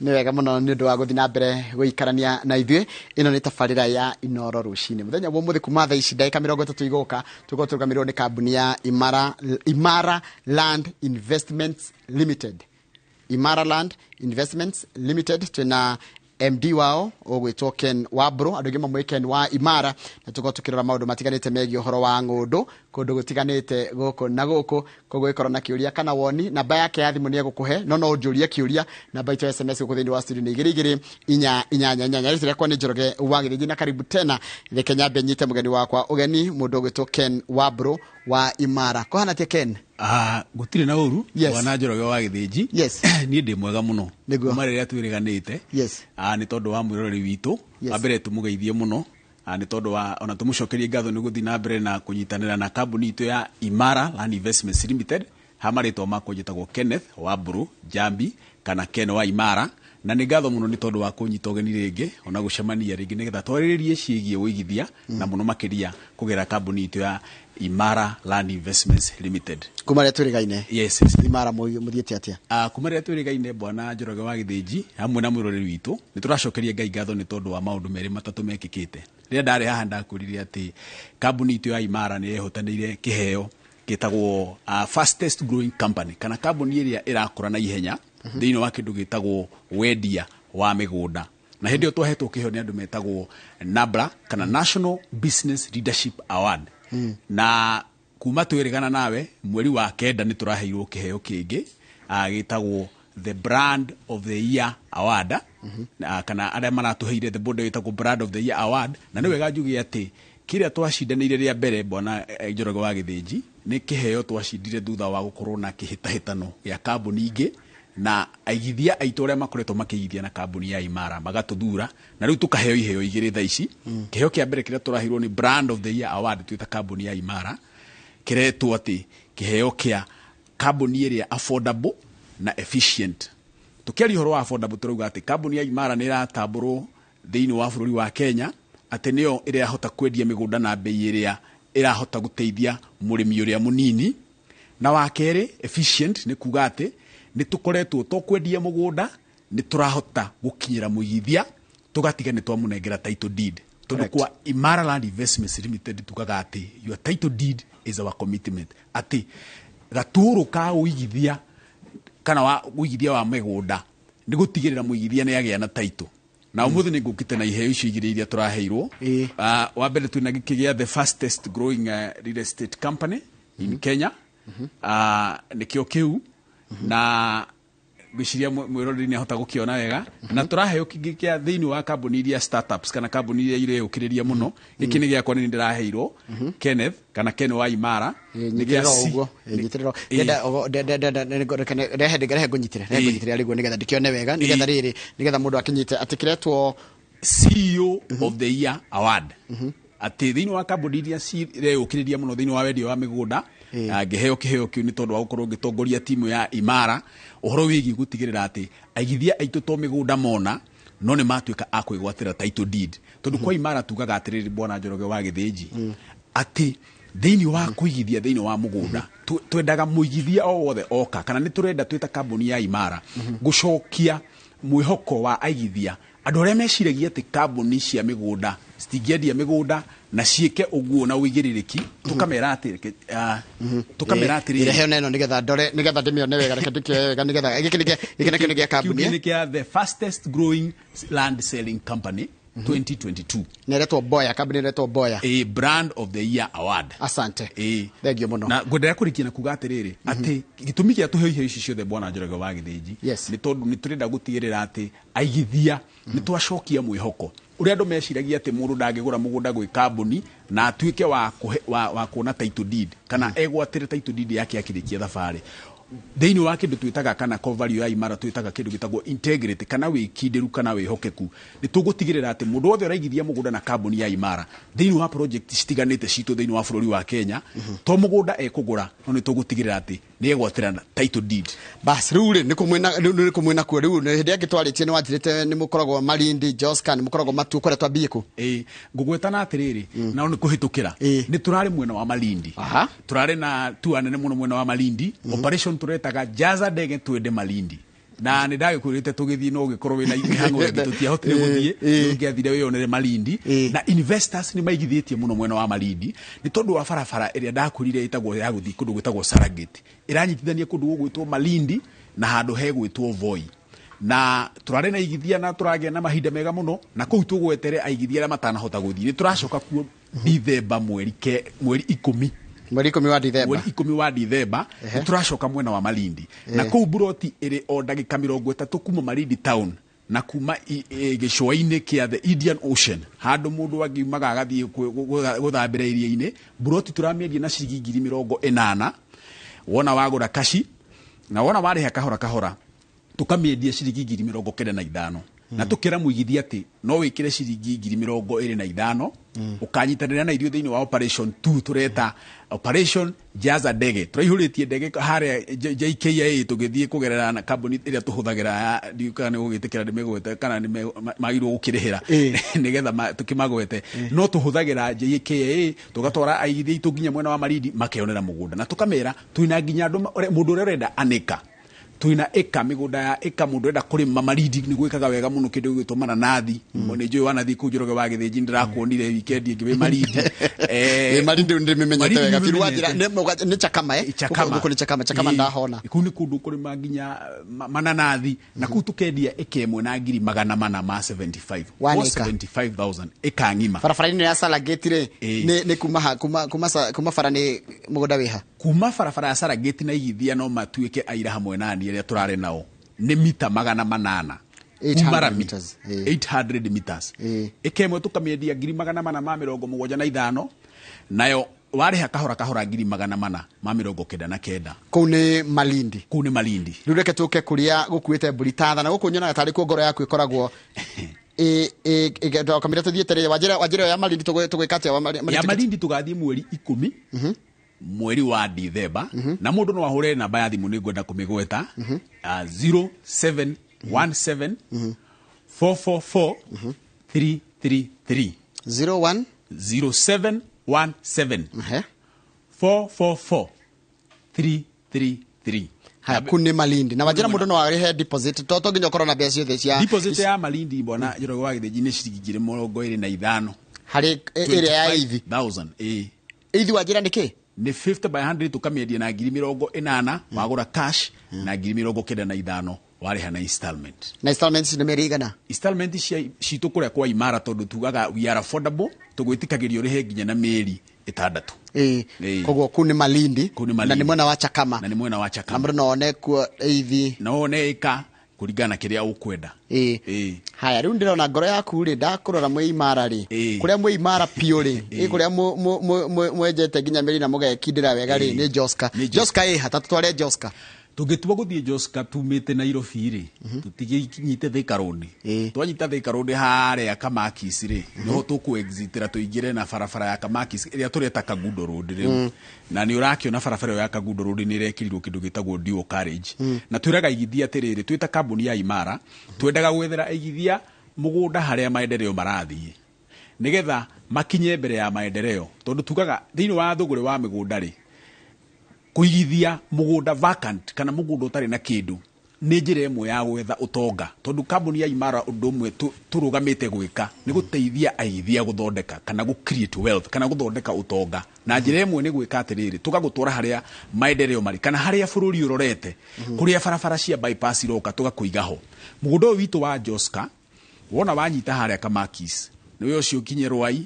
Nĩ wega mũno nĩ ũndũ wa gũthiĩ na mbere gũikarania na ithuĩ. Ĩno nĩ tabarĩra ya Inoro rũcinĩ. Mũthenya wa ũmũthĩ kuma thaa ici ndagĩka 30 igũka, tũgũkorwo tũrũgamĩrĩirwo nĩ kambuni ya Imara, Imara Land Investments Limited. Imara Land Investments Limited, twĩna MD wao ũgwĩtwo Ken Wambũrũ, andũ aingĩ mamũĩ Ken wa Imara, na tũkorwo tũkĩrora maũndũ matiganĩte megiĩ ũhoro wa ng'ũndũ kũndũ gũtiganĩte gũkũ na gũkũ. Koguo ĩkorwo na kĩũria kana woni, namba yake ya thimũ nĩ egũkũhe, no no ũnjũrie kĩũria, namba itũ ya SMS gũkũ thĩinĩ wa studio nĩ 22488. Rĩtwa rĩakwa nĩ Njoroge wa Gĩthĩnji, na karibu tena. Reke nyambe nyite mũgeni wakwa ũgeni, mũndũ ũgwĩtwo Ken Wambũrũ wa Imara. Kũhana atĩa Ken? Ah, gũtirĩ na ũru. Bwana Njoroge wa Gĩthĩnji. Niĩ ndĩ mwega mũno. Kuma rĩrĩa twĩrĩganĩte. Ah, nĩ tondũ wa mwĩroreri witũ. Wa mbere tũmũgeithie mũno. Ah, nĩ tondũ wa ona tũmũcokerie ngatho nĩ gũthiĩ na mbere na kũnyitanĩra na kambuni itũ ya Imara Land Investments Limited. Ha marĩtwa makwa njĩtagwo Kenneth Wambũrũ Njambi kana Ken wa Imara, na nĩ ngatho mũno nĩ tondũ wa kũnyita ũgeni rĩngĩ ona gũcemania rĩngĩ nĩgetha twarĩrĩrie ciĩgiĩ ũigithia na mũno makĩria kũgerera kambuni itũ ya Imara Land Investments Limited. Kuma rĩrĩa twĩrĩgaine? Yes. Imara mũthiĩte atĩa? Kuma rĩrĩa twĩrĩgaine, Bwana Njoroge wa Gĩthĩnji hamwe na mwĩroreri witũ, nĩ tũracokeria Ngai ngatho nĩ tondũ wa maũndũ merĩ matatũ mekĩkĩte. Rĩrĩa ndarĩ haha ndakwĩrire atĩ kambuni itũ ya Imara nĩ yehotanĩire kĩheo gĩtagwo fastest growing company, kana kambuni ĩrĩa ĩrakũra na ihenya thĩinĩ wa kĩndũ gĩtagwo wendia wa mĩgũnda. Na hĩndĩ ĩyo twahetwo kĩheo nĩ andũ metagwo NABLA, kana National Business Leadership Award. Na kuma twĩrĩgana nawe mweri wa 9 nĩ tũraheirwo kĩheo kĩngĩ gĩtagwo the Brand of the Year Award, kana arĩa maratũheire the board ĩtagwo Brand of the Year Award. Na nĩ wega njuge atĩ kĩrĩa twacindanĩire rĩa mbere, Bwana Njoroge wa Gĩthĩnji, nĩ kĩheo twacindire thutha wa gũkorwo na kĩhĩtahĩtano gĩa kambuni ingĩ na aigithia aitũ arĩa makoretwo makĩigithia na kambuni ya Imara magatũthura, na rĩu tũkaheo iheo igĩrĩ thaa ici. Kĩheo kĩa mbere kĩrĩa tũraheirwo nĩ Brand of the Year Award twĩta kambuni ya Imara kĩretwo atĩ kĩheo kĩa kambuni ĩrĩa affordable na efficient. Tũkĩaria ũhoro wa affordable, tũrauga atĩ kambuni ya Imara nĩ ĩratambũrwo thĩinĩ wa bũrũri wa Kenya atĩ nĩyo ĩrahota kwendia mĩgũnda na bei ĩrĩa ĩrahota gũteithia mũrĩmi ũrĩa mũnini. Na wa kerĩ, efficient, nĩ kuga atĩ nĩ tũkoretwo to kwendia mũgũnda, nĩ tũrahota gũkinyĩra mũigithia tũgatiga nĩ twamũnengera title deed, tondũ kwa Imara Land Investments Limited tugaga atĩ your title deed is our commitment, atĩ gatũrũ ka ũigithia kana wa ũigithia wa mĩgũnda nĩ gũtigĩrĩra mũigithia nĩ agĩa na title. Na ũmũthĩ nĩ ngũkĩte na iheo icio igĩrĩ iria tũraheirwo. Wa mbere twĩna gĩkĩ gĩa the fastest growing real estate company in Kenya. Nĩkĩo kĩu, na ngwĩciria mwĩroreri nĩ ahota gũkĩona wega. Na tũraheo kĩngĩ kĩa thĩinĩ wa kambuni iria startups, kana kambuni iria ireyũkĩrĩria mũno. Gĩkĩ nĩ gĩakwa, nĩ ndĩraheirwo Kenneth kana Ken wa Imara. Nĩ gĩa Nyitĩrĩra ũguo. Nyitĩrĩra. Ndenda rehe rehe ngũnyitĩre, rehe ngũnyitĩre arĩguo nĩgetha ndĩkĩone wega, nĩgetha rĩrĩ, nĩgetha mũndũ akĩnyite atĩ kĩretwo CEO of the Year Award, atĩ thĩinĩ wa kambuni iria cireyũkĩrĩria mũno thĩinĩ wa wendia wa mĩgũnda. Ngĩheo kĩheo kĩu nĩ tondũ wa gũkorwo ngĩtongoria timu ya Imara ũhoro wĩgiĩ gũtigĩrĩra atĩ aigithia aitũ to mĩgũnda mona, no nĩ matuĩka a kwĩgwatĩra title deed, tondũ kwa Imara tugaga atĩrĩrĩ, Bwana Njoroge wa Gĩthĩnji, atĩ thĩinĩ wa kũigithia thĩinĩ wa mũgũnda twendaga mũigithia o wothe oka, kana nĩ tũrenda twĩta kambuni ya Imara gũcokia mwĩhoko wa aigithia, andũ arĩa meciragia atĩ kambuni cia mĩgũnda citingĩendia mĩgũnda na ciĩke ũguo na ũigĩrĩrĩki. Tũkamera atĩ tũkamera atĩrĩrĩ, Rehe ona ĩno nĩgetha ndore, nĩgetha ndĩmĩone wega. Reke ndĩkĩoe wega nĩgetha gĩkĩ nakĩo nĩ gĩa kambuni. Kĩu nĩ kĩa the fastest growing land selling company 2022. Nĩ ĩretwo Boya, kambuni ĩretwo Boya. A Brand of the Year Award. Asante. Thank you mũno. Na ngwenderea kũrikia na kuga atĩrĩrĩ, atĩ gĩtũmi gĩa tũheo iheo ici ciothe, Bwana Njoroge wa Gĩthĩnji, nĩ tondũ nĩ tũrenda gũtigĩrĩra atĩ aigithia nĩ twacokia mwĩhoko ũrĩa andũ meciragia atĩ mũndũ ndangĩgũra mũgũnda gwĩ kambuni na atuĩke wa, wa kuona title deed kana egwatĩre title deed yake akĩrĩkia thabarĩ. Thĩinĩ wa kĩndũ twĩtaga kana core value ya Imara, twĩtaga kĩndũ gĩtagwo integrity, kana wĩkindĩru kana wĩhokeku. Nĩ tũgũtigĩrĩra atĩ mũndũ wothe ũraigithia mũgũnda na kambuni ya Imara thĩinĩ wa project citiganĩte citũ thĩinĩ wa bũrũri wa Kenya, to mũgũnda ekũgũra, no nĩ tũgũtigĩrĩra atĩ nĩ egwatĩra title deed. Bas, rĩu rĩ, nĩ kũmwĩna kuo rĩu nĩ hĩndĩ ĩngĩ twarĩtie nĩ wanjĩrĩte nĩ mũkoragwo Malindi, Joska, nĩ mũkoragwo Matu kũrĩa twambie kũ? Ĩĩ, ngũgweta atĩrĩrĩ, nao nĩ kũhĩtũkĩra nĩ tũrarĩ mwena wa Malindi. Tũrarĩ na tua nene mũno mwena wa Malindi, operation tũretaga Jaza Ndege Twende Malindi. Na nĩ ndagĩkwĩrĩte tũgĩthiĩ no ũgĩkorwo wĩna mĩhang'o ĩngĩ tũtiahotire gũthiĩ, ũngĩathire wĩyonere Malindi. Na investors nĩ maigithĩtie mũno mwena wa Malindi nĩ tondũ wa barabara ĩrĩa ndakwĩrire ĩtagwo ya gũthiĩ kũndũ gwĩtagwo Saragate, ĩranyitithania kũndũ gũgwĩtwo Malindi na handũ hegwĩtwo Voi. Na tũrarĩ na igithia na tũragĩa na mahinda mega mũno, na kũu tũgwetere aigithia arĩa matanahota gũthiĩ. Nĩ tũracoka kuo Dithemba mweri 10. Mweri 10 wa Dithemba. Mweri 10 wa Dithemba nĩ tũracoka mwena wa Malindi, na kũu buroti ĩrĩ o ndagĩka 30 kuma Malindi town na kuma gĩcũa-inĩ kĩa the Indian Ocean, handũ mũndũ angiumaga agathiĩ gũthambĩra iria-inĩ. Buroti tũramĩendia na ciringi 80,000 wona wagũra kaci, na wona warĩha kahora kahora tũkamĩendia ciringi 95,000. Na tũkĩra mũigithia atĩ no wĩkĩre ciringi 25,000 ũkanyitanĩra na ithuĩ thĩinĩ wa operation 2 tũreta operation jaza ndege. Tũraihũrĩtie ndege harĩa JKIA tũgĩthiĩ kũgerera na kambuni ĩrĩa tũhũthagĩra ya ndiũĩ kana nĩ gũgĩtĩkĩra ndĩmĩgwete kana nĩ magĩrĩirwo gũkĩrĩhĩra nĩgetha tũkĩmagwete, no tũhũthagĩra JKIA tũgatwara aigithia aitũ nginya mwena wa Malindi makeyonera mũgũnda, na tũkamera twĩna nginya andũ mũndũ ũrĩa ũrenda anĩka, twĩna ĩka mĩgũnda ya ĩka mũndũ ũrenda kũrĩma Malindi nĩ gwĩkaga wega mũno kĩndũ gĩgwĩtwo mananathi. Nĩ njũĩ wanathiĩ kũu Njoroge wa Gĩthĩnji, ndĩrakuonire weekend ĩngĩ wĩ Malindi. Ĩ, Malindi ndĩmĩmenyete Malindi wega biũ. nĩmĩmenyete. Wanjĩra, nĩ Chakama, eh? Chakama. Gũkũ nĩ Chakama, Chakama ndahona. Kũu nĩ kũndũ kũrĩma nginya mananathi, na kũu tũkendia ĩka ĩmwe na 475,000. One acre. 475,000 ĩka ng'ima. Barabara-inĩ ya Salagate rĩ, nĩ kuma ha, kuma, kuma sa, kuma bara nĩ mũgũnda wĩ ha? Kuma barabara ya Salagate na igithia no matuĩke aira hamwe na niĩ arĩa tũrarĩ nao nĩ mita 800. 800 Kuma rami. meters, 800 meters. Ĩka ĩmwe tũkamĩendia 475,000, nayo warĩha kahora kahora 499,000. Kũu nĩ Malindi. Kũu nĩ Malindi. Rĩu reke tũke kũrĩa gũkuĩte mbũri ta thana. Gũkũ nyonaga tarĩ kuo ngoro yaku ĩkoragwo kamĩra tũthiĩte rĩ, wanjĩra ya Malindi tũgwĩka atĩa wa Malindi Ya tũgĩ- Malindi tũgathiĩ mweri 10 mweri wa Dithemba, na mũndũ no ahũre namba ya thimũ, nĩ ngwenda kũmĩgweta, zero seven one seven four four four three three three. Zero one Zero seven one seven four four four three three three. Haya, kuu nĩ Malindi. Na wanjĩra mũndũ no arĩhe deposit, to nginya ũkorwo na mbeca ciothe cia Deposit ya Malindi bwana Njoroge wa Gĩthĩnji nĩ ciringi 25,000. Harĩ ĩrĩa ya ithi. 25,000, ĩĩ. Ithi wanjĩra nĩ kĩ? Nĩ 50 by 100 tũkamĩendia na 80,000 wagũra cash, na 95,000 warĩha na installment. Na installments nĩ mĩeri igana? Installment citũ kũrĩa kwa Imara, tondũ tugaga we are affordable, tũgwĩtĩkagĩria ũrĩhe nginya na mĩeri 6. Koguo kũu nĩ Malindi. Kũu nĩ Malindi. Na nĩ mwena wa Chakama. Na nĩ mwena wa Chakama. Na mũndũ no one kuo ithi. Na one ĩka kũringana na kĩrĩa ũkwenda. Haya, rĩu ndĩrona ngoro yaku rĩ, ndakũrora mwĩ Imara rĩ. Kũrĩa mwĩ Imara piũ rĩ, kũrĩa mwenjete nginya mĩri na mũgekindĩra wega rĩ, nĩ Joska. Nĩ Joska. Joska ĩ ha? Ta tũtware Joska. Tũngĩtua gũthiĩ Joska tumĩte Nairobi rĩ, tũtigĩnyite Thika Road. Twanyita Thika Road harĩa Kamakis rĩ, nĩho tũkũ-exitĩra tũingĩre na barabara ya Kamakis ĩrĩa tũreta Kangundo Road rĩu. Na nĩ ũrakĩona barabara ĩyo ya Kangundo Road nĩ ĩrekĩrirwo kĩndũ gĩtagwo dual carriage. Na twĩraga aigithia atĩrĩrĩ, twĩ ta kambuni ya Imara, twendaga gwethera aigithia mũgũnda harĩa maendeleo marathiĩ, nĩgetha makinye mbere ya maendeleo, tondũ tugaga thĩinĩ wa thũgũrĩ wa mĩgũnda rĩ, kũigithia mũgũnda vacant kana mũgũnda ũtarĩ na kĩndũ nĩ njĩra ĩmwe ya gwetha ũtonga, tondũ kambuni ya Imara ũndũ ũmwe tũrũgamĩte gwĩka nĩ gũteithia aigithia gũthondeka kana gũ create wealth kana gũthondeka ũtonga. Na njĩra ĩmwe nĩ gwĩka atĩrĩrĩ, tũgagũtwara harĩa maendeleo marĩ kana harĩa bũrũri ũrorete, kũrĩa barabara cia bypass iroka, tũgakũiga ho. Mũgũnda ũyũ witũ wa Joska wona wanyita harĩa Kamakis, nĩwe ũcio ũkinye Rwai,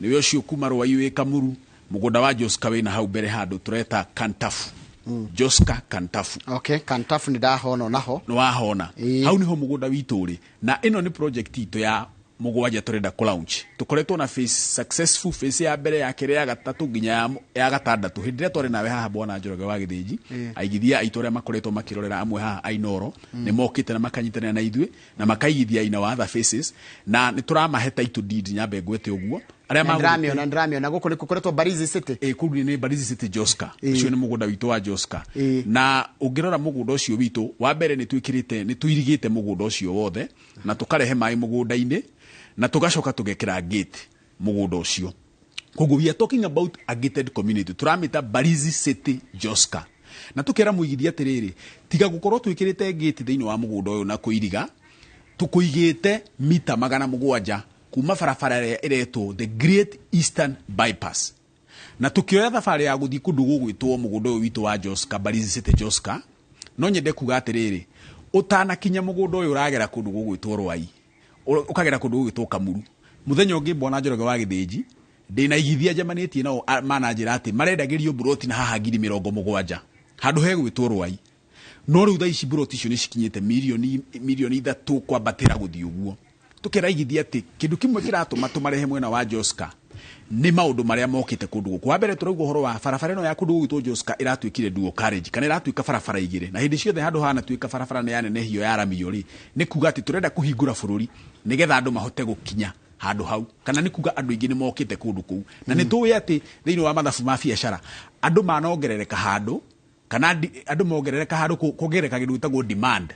nĩwe ũcio kuma Rwai wĩ Kamuru. Mũgũnda wa Joska wĩna hau mbere handũ tũreta Kantafu. Joska Kantafu. Okay, Kantafu nĩ ndahona naho. Nĩ wahona. Hau nĩho mũgũnda witũ ũrĩ. Na ĩno nĩ project itũ ya mũgwanja tũrenda kũ launch. Tũkoretwo na phase successful, phase ya mbere, ya kerĩ, ya gatatũ nginya ya gatandatũ. Hĩndĩ ĩrĩa twarĩ nawe haha bwana Njoroge wa Gĩthĩnji, aigithia aitũ arĩa makoretwo makĩrorera amwe haha Ainoro nĩ mokĩte na makanyitanĩra na ithuĩ na makaigithia in our other phases, na nĩ tũramahe title deed, nyambe ngwete ũguo. Arĩa Na magũrĩte ndĩramĩona gũkũ nĩ gũkoretwo Mbarizi City. Kũu nĩ Mbarizi City Joska. Ũcio nĩ mũgũnda witũ wa Joska. Na ũngĩrora mũgũnda ũcio witũ, wa mbere nĩ twĩkĩrĩte, nĩ tũirigĩte mũgũnda ũcio wothe na tũkarehe maĩ mũgũnda-inĩ na tũgacoka tũgekĩra gate mũgũnda ũcio. Koguo we are talking about a gated community. Tũramĩta Mbarizi City Joska. Na tũkera mũigithia atĩrĩrĩ, tiga gũkorwo twĩkĩrĩte gate thĩinĩ wa mũgũnda ũyũ na kũiriga, tũkũigĩte mita 700 kuma barabara ĩrĩa ĩretwo the Great Eastern Bypass. Na tukioya thabarĩ ya gũthiĩ kũndũ gũgwĩtwo mũgũnda ũyũ witũ wa Joska, Mbalizi City Joska. No nyende kuga atĩrĩrĩ, ũtanakinya mũgũnda ũyũ ũragera kũndũ gũgwĩtwo Rwai, ũkagera kũndũ gũgwĩtwo Kamuru. Mũthenya ũngĩ Bwana Njoroge wa Gĩthĩnji, ndĩna igithia njemanĩtie nao, mananjĩra atĩ marendagĩrio mburoti na haha ngiri 70 handũ hegwĩtwo Rwai. No rĩu thaa ici mburoti icio nĩ cikinyĩte mirioni 3 kwambatĩra gũthiĩ ũguo. Tũkera igithia atĩ kĩndũ kĩmwe kĩratũma tũmarehe mwena wa Joska nĩ maũndũ marĩa mokĩte kũndũ gũkũ. Wa mbere tũrauga ũhoro wa barabara ĩno ya kũndũ gũgwĩtwo Joska ĩratuĩkire dual carriage, kana ĩratuĩka barabara igĩrĩ, na hĩndĩ ciothe handũ hanatuĩka barabara nĩ yanenehio yaramio rĩ, nĩ kuga atĩ tũrenda kũhingũra bũrũri nĩgetha andũ mahote gũkinya handũ hau, kana nĩ kuga andũ aingĩ nĩ mokĩte kũndũ kũu. Na nĩ tũĩ atĩ thĩinĩ wa mathabu ma biacara andũ manongerereka handũ, kana andũ mongerereka handũ kuongerereka kĩndũ gĩtagwo demand,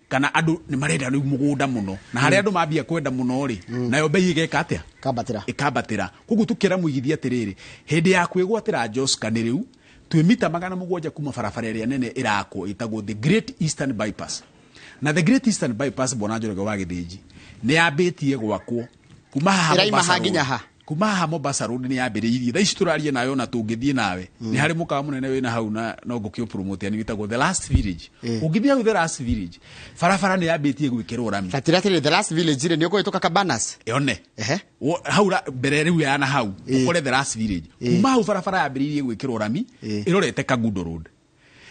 kana andũ nĩ marenda rĩu mũgũnda mũno, na harĩa andũ mambia kwenda mũno rĩ, nayo bei ĩgeka atĩa? Kambatĩra. Ĩkambatĩra. Koguo tũkĩra mũigithia atĩrĩrĩ, hĩndĩ ya kwĩgwatĩra Joska nĩ rĩu twĩ mita 700 kuma barabara ĩrĩa nene ĩrakwo ĩtagwo the Great Eastern Bypass. Na the Great Eastern Bypass, Bwana Njoroge wa Gĩthĩnji, nĩ yambĩtie gwakwo kuma haha Ĩraima Mombasa ha nginya Road. ha? Kuma haha Mombasa Road nĩ yambĩrĩirie. Thaa ici tũraria nawe ona tũngĩthiĩ nawe, nĩ harĩ mũkawa mũnene wĩna hau na no ngũkĩũpromote, nĩ wĩtagwo The Last Village. Ũngĩthiĩ hau The Last Village, barabara nĩ yambĩtie gwĩkĩrwo rami. Tatira atĩrĩrĩ, The Last Village rĩ, nĩ ũkũhĩtũka Cabanas? Yone. Ehe. Hau mbere rĩu ya na hau, ũkore The Last Village. Kuma hau barabara yambĩrĩirie gwĩkĩrwo rami, ĩrorete Kangundo Road.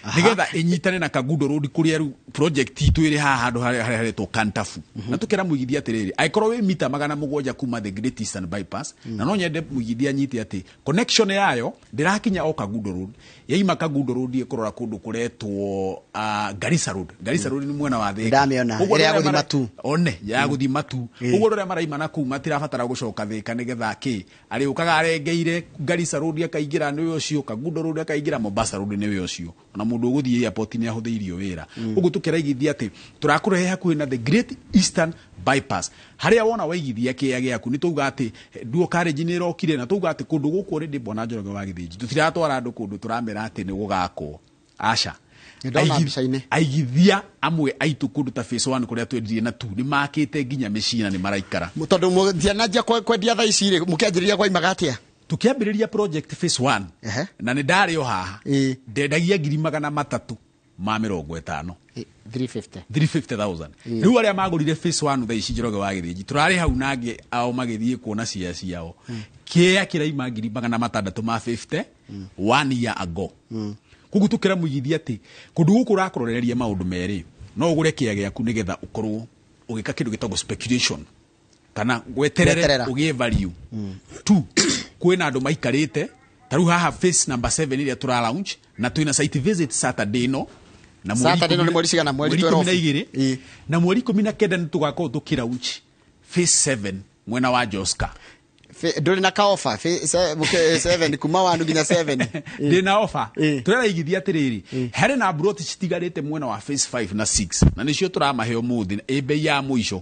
Nĩgetha ĩnyitane na Kangundo Road kũrĩa rĩu project itũ ĩrĩ haha handũ harĩa haretwo Kantafu. Na tũkĩra mũigithia atĩrĩrĩ, angĩkorwo wĩ mita 700 kuma the Great Eastern Bypass, na no nyende mũigithia anyite atĩ connection yayo ndĩrakinya o Kangundo Road. Yaima Kangundo Road ĩkũrora kũndũ kũretwo Garissa Road. Garissa Road nĩ mwena wa Thika. Ndamĩona, Ũguo ĩrĩa ya andũ arĩa gũthiĩ Matu. One, ya gũthiĩ Matu. Ũguo andũ arĩa maraima na kũu matirabatara gũcoka Thika nĩgetha kĩ? Arĩũkaga arengeire Garissa Road akaingĩra nĩwe ũcio, Kangundo Road akaingĩra Mombasa Road nĩwe ũcio. Ona mũndũ ũgũthiĩ airport nĩ ahũthĩirio wĩra. Ũguo tũkĩraigithia atĩ tũrakũrehe hakuhĩ na the Great Eastern Bypass. Harĩa wona waigithia kĩea gĩaku, nĩ tauga atĩ dual carriage nĩ ĩrokire, na tauga atĩ kũndũ gũkũ already Bwana Njoroge wa Gĩthĩnji tũtiratwara andũ kũndũ tũramera atĩ nĩ gũgakwo. Aca. Nĩ ndona mbica-inĩ. Aigithia amwe aitũ kũndũ ta phase 1 kũrĩa twendirie na 2 nĩ makĩte nginya mĩciĩ na nĩ maraikara. Tondũ mũtiananjia kwendia thaa ici rĩ, mũkĩanjĩrĩria kwaimaga atĩa? Tũkĩambĩrĩria project phase 1, na nĩ ndarĩ o haha, ndendagia ngiri 350. 350. 350,000. Rĩu arĩa magũrire phase 1 thaa ici Njoroge wa Gĩthĩnji, tũrarĩ hau nangĩ ao magĩthiĩ kuona cia ciao. Kĩea kĩraima ngiri 650 1 year ago. Koguo tũkĩra mũigithia atĩ kũndũ gũkũ ũrakũrorereria maũndũ merĩ, no ũgũre kĩea gĩaku nĩgetha ũkorwo ũgĩka kĩndũ gĩtagwo speculation, kana weterere Gweterera. ũgĩe value. 2, kwĩna andũ maikarĩte ta rĩu haha phase number 7 ĩrĩa tũra launch, na twĩna site visit Saturday ĩno, na mweri Saturday ĩno nĩ ikũmi na mweri cigana? Mweri mweri ikũmi na twelve. igĩrĩ. Na mweri 19 nĩ tũgakorwo tũkĩ launch phase 7 mwena wa Joska. Ndũrĩ na ka offer? 7 kuma 1 nginya 7. Ndĩ na offer. Tũreraigithia atĩrĩrĩ, harĩ na mburoti citigarĩte mwena wa phase 5 na 6, na nĩcio tũramahe ũmũthĩ, ĩ bei ya mũico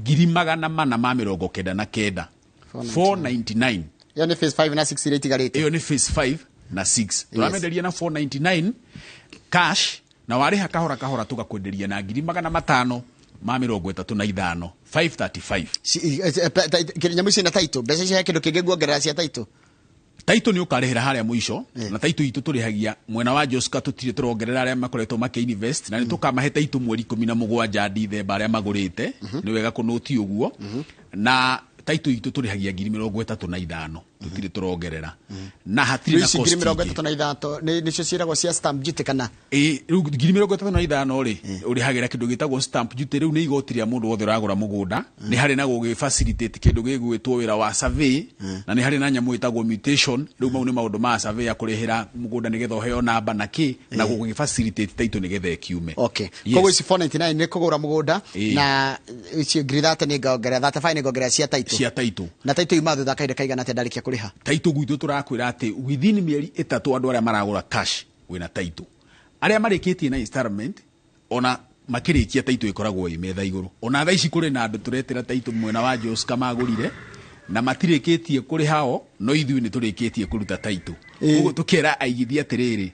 ngiri 499. 499. Ĩyo nĩ phase 5 na 6 iria itigarĩte. Ĩyo nĩ phase 5 na 6. Tũramenderia na 499 cash, na warĩha kahora kahora tũgakwenderia na ngiri 535, 535. Nyamũ ici na title, mbeca ici he kĩndũ kĩngĩ nguongerera cia title? Title nĩ ũkarĩhĩra harĩa mũico, na title itũ tũrĩhagia mwena wa Joska, tũtirĩ tũrongerera arĩa makoretwo makĩ-invest, na nĩ tũkamahe title mweri 17 Dithemba arĩa magũrĩte, nĩ wega kũnũti ũguo. Na title itũ tũrĩhagia ngiri 35, tũtirĩ tũrongerera. Na hatirĩ na Ici ngiri cost mĩrongo ingĩ. ĩtatũ na ithatũ, nĩcio ciĩragwo cia stamp duty kana? Ĩ, rĩu ngiri 35 rĩ, ũrĩhagĩra kĩndũ gĩtagwo stamp duty. Rĩu nĩ igoti rĩa mũndũ wothe ũragũra mũgũnda. Nĩ harĩ na gũgĩ facilitate kĩndũ gĩgwĩtwo wĩra wa survey, na nĩ harĩ na nyamũ ĩtagwo mutation. Rĩu mau nĩ maũndũ ma survey ya kũrĩhĩra mũgũnda nĩgetha ũheo namba na kĩ, na gũgĩ facilitate title nĩgetha ĩkiume. Yes. Koguo ici 499 nĩ kũgũra mũgũnda, na ici ngiri 30 nĩ ngongerera, 35 nĩ ngongerera cia title. Cia title. Na title yuma thutha kahinda kaigana atĩa ndarĩkia kũrĩha? Title gwitũ tũrakwĩra atĩ within mĩeri 3 andũ arĩa maragũra cash wĩna title. Arĩa marĩkĩtie na installment, ona makĩrĩkia title ĩkoragwo ĩ metha igũrũ. Ona thaa ici kũrĩ na andũ tũretĩra title mwena wa Joska magũrire, Na matirĩkĩtie kũrĩha o, no ithuĩ nĩ tũrĩkĩtie kũruta title. Ũguo tũkera aigithia atĩrĩrĩ,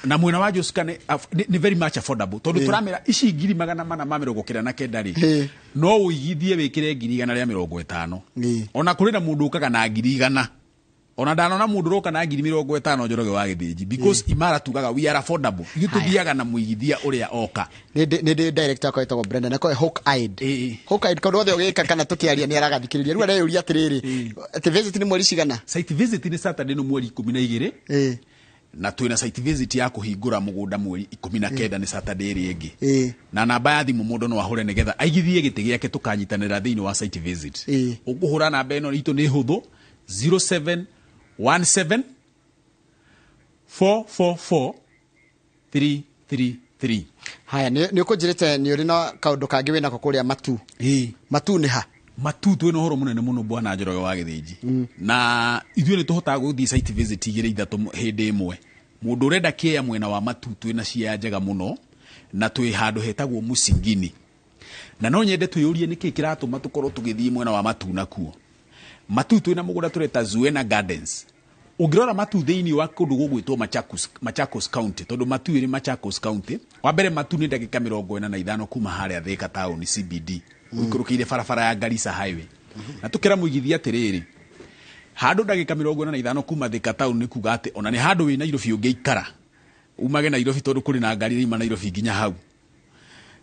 na mwena wa Joska nĩ very much affordable, tondũ tũramera ici 499 rĩ, no ũigithie wĩkĩre 150,000. Ona kũrĩ na mũndũ ũkaga na 100,000, ona ndanona mũndũ ũroka na 50,000, Njoroge wa Gĩthĩnji, because Imara tugaga we are affordable. Ithuĩ tũthiaga na mũigithia ũrĩa oka. Nĩ ndĩ director akwa wĩtagwo Brenda, na hawk eyed. Hawk eyed, kaũndũ othe ũgĩka kana tũkĩaria nĩ aragathikĩrĩria. Rĩu areyũria atĩrĩrĩ, atĩ visit nĩ mweri cigana? Site visit nĩ Saturday no mweri 12. Na twĩna site visit ya kũhingũra mũgũnda mweri 19, nĩ Saturday ĩrĩa ĩngĩ. Na namba ya thimũ mũndũ no ahũre nĩgetha aigithie gĩtĩ gĩake, tũkanyitanĩra thĩinĩ wa site visit. Ũkũhũra namba ĩno itũ nĩ hũthũ, 0717 444 333. Haya, nĩ ũkũnjĩrĩte nĩ ũrĩ na kaũndũ kangĩ wĩnako kũrĩa Matu. Matu nĩ ha? Matu twĩna ũhoro mũnene mũno, bwana Njoroge wa Gĩthĩnji, na ithuĩ nĩ tũhotaga gũthiĩ site visit igĩrĩ ithatũ hĩndĩ ĩmwe. Mũndũ ũrenda kĩea mwena wa Matu, twĩna ciea njega mũno na twĩ handũ hetagwo Musingini. Na no nyende twĩyũrie nĩkĩ kĩratũma tũkorwo tũgĩthiĩ mwena wa Matu. Nakuo Matu twĩna mũgũnda tũreta Zuena Gardens. Ũngĩrora Matu thĩinĩ wa kũndũ gũgwĩtwo Machakos, Machakos County, tondũ Matu ĩrĩ Machakos County. Wa mbere, Matu nĩ ndagĩka 45 kuma harĩa Thika town CBD, ũikũrũkĩire barabara ya Garissa Highway. Na tũkĩra mũigithia atĩrĩrĩ, handũ ndagĩka 45 kuma Thika town nĩ kuga atĩ ona nĩ handũ wĩ Nairobi ũngĩikara umage Nairobi, tondũ kũrĩ na ngari iraima Nairobi nginya hau.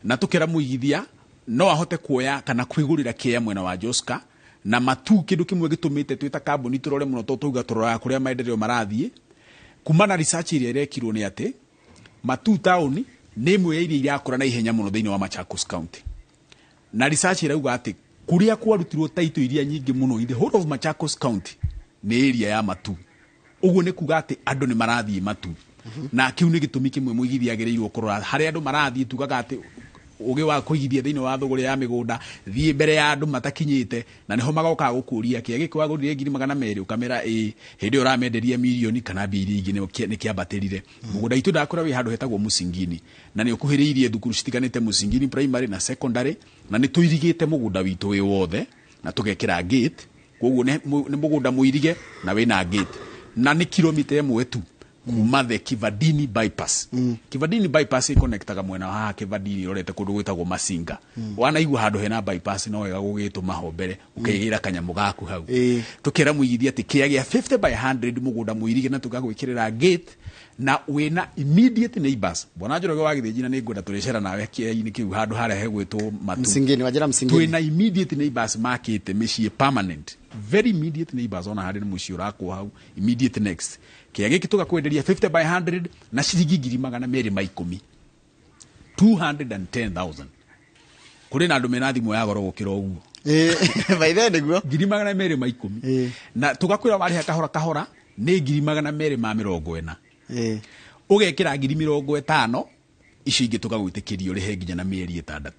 Na tukera mũigithia no ahote kuoya kana kwĩgũrĩra kĩea mwena wa Joska na Matu. Kĩndũ kĩmwe gĩtũmĩte twĩ ta kambuni tũrore mũno, tondũ tauga tũroraga kũrĩa maendeleo marathiĩ kuma na research ĩrĩa ĩrekirwo, nĩ atĩ Matu town nĩ ĩmwe ya iria irakũra na ihenya mũno thĩinĩ wa Machakos County. Na research ĩrauga atĩ kũrĩa kwarutirwo title iria nyingĩ mũno in the whole of Machakos County nĩ area ya Matu. Ũguo nĩ kuga atĩ andũ nĩ marathiĩ Matu, na kĩu nĩ gĩtũmi kĩmwe mũigithia agĩrĩirwo kũrora harĩa andũ marathiĩ. Tugaga atĩ ũgĩ wa kũigithia thĩinĩ wa thũgũrĩ ya mĩgũnda, thiĩ mbere ya andũ matakinyĩte, na nĩho magokaga gũkũria kĩa gĩkĩ wagũrire 200,000, ũkamera ĩ hĩndĩ ĩyo ũramenderia mirioni kana mbia iria ingĩ nĩ kĩambatĩrire. Mũgũnda itũ ndakũra wĩ handũ hetagwo Musingini, na nĩ ũkuhĩrĩirie thukuru citiganĩte, Musingini Primary na Secondary, na nĩ tũirigĩte mũgũnda witũ wĩ wothe na tũgekĩra gate. Koguo nĩ mũgũnda mũirige na wĩna gate, na nĩ kilomita 1 tu kuma the Kivandini bypass. Kivandini bypass ĩconnectaga mwena wa haha Kivandini ĩrorete kũndũ gwĩtagwo Masinga. Wanaigua handũ hena bypass, no wega gũgĩtũma ho mbere ũkeigĩra kanyamũ gaku hau. Tũkĩra mũigithia atĩ kĩa gĩa 50 by 100, mũgũnda mũirige na tũgagwĩkĩrĩra gate na wĩna immediate neighbors. Bwana Njoroge wa Gĩthĩnji, na nĩ ngwenda tũrĩcera nawe kĩea-inĩ kĩu handũ harĩa hegwĩtwo Matu. Msingini, wanjĩra Msingini. Twĩna immediate neighbors makĩte mĩciĩ permanent, very immediate neighbors. Ona harĩ na mũciĩ ũrakwo hau immediate next. Kĩa gĩkĩ tũgakwenderia 50 by 100 na ciringi 210,000, 210,000. Kũrĩ na andũ mena thimũ ya goro gũkĩra ũguo. By the nĩguo. 210,000. Na tũgakwĩra warĩha kahora kahora nĩ 240,000. Ũgekĩra 50,000, icio ingĩ tũkagwĩtĩkĩria ũrĩhe nginya na mĩeri 6.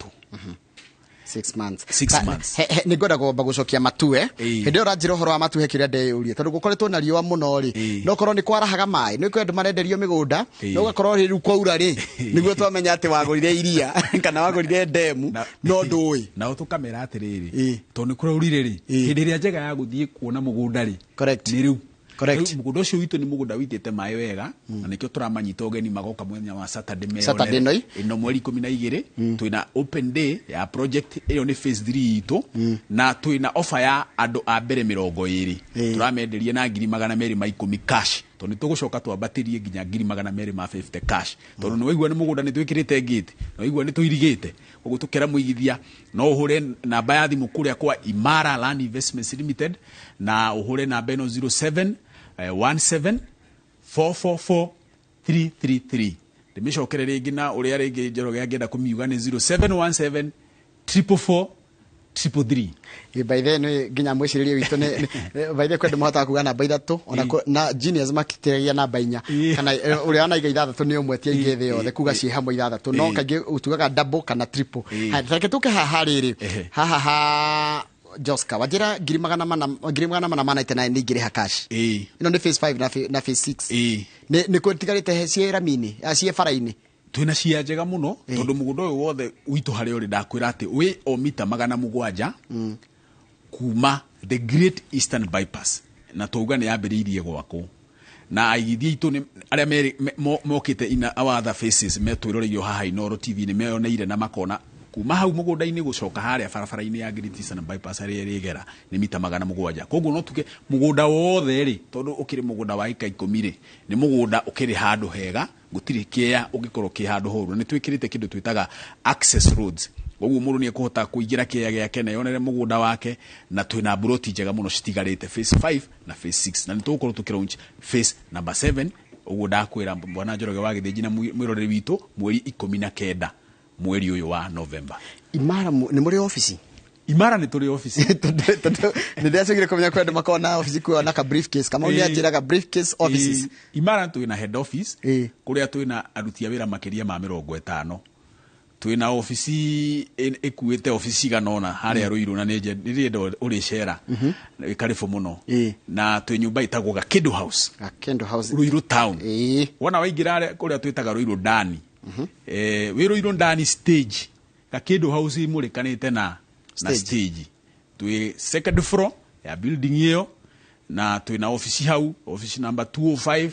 6 months. Six months. Nĩ ngwenda kwamba gũcokia Matue. Ĩĩ. Hĩndĩ ĩyo ũranjĩra ũhoro wa Matu, he kĩrĩa ndeyũria, tondũ gũkoretwo na riũa mũno rĩ, no korwo nĩ kwarahaga maĩ, nĩ kwĩ andũ marenderio mĩgũnda, no ũgakorwo rĩu kwaura rĩ, nĩguo twamenya atĩ wagũrire iria kana wagũrire ndemu, no ndũĩ. Nao tũkamera atĩrĩrĩ, tondũ nĩ kũraurire rĩ, hĩndĩ ĩrĩa njega ya gũthiĩ kuona mũgũnda rĩ, nĩ rĩu. Rĩu mũgũnda ũcio witũ nĩ mũgũnda witĩte maĩ wega, na nĩkĩo tũramanyita ũgeni magoka mũthenya wa Saturday meyonere. Saturday ĩno ĩ? Ĩno mweri 12 twĩna open day ya project ĩyo, nĩ phase 3 itũ, na twĩna offer ya andũ a mbere 20. Tũramenderia na 210,000 cash, tondũ nĩ tũgũcoka twambatĩrie nginya 250,000 cash, tondũ nĩ waigua nĩ mũgũnda nĩ twĩkĩrĩte gate, nĩ waigua nĩ tũirigĩte. Ũguo tũkĩra mũigithia no ũhũre namba ya thimũ kũrĩa kwa Imara Land Investments Limited, na ũhũre namba ĩno, 07 17 444 333. Ndĩmĩcokere rĩngĩ na ũrĩa rĩngĩ Njoroge angĩenda kũmiuga, nĩ 0717 444 333. Ĩ, by the nĩ nginya mwĩcirĩrie witũ nĩ by the kwĩ andũ mahotaga kuga namba ithatũ, ona na genius makĩtĩragia namba inya, kana ũrĩa wanaiga ithathatũ nĩ ũmwe, ti aingĩ thĩ yothe kuga ciĩ hamwe ithathatũ, no kaingĩ utugaga double kana triple. Haya, reke tũke haha rĩrĩ. Haha ha Joska wanjĩra 499,000 nĩ ingĩrĩha cash. Ĩno nĩ phase 5 na phase 6. Nĩ kũtigarĩte ciĩ rami-inĩ, ciĩ bara-inĩ? Twĩna cia njega mũno, tondũ mũgũnda ũyũ wothe witũ harĩa ũrĩ, ndakwĩra atĩ wĩ o mita 700. Kuma the Great Eastern Bypass, na twauga nĩ yambĩrĩirie gwakwo na aigithia itũ nĩ arĩa mokĩte in our other faces metwĩroreirio haha Inooro TV, nĩ meyoneire na makona kuma hau mũgũnda-inĩ gũcoka harĩa barabara-inĩ ya Great Eastern Bypass harĩa ĩrĩgera nĩ mita 700. Koguo no tuge mũgũnda wothe rĩ, tondũ ũkĩrĩ mũgũnda wa ĩka 10 rĩ, nĩ mũgũnda ũkĩrĩ handũ hega, gũtirĩ kĩea ũngĩkorwo kĩ handũ horu. Na nĩ twĩkĩrĩte kĩndũ twĩtaga access roads, koguo mũndũ nĩ ekũhota kũingĩra kĩea gĩake na yonere mũgũnda wake. Na twĩna mburoti njega mũno citigarĩte, phase 5 na phase 6, na nĩ tũgũkorwo tũkĩ launch phase number 7, ũguo ndakwĩra bwana Njoroge wa Gĩthĩnji na mwĩroreri witũ, mweri 19 mweri ũyũ wa November. Imara nĩ mũrĩ ofici? Imara nĩ tũrĩ ofici. Tondũ nĩ ndĩracokire kũmenya kwĩ andũ makoragwo na ofici kuo na ka briefcase, Kamau nĩ anjĩraga briefcase offices. Imara twĩna head office kũrĩa twĩna aruti a wĩra makĩria ma 50. Twĩna ofici ĩkuĩte ofici cigana ũna harĩa Ruiru, na nĩ ndĩrenda ũrĩcera, wĩ karibu mũno. Na twĩ nyũmba ĩtagwo Gakĩndũ House. Gakendo House. Ruiru town. Wona waingĩra kũrĩa twĩtaga Ruiru ndani, wĩ Ruiru ndani stage, Gakĩndũ House imũrĩkanĩte na Stage. Stage twĩ second floor ya building ĩyo, na twĩna ofici hau, office number 205,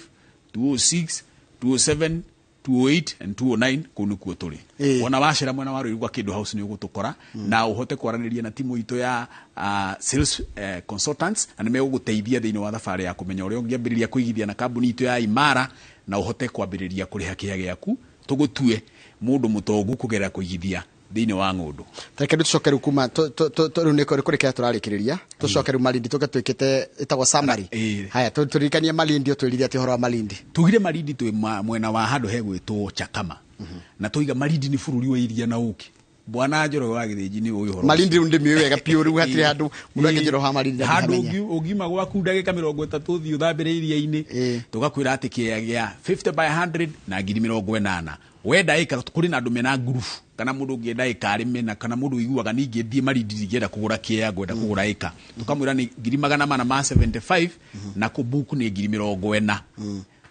206, 207, 208 and 209. Kũu nĩkuo tũrĩ. Wona wacera mwena wa Ruiru gwa Kĩndũ House nĩ ũgũtũkora na ũhote kwaranĩria na timu itũ ya sales consultants, na nĩ megũgũteithia thĩinĩ wa thabarĩ ya kũmenya ũrĩa ũngĩambĩrĩria kũigithia na kambuni itũ ya Imara na ũhote kwambĩrĩria kũrĩha kĩea gĩaku, tũgũtue mũndũ mũtongu kũgerera kũigithia thĩinĩ wa ng'ũndũ. Reke rĩu tũcoke rĩu kuma rĩu nĩ kũrĩkĩra tũrarĩkĩrĩria, tũcoke rĩu Malindi, tũke twĩkĩte ĩtagwo summary. Haya, tũririkanie Malindi, ũtwĩrire atĩ ũhoro wa Malindi. Tugire Malindi twĩ mwena wa handũ hegwĩtwo Chakama, na tũiga Malindi nĩ bũrũri wa iria na ũkĩ. Bwana Njoroge wa Gĩthĩnji nĩ ũĩ ũhoro. Malindi rĩu ndĩmĩũĩ wega biũ, rĩu hatirĩ handũ mũndũ angĩnjĩra ũhoro wa Malindi handũ ndangĩhamenya. Ũngiuma gwaku ndagĩka 30 ũthiĩ ũthambĩre iria-inĩ. Tũgakwĩra atĩ kĩea gĩa 50 by 100 na ngiri 80. Wenda ĩka, kũrĩ na andũ mena ngurubu, kana mũndũ ũngĩenda ĩka arĩme, na kana mũndũ ũiguaga ningĩ thiĩ Malindi ndingĩenda kũgũra kĩea, ngwenda kũgũra ĩka, tũkamwĩra nĩ ngiri 475, na kũbuku nĩ ngiri 40.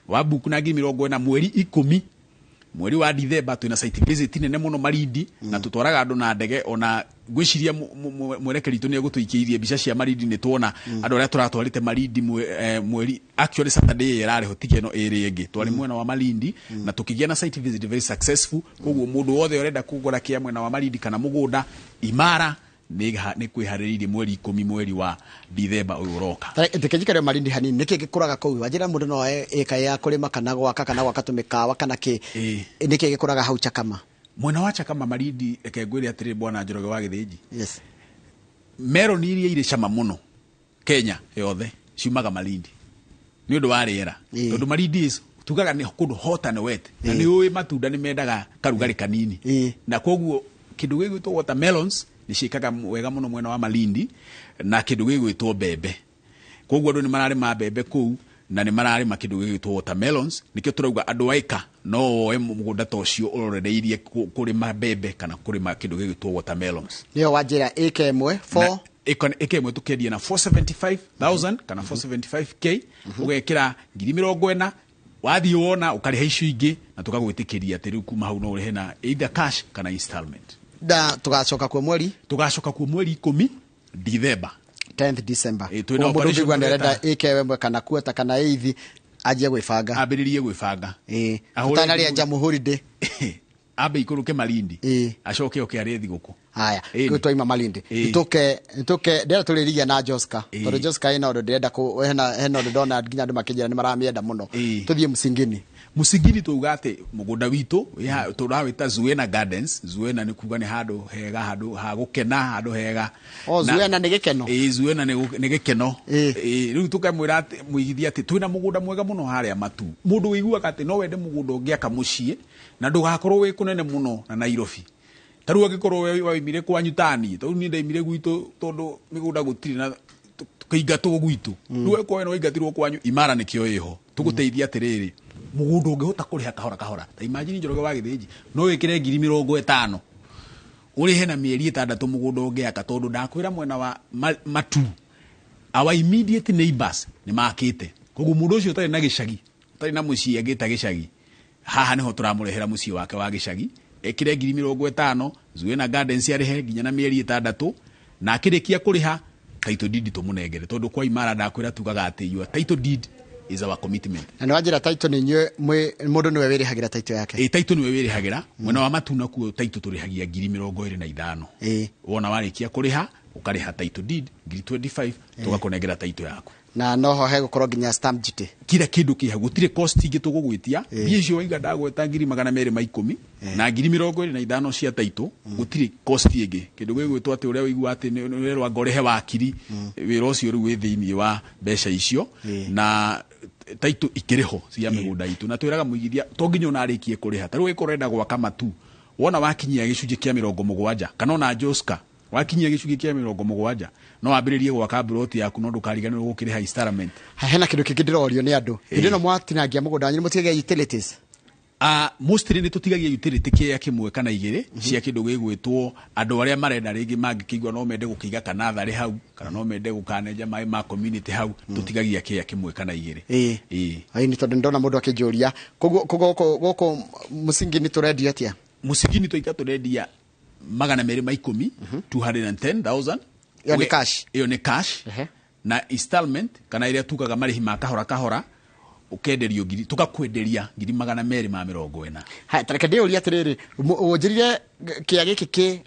Wa buku na ngiri 40, mweri 10 mweri wa Dithemba twĩna site visit nene mũno Malindi, na tũtwaraga andũ na ndege. Ona ngwĩciria mwerekeri witũ nĩ egũtũikĩirie mbica cia Malindi, nĩ tuona andũ arĩa tũratwarĩte Malindi mweri, actually Saturday ĩrĩa ĩrarĩ ho, tiga ĩno ĩrĩ ĩngĩ, twarĩ mwena wa Malindi na tũkĩgĩa na site visit very successful. Koguo mũndũ wothe ũrenda kũgũra kĩa mwena wa Malindi kana mũgũnda, Imara nĩ kwĩharĩrĩirie mweri 10 mweri wa Dithemba ũyũ ũroka. Reke njikare Malindi hanini. Nĩkĩ gĩkũraga kũu? Wanjĩra mũndũ no oe ĩka ya kũrĩma kana gwaka, kana gwaka tũmĩkawa kana kĩ. Nĩkĩ gĩkũraga hau Chakama? Mwena wa Chakama Malindi, reke ngwĩre atĩrĩ bwana Njoroge wa Gĩthĩnji, Yes. Meroni iria irĩ cama mũno Kenya yothe ciumaga Malindi nĩ ũndũ wa rĩera, tondũ Malindi is tugaga nĩ kũndũ hot and wet, na nĩ ũĩ matunda nĩ mendaga karugarĩ kanini, na koguo kĩndũ gĩgwĩtwo watermelons nĩ ciĩkaga wega mũno mwena wa Malindi, na kĩndũ gĩgwĩtwo mbembe. Koguo andũ nĩ mararĩma mbembe kũu na nĩ mararĩma kĩndũ gĩgwĩtwo watermelons. Nĩkĩo tũrauga andũ a ĩka no woe mũgũnda ta ũcio ũrorereirie kũrĩma mbembe kana kũrĩma kĩndũ gĩgwĩtwo watermelons. Nĩyo wanjĩra ĩka ĩmwe Na 4 ĩka ĩmwe tũkendia na 475,000 kana 475K, ũgekĩra ngiri 40, wathiĩ wona ũkarĩha icio ingĩ, na tũkagwĩtĩkĩria atĩ rĩu kuma hau no ũrĩhe na either cash kana installment. Na tũgacoka kuo mweri? Tũgacoka kuo mweri 10 Dithemba. 10th December. Ĩ, twĩna Koguo mũndũ operation ũngĩigua nĩ arenda tũreta. ĩka ĩmwe kana kuota kana eithi, anjie gwĩbanga. Ambĩrĩrie gwĩbanga. Ahũre Tũtanarĩa thimũ. Jamhuri Day. Ambe ikũrũke Malindi, acoke oke arĩe thigũkũ. Haya, Ĩni. rĩu twaima Malindi, nĩtũke ndĩrenda tũrĩrigia na Joska, tondũ Joska ĩna ũndũ ndĩrenda hena ũndũ ndona nginya andũ makĩnjĩra nĩ maramĩenda mũno. Tũthiĩ Msingini. Mũcingini twauga atĩ mũgũnda witũ tũrawĩta Zuena Gardens. Zuena nĩ kuga nĩ handũ hega, handũ ha gũkena, handũ hega. O, Zuena nĩ gĩkeno? Ĩĩ, Zuena nĩ gĩkeno. Ĩĩ, rĩu tũkamwĩra atĩ mũigithia atĩ twĩna mũgũnda mwega mũno harĩa Matu. Mũndũ ũiguaga atĩ no wende mũgũnda ũngĩaka mũciĩ na ndũgakorwo wĩ kũnene mũno na Nairobi. Ta rĩu angĩkorwo we waimire kwanyu tani, tondũ niĩ ndaimire gwitũ tondũ mĩgũnda gũtirĩ na tũkĩingatwo gwitũ. Rĩu angĩkorwo we nĩ waingatirwo kwanyu, Imara nĩkĩo ĩho. Tũgũteithia atĩrĩrĩ, mũgũnda ũngĩhota kũrĩha kahora kahora. Ta imagine Njoroge wa Gĩthĩnji, no wĩkĩre ngiri 50 ũrĩhe na mĩeri 6 mũgũnda ũngĩaka, tondũ ndakwĩra mwena wa Matu, our immediate neighbors nĩ makĩte. Koguo mũndũ ũcio ũtarĩ na gĩcagi, ũtarĩ na mũciĩ angĩta gĩcagi, haha nĩho tũramũrehera mũciĩ wake wa gĩcagi. Ekĩre ngiri 50, Zuena Gardens arĩhe nginya na mĩeri 6, na akĩrĩkia kũrĩha Title deed tũmũnengere, tondũ kwa Imara ndakwĩra tugaga atĩ your title deed is our commitment. Na nĩ wanjĩra title nĩ inyuĩ mũndũ nĩwe wĩrĩhagĩra title yake. Ĩ, title nĩwe wĩrĩhagĩra. Mwena wa Matuna kuo title tũrĩhagia 25,000. Wona warĩkia kũrĩha ũkarĩha title deed ngiri 25, tũgakũnengera title yaku. Na noho hegũkorwo nginya stamp duty. Kila kindu ki hau, gutire cost ingi tugugwitia. Mbia icio waiga ndagweta 210,000 na 25,000 cia title, gutire cost ingi. Kindu gigwitwo ati uria wigua ati ni urerwo anga urihe wakiri, wira ucio riu wi thiini wa mbeca icio. Na title ikiri ho cia migunda itu, na twiraga muigithia to nginya ona arikie kuriha. Ta riu ikorwo urenda gwaka matu, wona wakinyia gicunjĩ kia 70, kana ona Joska wakinyia gĩcunjĩ kĩa 70, no wambĩrĩrie gwaka mburoti yaku, no ndũkariganĩrwo gũkĩrĩha installment. Hena kĩndũ kĩngĩ ndĩrorio nĩ andũ. Hĩndĩ ĩno mwatinangia mũgũnda wanyu nĩmũtigagia utilities? Mostly nĩ tũtigagia utility kĩa kĩmwe kana igĩrĩ cia kĩndũ gĩgwĩtwo andũ arĩa marenda rĩngĩ mangĩkĩigua no mende gũkĩiga kana tharĩ hau, kana no mende gũkanenja maĩ ma community hau, tũtigagia kĩa kĩmwe kana igĩrĩ. Ĩĩ. Nĩ tondũ ndona mũndũ akĩnjũria. Koguo gũkũ mũcingi nĩ tũrendia atĩa? Mũcingi nĩ twaika tũrendia 210, 210,000. Ĩyo nĩ cash. Ĩyo nĩ cash. Na installment kana ĩrĩa tugaga marĩhi ma kahora kahora, ũkenderio ngiri, tũgakwenderia 240,000. Haya, ta reke ndĩũrie atĩrĩrĩ, ũnjĩrire kĩa gĩkĩ kĩ,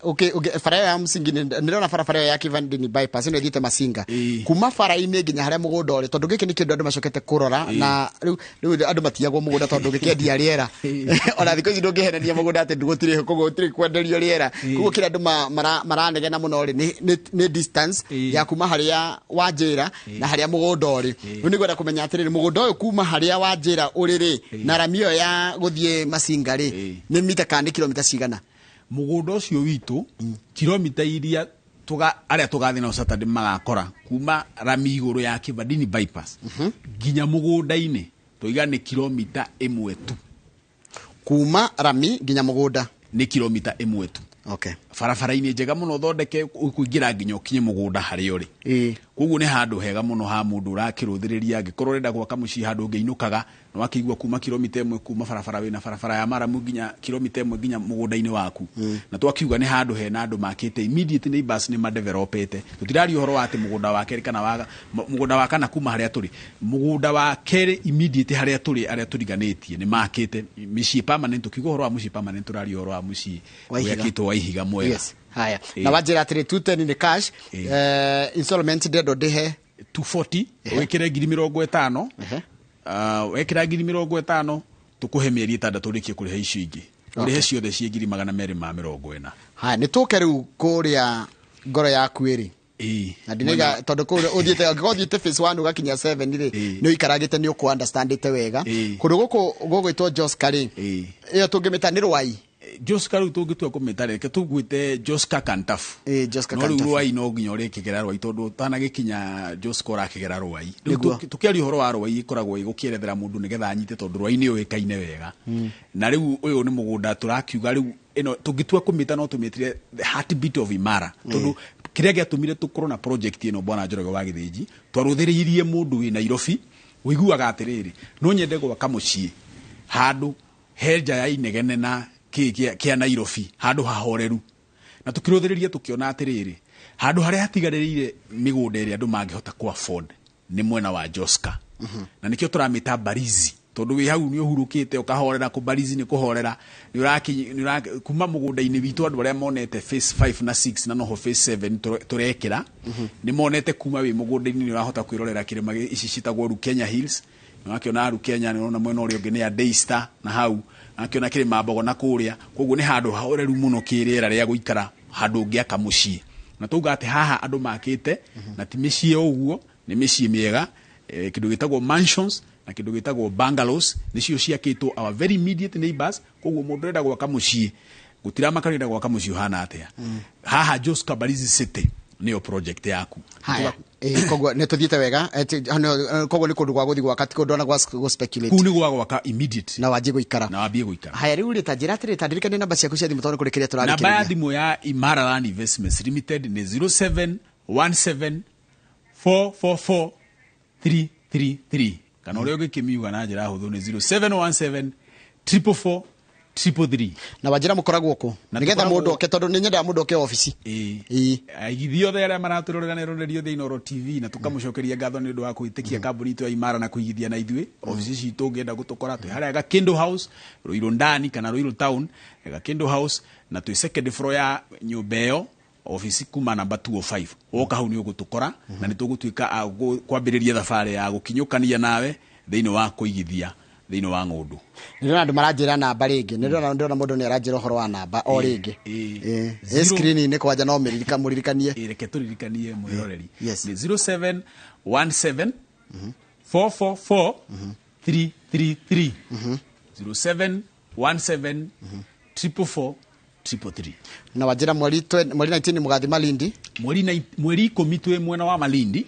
bara ĩyo ya mũcingi, nĩndĩrona barabara ĩyo ya Kivandini bypass ĩno ĩthiĩte Masinga. Kuma bara-inĩ nginya harĩa mũgũnda ũrĩ, tondũ gĩkĩ nĩ kĩndũ andũ macokete kũrora, na rĩu andũ matiagwo mũgũnda tondũ gĩkĩendia rĩera. Ona thikũ ici ndũngĩhenania mũgũnda atĩ gũtirĩ, koguo gũtirĩ kwenderio rĩera. Koguo kĩrĩa andũ maranegena mũno rĩ, nĩ distance ya kuma harĩa wanjĩra na harĩa mũgũnda ũrĩ. Rĩu nĩngwenda kũmenya atĩrĩrĩ, mũgũnda ũyũ kuma harĩa wanjĩra ũrĩ rĩ, na rami ĩyo ya gũthiĩ Masinga rĩ, nĩ mita kana nĩ kilomita cigana? Mũgũnda ũcio witũ, kilomita iria arĩa tũgathiĩ nao Saturday magakora kuma rami igũrũ ya Kivandini bypass nginya mũgũnda-inĩ, tũiga nĩ kilomita 1 tu. Kuma rami nginya mũgũnda nĩ kilomita 1 tu. Barabara-inĩ njega mũno thondeke ũkũingĩra nginya ũkinye mũgũnda harĩa ũrĩ. Koguo nĩ handũ hega mũno ha mũndũ ũrakĩrũthĩrĩria, angĩkorwo ũrenda gwaka mũciĩ handũ ũngĩinũkaga, nĩ wakĩigua kuma kilomita 1 kuma barabara wĩna barabara ya maramu nginya kilomita 1 nginya mũgũnda-inĩ waku. Na twakiuga nĩ handũ hena andũ makĩte immediate neighbors nĩ madevelopete. Tũtiraria ũhoro wa atĩ mũgũnda wa kerĩ kana wa mũgũnda wa kana kuma harĩa tũrĩ. Mũgũnda wa kerĩ immediate harĩa tũrĩ, arĩa tũriganĩtie nĩ makĩte mĩciĩ permanent. Tukiuga ũhoro wa mũciĩ permanent tũraria ũhoro wa mũciĩ Wa ihiga. wĩakĩtwo wa ihiga mwega. Yes. Haya. Na wanjĩra atĩrĩ, 210 nĩ cash, installment ndĩrenda ndĩhe 240, wĩkĩre 50,000. Wekĩra 50,000, tũkũhe mĩeri 6 ũrĩkie kũrĩha icio ingĩ. Ũrĩhe ciothe ciĩ 240,000. Haya, nĩ tũke rĩu kũrĩa ngoro yaku ĩrĩ. Na ndinaiga tondũ kũu ũthiĩte, angĩkorwo ũthiĩte phase 1 ũgakinya 7 rĩ, nĩ ũikarangĩte, nĩ ũkũ understandĩte wega. Kũndũ gũkũ gũgwĩtwo Joska rĩ, ĩyo tũngĩmĩta nĩ Rwai. Joska rĩu tũngĩtua kũmĩta reke tũgwĩte Joska Kantafu. Joska No rĩu Kantafu. Rwai no nginya ũrĩkĩgera Rwai tondũ ũtanagĩkinya Joska ũrakĩgera Rwai. Rĩu Nĩguo. tũkĩaria ũhoro wa Rwai ĩkoragwo ĩgũkĩerethera mũndũ nĩgetha anyite tondũ Rwai nĩ yũĩkaine wega. Na rĩu ũyũ nĩ mũgũnda tũrakiuga rĩu ĩno tũngĩtua kũmĩta no tũmĩtire the heartbeat of Imara. Tondũ kĩrĩa gĩatũmire tũkorwo na project ĩno Bwana Njoroge wa Gĩthĩnji, twarũthĩrĩirie mũndũ wĩ Nairobi ũiguaga atĩrĩrĩ, no nyende gwaka mũciĩ handũ he nja ya inegene na kĩa Nairobi, handũ hahoreru. Na tũkĩrũthĩrĩria tũkĩona atĩrĩrĩ, handũ harĩa hatigarĩrĩire mĩgũnda ĩrĩa andũ mangĩhota kũ afford nĩ mwena wa Joska. Na nĩkĩo tũramĩta Barizi, tondũ wĩ hau nĩ ũhurũkĩte ũkahorera, kũ Barizi nĩ kũhorera, kuma mũgũnda-inĩ witũ andũ arĩa monete phase 5 na 6 na noho phase 7 tũrekĩra, nĩ monete kuma wĩ mũgũnda-inĩ nĩ ũrahota kwĩrorera kĩrĩma ici citagwo Rukenya Hills. Nĩ wakĩona Rukenya, nĩ ũrona mwena ũrĩa ũngĩ nĩ ya Daystar na hau, nĩ wakĩona kĩrĩma Mbogo na kũrĩa. Koguo nĩ handũ hahoreru mũno kĩrĩera rĩa gũikara, handũ ũngĩaka mũciĩ. Na tauga atĩ haha andũ makĩte, na ti mĩciĩ o ũguo, nĩ mĩciĩ mĩega, kĩndũ gĩtagwo mansions na kĩndũ gĩtagwo bungalows, nĩcio ciakĩtwo our very immediate neighbors. Koguo mũndũ ũrenda gwaka mũciĩ, gũtiramaka ũrenda gwaka mũciĩ ũhana atĩa. Haha Joska Barizi City nĩyo project yaku. Haya. Koguo nĩ tũthiĩte wega. Koguo nĩ kũndũ gwa gũthiĩ gwaka, ti kũndũ ona gwa gũ speculate. Kũu nĩ gwa gwaka immediate. Na wanjie gũikara. Na wambie gũikara. Haya, rĩu rĩ, ta njĩra atĩrĩ, ta ndirikanie namba ciaku cia thimũ tondũ nĩ kũrĩ kĩrĩa tũrarĩkĩrĩria. Namba ya thimũ ya Imara Land Investments Limited nĩ zero seven one seven four four four three three three. Kana ũrĩa ũngĩkĩmiuga na njĩra hũthũ nĩ zero seven one seven triple four 333. Na wanjĩra mũkoragwo kũ nĩgetha mũndũ oke, tondũ nĩ nyendaga mũndũ oke obici. Aigithia othe arĩa maratũrorera na eroreria thĩinĩ Inooro TV, na tũkamũcokeria ngatho nĩ ũndũ wa kwĩtĩkia kambuni itũ ya Imara na kũigithia na ithuĩ. Obici citũ ũngĩenda gũtũkora twĩ harĩa Gakĩndũ House, Ruiru ndani kana Ruiru town, Gakĩndũ House, na twĩ second floor ya nyũmba ĩyo, obici kuma namba 205. Woka hau nĩ ũgũtũkora, na nĩ tũgũtuĩka a kwambĩrĩria thabarĩ ya gũkinyũkania nawe thĩinĩ wa kũigithia thĩinĩ wa ng'ũndũ. Nĩndĩrona andũ maranjĩra namba rĩngĩ, nĩndĩrona mũndũ nĩ aranjĩra ũhoro wa namba o rĩngĩ. Ĩ screen-inĩ kwanja no mũririkanie. Reke tũririkanie mwĩroreri. Nĩ 0717 444 333. 0717 444 333. Na wanjĩra mweri 19 mũgathi Malindi. Mweri 10 twĩ mwena wa Malindi.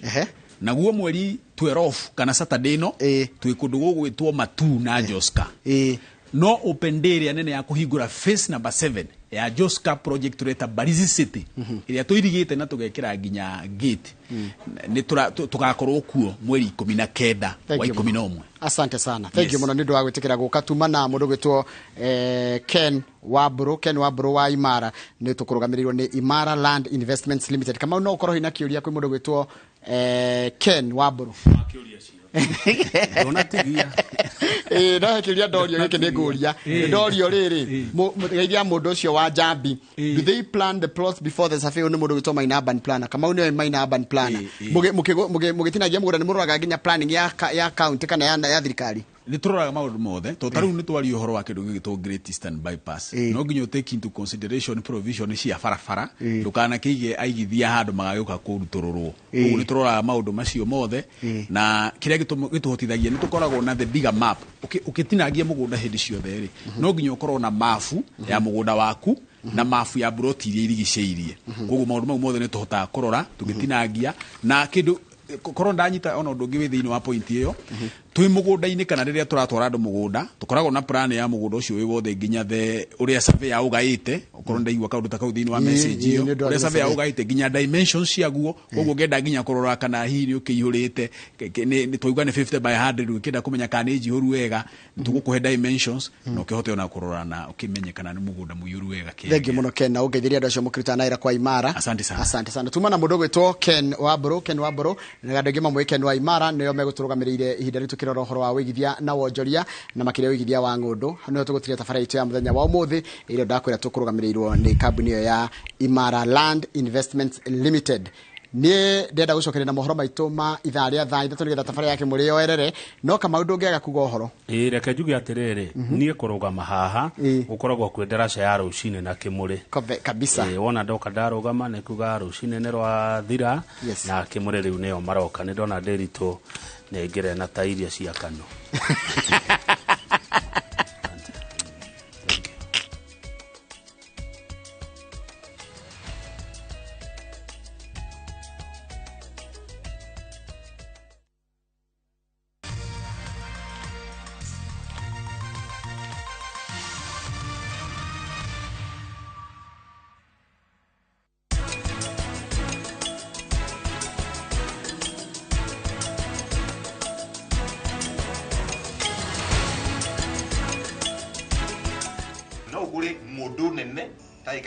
Naguo mweri 12 kana Saturday no twĩ kũndũ gũgwĩtwo Matu na Joska. No open day ĩrĩa nene ya kũhingũra phase number 7 ya Joska project tureta Barizi City, ĩrĩa tũirigĩte na tũgekĩra nginya gate. Nĩ tũgakorwo kuo mweri 19 wa 11. Asante sana. Thank you mũno nĩ ũndũ wa gwĩtĩkĩra gũka. Tuma na mũndũ gwĩtwo Ken Wamburu, Ken Wamburu wa Imara, nĩ tũkũrũgamĩrĩirwo nĩ Imara Land Investments Limited. Kamau no ũkorwo hina kĩũria kwĩ mũndũ gwĩtwo Ken Wamburu. No kĩũria ndorio gĩkĩ nĩ ngũria. Ndorio rĩrĩ, geithia mũndũ ũcio wa Njambi. Do they plan the plots before the survey? Nĩ mũndũ gwĩtwo Maina Urban Planner. Kamau nĩwe Maina Urban Planner. Mũgĩtinagia mũgũnda nĩ mũroraga nginya planning ya county kana ya thirikari? Nĩ tũroraga maũndũ mothe, tondũ ta rĩu nĩ twaria ũhoro wa kĩndũ gĩgĩtwo Great Eastern Bypass. No nginya take into consideration provision cia barabara, ndũkanakĩige aigithia handũ magagĩũka kũrutũrũrwo. Koguo nĩ tũroraga maũndũ macio mothe, na kĩrĩa gĩtũhotithagia nĩ tũkoragwo na the bigger map. Ũkĩtinagia mũgũnda hĩndĩ ciothe rĩ, no nginya ũkorwo na mabu ya mũgũnda waku na mabu ya buroti iria irigicĩirie. Koguo maũndũ mau mothe nĩ tũhotaga kũrora tũgĩtinagia, na kĩndũ korwo ndanyita ona ũndũ ũngĩ wĩ thĩinĩ wa point ĩyo, twĩ mũgũnda-inĩ kana rĩrĩa tũratwara andũ mũgũnda, tũkoragwo na plan ya mũgũnda ũcio wĩ wothe nginya the ũrĩa survey ya ũgaĩte, okorwo ndaigua kaũndũ ta kau thĩinĩ wa message ĩyo, ũrĩa survey ya ũgaĩte nginya dimensions ciaguo. Koguo ngenda nginya kũrora kana hihi nĩ ũkĩihũrĩte, nĩ twauga nĩ 50 by 100, ũkĩenda kũmenya kana nĩ njihũru wega, tũgũkũhe dimensions na ũkĩhote ona kũrora na ũkĩmenye kana nĩ mũgũnda mũiyũru wega. Thank you mũno Ken, na ũngeithĩrie andũ acio mũkĩruta naira kwa Imara. Asante sana. Asante sana. Tuma na mũndũ ũgwĩtwo Ken Wamburu, Ken Wamburu na andũ aingĩ mamũĩ Ken wa Imara, nĩo megũtũrũgamĩrĩire ihinda rĩu tũkĩrora ũhoro wa wĩigithia na wonjoria na makĩria wĩigithia wa ng'ũndũ. Nĩho tũgũtiria tabarĩra itũ ya mũthenya wa ũmũthĩ ĩrĩa ndakwĩra tũkũrũgamĩrĩirwo nĩ kambuni ĩyo ya Imara Land Investments Limited. Niĩ ndĩrenda gũcokeria na mohoro maitũ ma ithaa rĩa thaa 3 nĩgetha tabarĩra yake mũrĩ yoerere, no Kamau ndũngĩaga kuga ũhoro. Reke njuge atĩrĩrĩ, niĩ kũrũgama haha gũkoragwo kwĩ ndaraca ya rũcinĩ na kĩmũrĩ kabisa. Wona ndoka ndarũgama nĩ kuga rũcinĩ nĩ rwathira, na kĩmũrĩ rĩu nĩo maroka. Nĩ ndona Ndĩritũ nĩ aingĩre na ta iria cia Kano.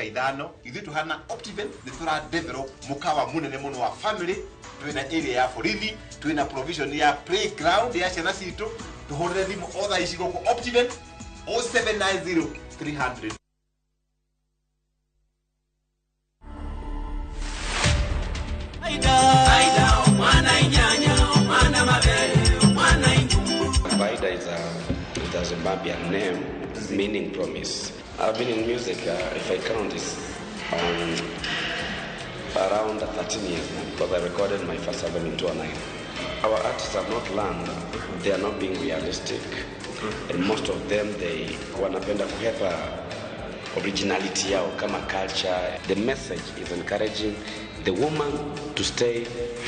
Ithano ithuĩ tũhana Optiven nĩ tũra develop mũkawa mũnene mũno wa family, twĩna area ya borithi, twĩna provision ya playground ya ciana citũ. Tũhũrĩre thimũ o thaa ici gũkũ Optiven 0790 300. Faida is a Zimbabwean name meaning promise. I've been in music, if I count, it's around 13 years now, because I recorded my first album in 2009. Our artists have not learned, they are not being realistic, and most of them, they wanapenda kuhepa originality yao kama culture. The message is encouraging the woman to stay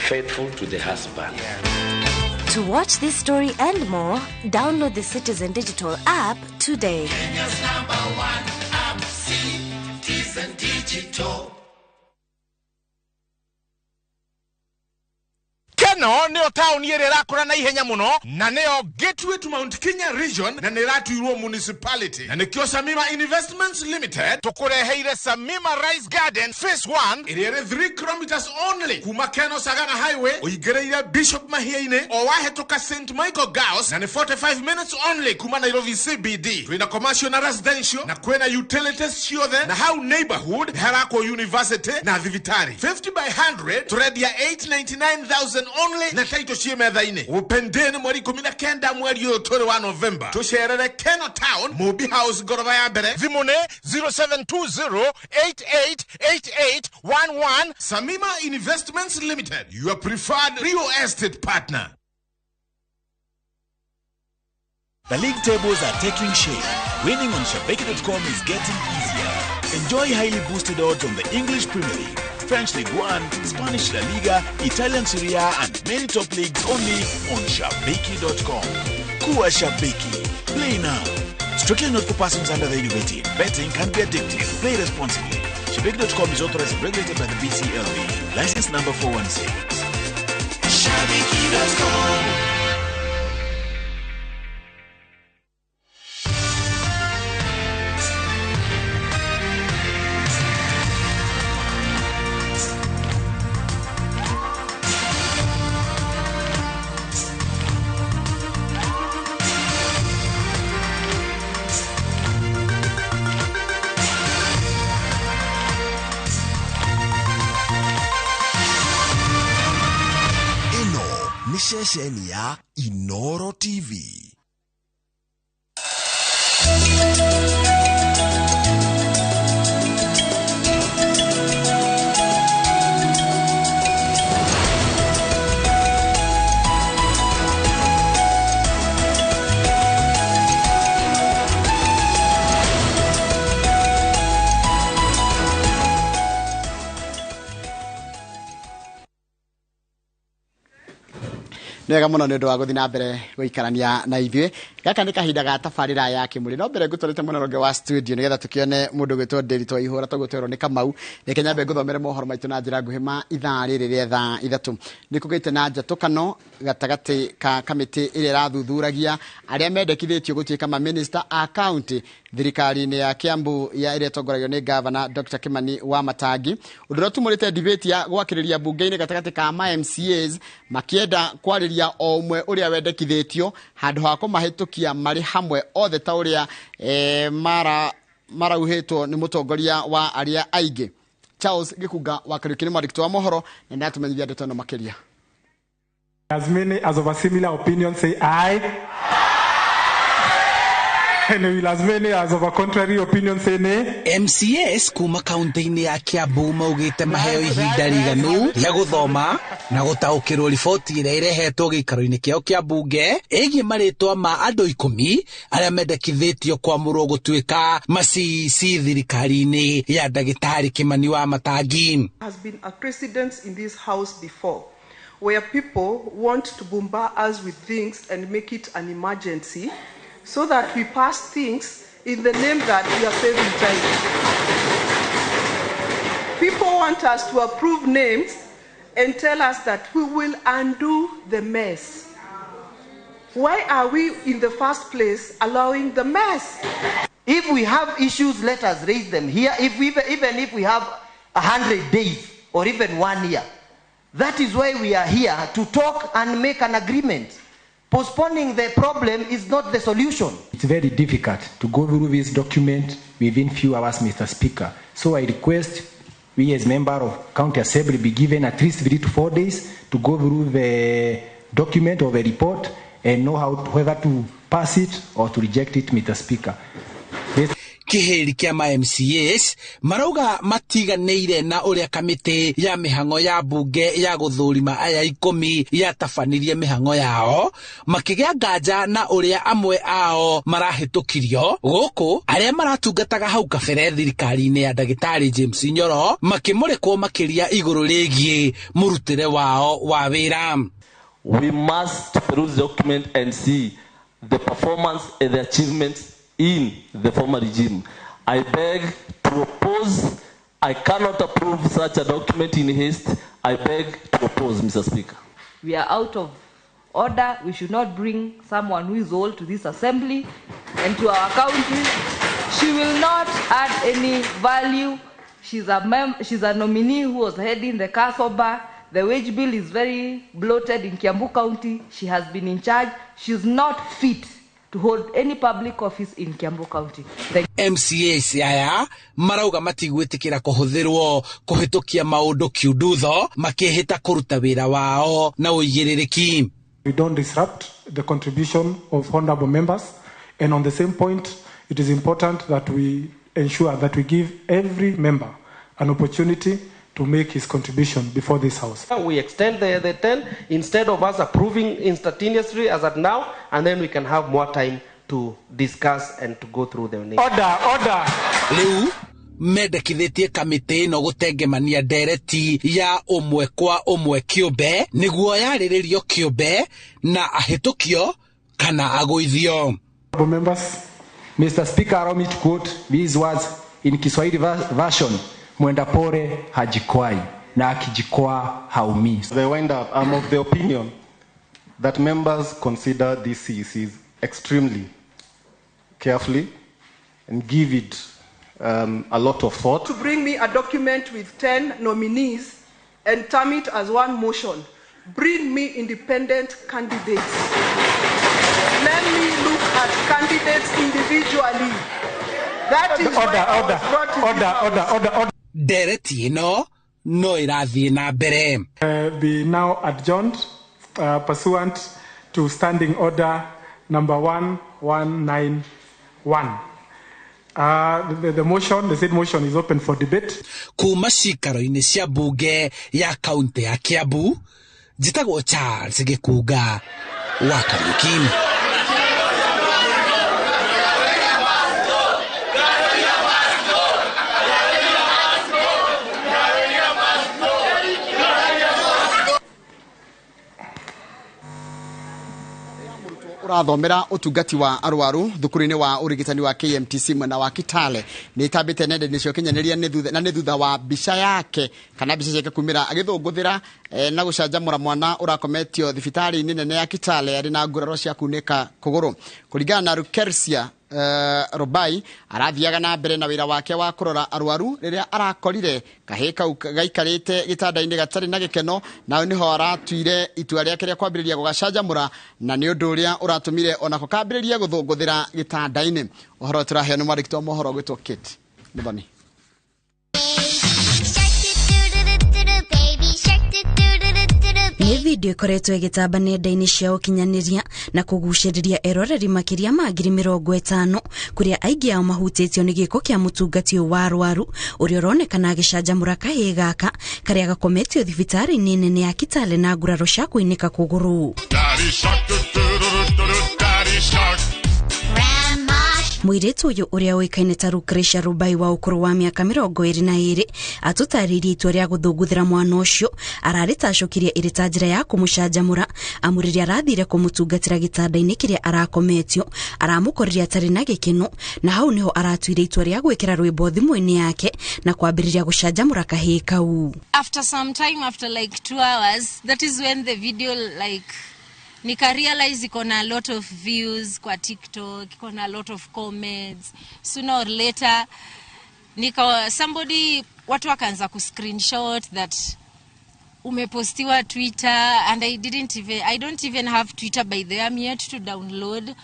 faithful to the husband. Yeah. To watch this story and more, download the Citizen Digital app today. Kenya's #1 app, Citizen Digital. Ken Ĩno nĩyo taũni ĩrĩa ĩrakũra na ihenya mũno na nĩyo gateway to Mount Kenya region na nĩ ĩratuirwo municipality, na nĩkĩo Samima Investments Limited tũkũreheire Samima Rice Garden Phase 1 ĩrĩa ĩrĩ 3 kilometers only kuma Keno Sagana Highway ũingĩrĩire Bishop Mahia-inĩ o wahĩtũka St Michael Girls, na nĩ 45 minutes only kuma Nairobi CBD. Twĩna commercial na residential na kwĩna utilities ciothe, na hau neighborhood nĩ harakwo university na thibitarĩ. 50 by 100 tũrendia 899,000 only na taito ciĩ metha-inĩ. Open day nĩ mweri 19 mweri ũyũ tũrĩ wa November. Tũcerere Keno Town, Mobi House, ngoroba ya mbere. Thimũ nĩ 0720888811. Samima Investments Limited, your preferred real estate partner. The league tables are taking shape. Winning on Shabiki.com is getting easier. Enjoy highly boosted odds on the English Premier League, French League One, Spanish La Liga, Italian Serie A, and many top leagues only on Shabiki.com. Kuwa Shabiki. Play now. Strictly not for persons under the age of 18. Betting can be addictive. Play responsibly. Shabiki.com is authorized and regulated by the BCLB. License number 416. Shabiki.com. Ceceni ya Inoro TV. Nĩ wega mũno nĩ ũndũ wa gũthiĩ na mbere gũikarania na ithuĩ. Gaka nĩ kahinda ga tabarĩra ya Kĩmũrĩ. No mbere ngũtwarĩte mwena ũrĩa ũngĩ wa studio nĩgetha tũkĩone mũndũ ũgwĩtwo Ndĩritũ Waihũra tũguo twerwo nĩ Kamau. Reke nyambe ngũthomere mohoro maitũ na njĩra nguhĩ ma ithaa rĩrĩ rĩa thaa 3. Nĩ kũgĩte na njatũkano gatagatĩ ka kamĩtĩ ĩrĩa ĩrathuthuragia arĩa mendekithĩtio gũtuĩka mamĩnĩsta a kaunti thirikari-inĩ ya Kiambu ya ĩrĩa ĩtongoragio nĩ gavana Dr. Kimani wa Matangi. Ũndũ ũrĩa ũtumũrĩte debate ya gwakĩrĩria mbunge-inĩ gatagatĩ ka ma MCAs makĩenda kwarĩria o ũmwe ũrĩa wendekithĩtio handũ ha kũmahĩtũkia marĩ hamwe othe ta ũrĩa marauhĩtwo nĩ mũtongoria wa arĩa aingĩ. Charles Gĩkunga wa Kariũki nĩ mwandĩki wa mohoro na nĩatũmenyithia ndeto ĩno makĩria. As many as of a similar opinion say aye. And will as many as of a contrary opinion say nay. MCAs kuma kaunti-inĩ ya Kiambu maugĩte maheo ihinda riganu rĩa gũthoma na gũtaũkĩrwo riboti ĩrĩa ĩrehetwo gĩikaro-inĩ kĩao kĩa mbunge ĩgiĩ marĩtwa ma andũ 10 arĩa mendekithĩtio kwamũrwo gũtuĩka ma CEC thirikari-inĩ ya ndagĩtarĩ Kimani wa Matangi. Has been a precedent in this house before, where people want to bombard us with things and make it an emergency so that we pass things in the name that we are saving time. People want us to approve names and tell us that we will undo the mess. Why are we in the first place allowing the mess? If we have issues, let us raise them here. If we, even if we have 100 days or even 1 year, that is why we are here, to talk and make an agreement. Postponing the problem is not the solution. It's very difficult to go through this document within few hours, Mr. Speaker. So I request we as member of County Assembly be given at least 3 to 4 days to go through the document or the report and know how whether to pass it or to reject it, Mr. Speaker. Kĩhĩri kĩa ma MCAs marauga matiganĩire na ũrĩa kamĩtĩ ya mĩhang'o ya mbunge ya gũthũrima aya 10 yatabanirie mĩhang'o yao makĩgĩa nganja na ũrĩa amwe ao marahĩtũkirio gũkũ arĩa maratungataga hau kabere thirikari-inĩ ya ndagĩtarĩ James Nyoro makĩmũrĩkwo makĩria igũrũ rĩgiĩ mũrutĩre wao wa wĩra. We must peruse the document and see the performance and the achievements in the former regime. I beg to oppose. I cannot approve such a document in haste. I beg to oppose, Mr. Speaker. We are out of order. We should not bring someone who is old to this assembly and to our county. She will not add any value. She's a nominee who was heading the Kasoba. The wage bill is very bloated in Kiambu County. She has been in charge. She's not fit to hold any public office in Kiambu County. MCAs aya marauga matigwitikira kuhuthirwo kuhitukia maundu kiundutho makihita kuruta wira wao na uigiririki. We don't disrupt the contribution of honorable members, and on the same point it is important that we ensure that we give every member an opportunity to make his contribution before this house. We extend the 10 instead of us approving instantaneously as at now, and then we can have more time to discuss and to go through the name. Order, order. Riu mendekithĩtie kamĩtĩ ĩno gũtengemania ndereti ya ũmwe kwa ũmwe kĩũmbe nĩguo yarĩrĩrio kĩũmbe na ahĩtũkio kana agũithio. Members, Mr. Speaker, allow me to quote these words in Kiswahili version. Mwenda pole hajikwai na akijikwaa haumii. As I wind up, I'm of the opinion that members consider these CECs extremely carefully and give it a lot of thought. To bring me a document with 10 nominees and term it as one motion. Bring me independent candidates. Let me look at candidates individually. That is order, order, order, order, order, order. Ndereti ĩno no ĩrathiĩ na mbere. Be now adjourned pursuant to standing order number 1191. The motion, the said motion is open for debate. Kuma cikaro-inĩ cia bunge ya kaunti ya Kiambu, njĩtagwo Charles Gĩkunga wa Kariuki. Urathomera utungati wa arwaru thukuru-inĩ wa ũrigitani wa KMTC mwena wa Kitale nĩ itambĩte nenda-inĩ cia ũkinyanĩria na nĩ thutha wa mbica yake kana mbica ciake kumĩra agĩthũngũthĩra na gũcanjamũra mwana ũrakometio thibitarĩ-inĩ nene ya Kitale arĩ na nguraro cia kunĩka kũgũrũ. Kũringana na Rukersia Rubai arathiaga na mbere na wĩra wake wa kũrora arwaru rĩrĩa arakorire kahĩĩ kau gaikarĩte gĩtanda-inĩ gatarĩ na gĩkeno, na nĩho aratuire itua rĩake rĩa kwambĩrĩria gũgacanjamũra na nĩ ũndũ ũrĩa ũratũmire onako kambĩrĩria gũthũngũthĩra gĩtanda-inĩ. Ũhoro tũraheo nĩ mwandĩki wa mohoro gwĩtwo Kate Muthoni. Nĩ video ĩkoretwo ĩgĩtamba nenda-inĩ cia ũkinyanĩria na kũgucĩrĩria eroreri makĩria ma 50,000 kũrĩa aingĩ ao mahutĩtio nĩ gĩko kĩa mũtungati ũyũ wa arwaru ũrĩa ũronekana agĩcanjamũra kahĩĩ gaka karĩa gakometio thibitarĩ-inĩ nene ya Kitale na nguraro cia kũinĩka kũgũrũ. Mũirĩtu ũyũ ũrĩa ũĩkaine ta Lucretia Rubai wa ũkũrũ wa mĩaka 22 atũtarĩirie itua rĩa gũthũngũthĩra mwana ũcio ararĩtacũkirie ĩrĩ ta njĩra ya kũmũcanjamũra amu rĩrĩa arathire kũmũtungatĩra gĩtanda-inĩ kĩrĩa arakometio aramũkorire atarĩ na gĩkeno, na hau nĩho aratuire itua rĩa gwĩkĩra rwĩmbo thimũ-inĩ yake na kwambĩrĩria gũcanjamũra kahĩĩ kau. After some time, after like 2 hours, that is when the video like nika realize iko na a lot of views kwa TikTok, iko na a lot of comments. Sooner or later nika somebody watu wakaanza ku screenshot that umepostiwa Twitter, and I don't even have Twitter by the way, I'm yet to download.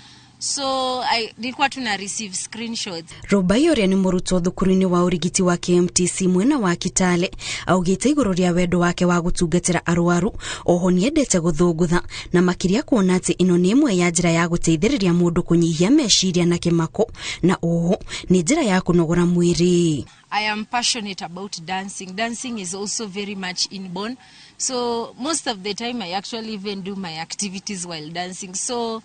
So I nilikuwa tuna receive screenshots. Rubai ũrĩa nĩ mũrutwo thukuru-inĩ wa ũrigiti wa KMTC mwena wa Kitale augĩte igũrũ rĩa wendo wake wa gũtungatĩra arwaru oho nĩendete gũthũngũtha na makĩria kuona atĩ ĩno nĩ ĩmwe ya njĩra ya gũteithĩrĩria mũndũ kũnyihia meciria na kĩmako na oho nĩ njĩra ya kũnogora mwĩrĩ. I am passionate about dancing. Dancing is also very much inborn. So most of the time I actually even do my activities while dancing. So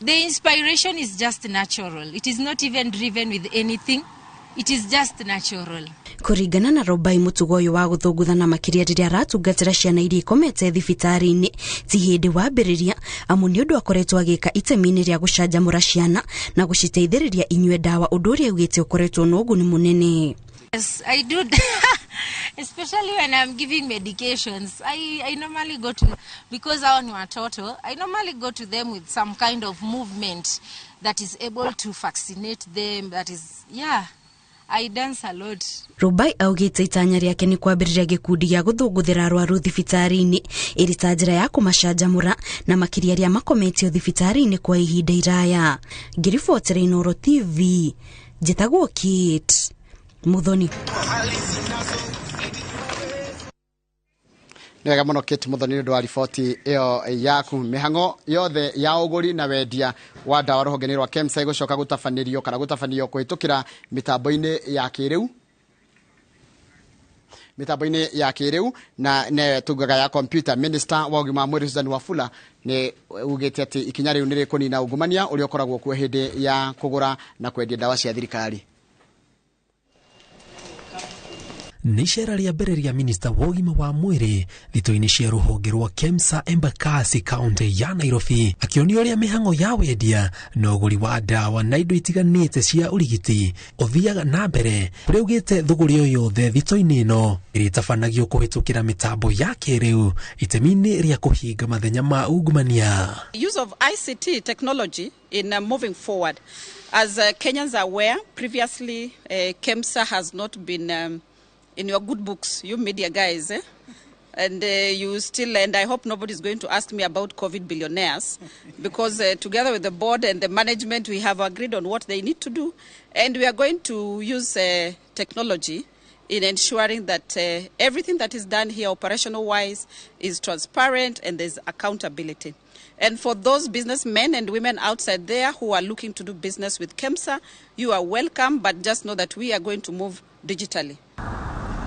the inspiration is just natural. It is not even driven with anything. It is just natural. Kũringana na Rubai mũtugo ũyũ wa gũthũngũthana makĩria rĩrĩa aratungatĩra ciana iria ikomete thibitarĩ-inĩ ti hĩndĩ wambĩrĩria amu nĩ ũndũ akoretwo agĩka itemi-inĩ rĩa gũcanjamũra ciana na gũciteithĩrĩria inyue ndawa ũndũ ũrĩa augĩte ũkoretwo na ũguni mũnene. Yes, I do. Especially when I'm giving medications. I normally go to, because hao ni watoto, I normally go to them with some kind of movement that is able to vaccinate them, that is, yeah, I dance a lot. Rubai augite itanya rĩake nĩ kwambĩrĩria gĩkundi gĩa gũthũngũthĩra arwaru thibitarĩ-inĩ ĩrĩ ta njĩra ya kũmacanjamũra na makĩria arĩa makometio thibitarĩ-inĩ kwa ihinda iraya. Ngĩribotera Inooro TV, njĩtagwo Kate Muthoni. Nĩ wega mũno Kate Muthoni nĩ ũndũ wa riboti ĩyo yaku. Mĩhang'o yothe ya ũgũri na wendia wa ndawa rũhonge-inĩ rwa KEMSA ĩgũcoka gũtabanĩrio kana gũtabanio kũhĩtũkĩra mĩtambo-inĩ ya kĩrĩu mĩtambo-inĩ ya kĩrĩu na ne tugaga ya computer. Minister wa ũgima wa mwĩrĩ Susan Wafula nĩ ugĩte atĩ ikinya rĩu nĩ rĩkũnina ungumania ũrĩa ũkoragwo kuo hĩndĩ ya kũgũra na kwendia ndawa cia thirikari. Nĩ icera rĩa mbere rĩa minista wa ũgima wa mwĩrĩ thito-inĩ cia rũhonge rwa KEMSA Embakasi kaunti ya Nairobi, akĩonio ũrĩa mĩhang'o ya wendia na ũgũri wa ndawa na indo itiganĩte cia ũrigiti ũthiaga na mbere, kũrĩa augĩte thũgũrĩ o yothe thito-inĩ ĩno ĩrĩtabanagio kũhĩtũkĩra mĩtambo ya kĩrĩu itemi-inĩ rĩa kũhinga mathenya ma ungumania. Use of ICT technology in moving forward. As Kenyans are aware, previously KEMSA has not been in your good books, you media guys, eh? And you still, and I hope nobody's going to ask me about COVID billionaires, because together with the board and the management, we have agreed on what they need to do, and we are going to use technology in ensuring that everything that is done here operational-wise is transparent and there's accountability. And for those businessmen and women outside there who are looking to do business with KEMSA, you are welcome, but just know that we are going to move digitally.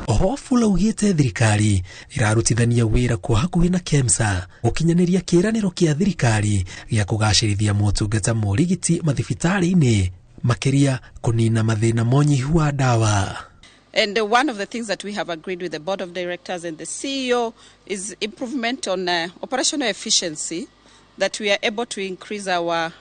Oho Wafula augĩte thirikari ĩrarutithania wĩra kwa hakuhĩ na KEMSA gũkinyanĩria kĩĩranĩro kĩa thirikari gĩa kũgacĩrithia motungata ma ũrigiti mathibitarĩ-inĩ, makĩria kũnina mathĩna ma ũnyihu wa ndawa. And one of the things that we have agreed with the board of directors and the CEO is improvement on operational efficiency, that we are able to increase our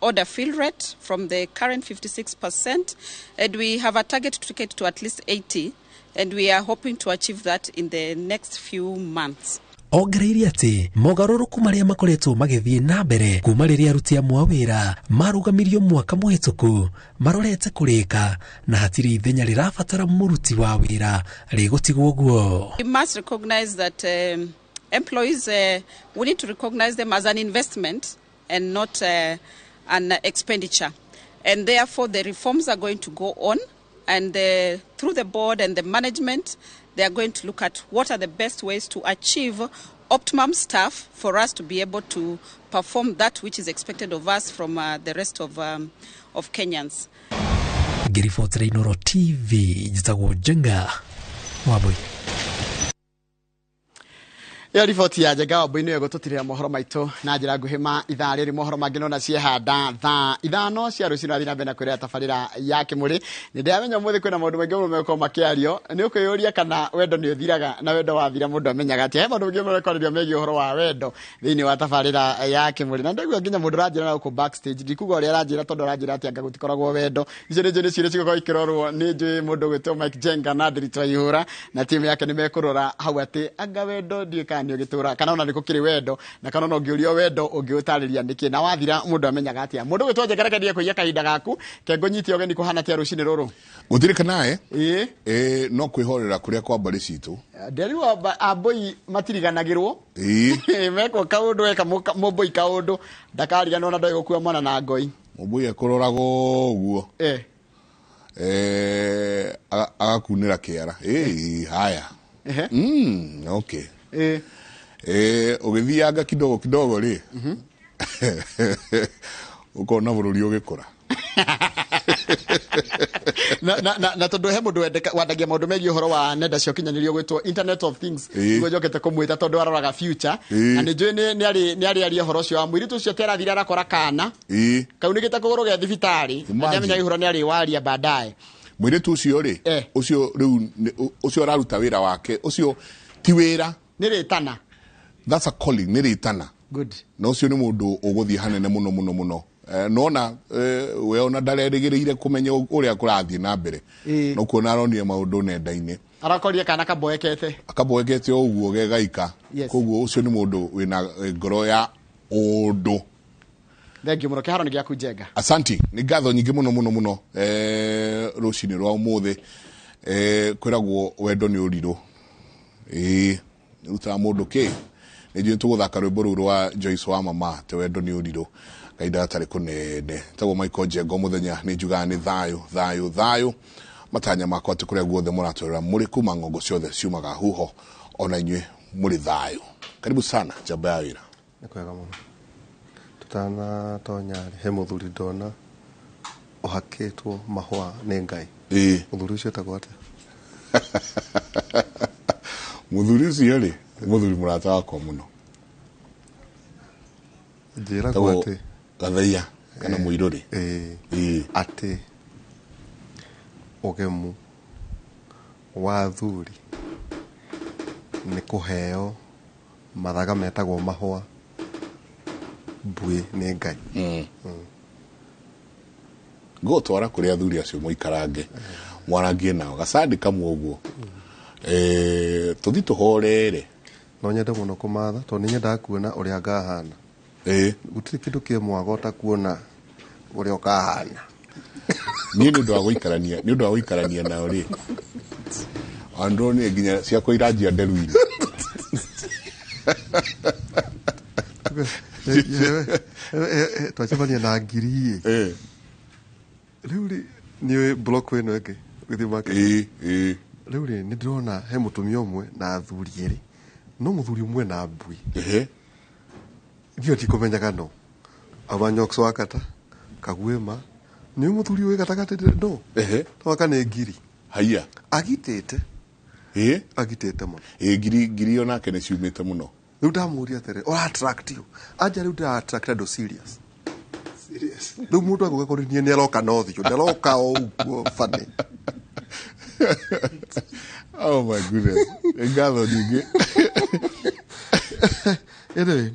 order fill rate from the current 56%, and we have a target to get to at least 80, and we are hoping to achieve that in the next few months. Ongereire atĩ mogarũrũku marĩa makoretwo magĩthiĩ na mbere kuma rĩrĩa aruti amwe a wĩra marũgamirio mwaka mũhĩtũku marorete kũrĩka na hatirĩ ithenya rĩrabatara mũruti wa wĩra rĩgũtigwo ũguo. We must recognize that employees, we need to recognize them as an investment and not an expenditure. And therefore the reforms are going to go on, and through the board and the management, they are going to look at what are the best ways to achieve optimum staff for us to be able to perform that which is expected of us from the rest of Kenyans. Ngĩribotera Inooro TV, njĩtagwo Njenga Wambui. Ĩyo riboti ya Njenga Wambui nĩyo ĩgũtũtirĩra mohoro maitũ na njĩra nguhĩ ma ithaa rĩrĩ. Mohoro mangĩ nona ciehanda thaa 5 cia rũcinĩ rathiĩ na mbere na kwĩrera tabarĩra ya Kĩmũrĩ. Nĩ ndĩramenya ũmũthĩ kwĩna maũndũ maingĩ mũno megũkorwo makĩario. Nĩ ũkwĩyũria kana wendo nĩ ũthiraga, na wendo wathira mũndũ amenyaga atĩa. He maũndũ maingĩ mũno mekwarĩrio megiĩ ũhoro wa wendo thĩinĩ wa tabarĩra ya Kĩmũrĩ. Na ndaigua nginya mũndũ ũranjĩra na gũkũ backstage, ndikuga ũrĩa aranjĩra tondũ aranjĩra atĩ anga gũtikoragwo wendo. Icio nĩ njũĩ nĩ ciũria cigũkorwo ikĩrorwo nĩ njũĩ mũndũ ũgwĩtwo Mike Jenga na Ndiritu Aihũra na timu yake nĩ mekũrora hau atĩ anga wendo ndiũĩ kana nĩ ũgĩtũra, kana ona nĩ gũkĩrĩ wendo, na kana ona ũngĩũrio wendo ũngĩũtarĩria nĩkĩ, na wathira mũndũ amenyaga atĩa. Mũndũ ũgwĩtwo Njenga, reke ndiye kũiya kahinda gaku kengũnyite ũgeni kũhana atĩa rũcinĩ rũrũ? Gũtirĩ kanae no kwĩhorera kũrĩa kwa mbarĩ citũ. Ndĩrigwo ambũi matiriganagĩrwo mekwo kaũndũ eka mũmbũi kaũndũ ndakariganĩrwo na ndoĩ gũkua mwana na ngoi. Mũmbũi ekũroraga ũguo agakunĩra kĩara. Haya. Okay. Ũgĩthianga kidogo kidogo rĩ, ũkona bũrũri ũgĩkũra. Na tondũ he mũndũ wendagia maũndũ megiĩ ũhoro wa nenda cia ũkinyanĩria ũgwĩtwo Internet of Things, nĩguo njokete kũmwĩta tondũ aroraga future. Na nĩ njũĩ nĩ arĩ aria ũhoro ũcio wa mũirĩtu ũcio atĩ arathire arakora kana kaunĩkĩte kũgũrũ gĩa thibitarĩ, na nĩamenya ihũra nĩ arĩwaria baadaye. Mũirĩtu ũcio rĩ, ũcio rĩu ũcio araruta wĩra wake, ũcio ti wĩra, nĩ rĩtana. That's a calling, nĩ rĩtana. Good. Na ũcio nĩ mũndũ ũgũthiĩ hanene mũno mũno mũno. Nona we ona ndarerĩgĩrĩire kũmenya ũrĩa kũrathiĩ na mbere. No kuona aronire maũndũ nenda-inĩ. Arakorire kana kaboekete. Akaboekete o ũguo gegaika. Koguo ũcio nĩ mũndũ wĩna ngoro ya ũndũ. Thank you mũno, kĩharo nĩ gĩaku Njenga. Asanti, nĩ ngatho nyingĩ mũno mũno mũno rũcinĩ rwa ũmũthĩ. Kwĩragwo wendo nĩ ũrirũ. Rutaga mũndũ kĩ? Nĩ njũĩ tũgũthaka rwĩmbo rũu rwa Joyce wa mama te wendo nĩ ũrirũ. Kahinda gatarĩ kũnene. Tagwo Michael Njenga mũthenya nĩ njugaga nĩ thayũ thayũ thayũ. Matanya makwa atĩ kũrĩa guothe mũratũrĩra mũrĩ kuma ng'ongo ciothe ciumaga huho ona inyuĩ mũrĩ thayũ. Karibu sana njamba ya wĩra. Nĩ kwega mũno. Tũtanatonya he mũthuri ndona ũhakĩtwo mahũa nĩ Ngai. Mũthuri ũcio etagwo atĩa? Mũthuri ũcio rĩ, mũthuri mũrata wakwa mũno. Njĩragwo atĩ Gathaiya kana Mũirũrĩ. Atĩ ũgemu wa athuri nĩ kũheo mathaga metagwo mahũa mbuĩ nĩ Ngai. Ngũgũtwara kũrĩ athuri acio mũikarange mwarangie nao gacandi kamwe ũguo. Tũthi tũhorere. No nyende mũno kũmatha tondũ nĩ nyendaga kuona ũrĩa ngahana. Gũtirĩ kĩndũ kĩ mwago ta kuona ũrĩa ũkahana. Niĩ nĩ ũndũ wa gũikarania, nĩ ũndũ wa gũikarania nao rĩ. Andũ nĩ nginya ciakwa iranjia nderu-inĩ. Twacemania na ngiri ĩ. Rĩu rĩ nĩ block ĩno ĩngĩ gũthiĩ market. Rĩu rĩ nĩ ndĩrona he mũtumia ũmwe na athuri erĩ. No mũthuri ũmwe na mbui. Ndiũ ndikũmenyaga no. Auma Nyox wa kata, Kaguĩma, nĩ mũthuri wĩ gatagatĩ no. Twaka nĩ ngiri. Haiya. Agitĩte. Agitĩte mũno. Ngiri onake nĩ ciumĩte mũno. Rĩu ndamũria atĩrĩ, ũra attract you. Anja rĩu ndĩra attract andũ serious. Rĩu mũndũ agũka kũrĩ niĩ nĩ aroka na ũthiũ, ndaroka o ũguo funny. Oh my goodness. Ngatho nyingĩ. Anyway,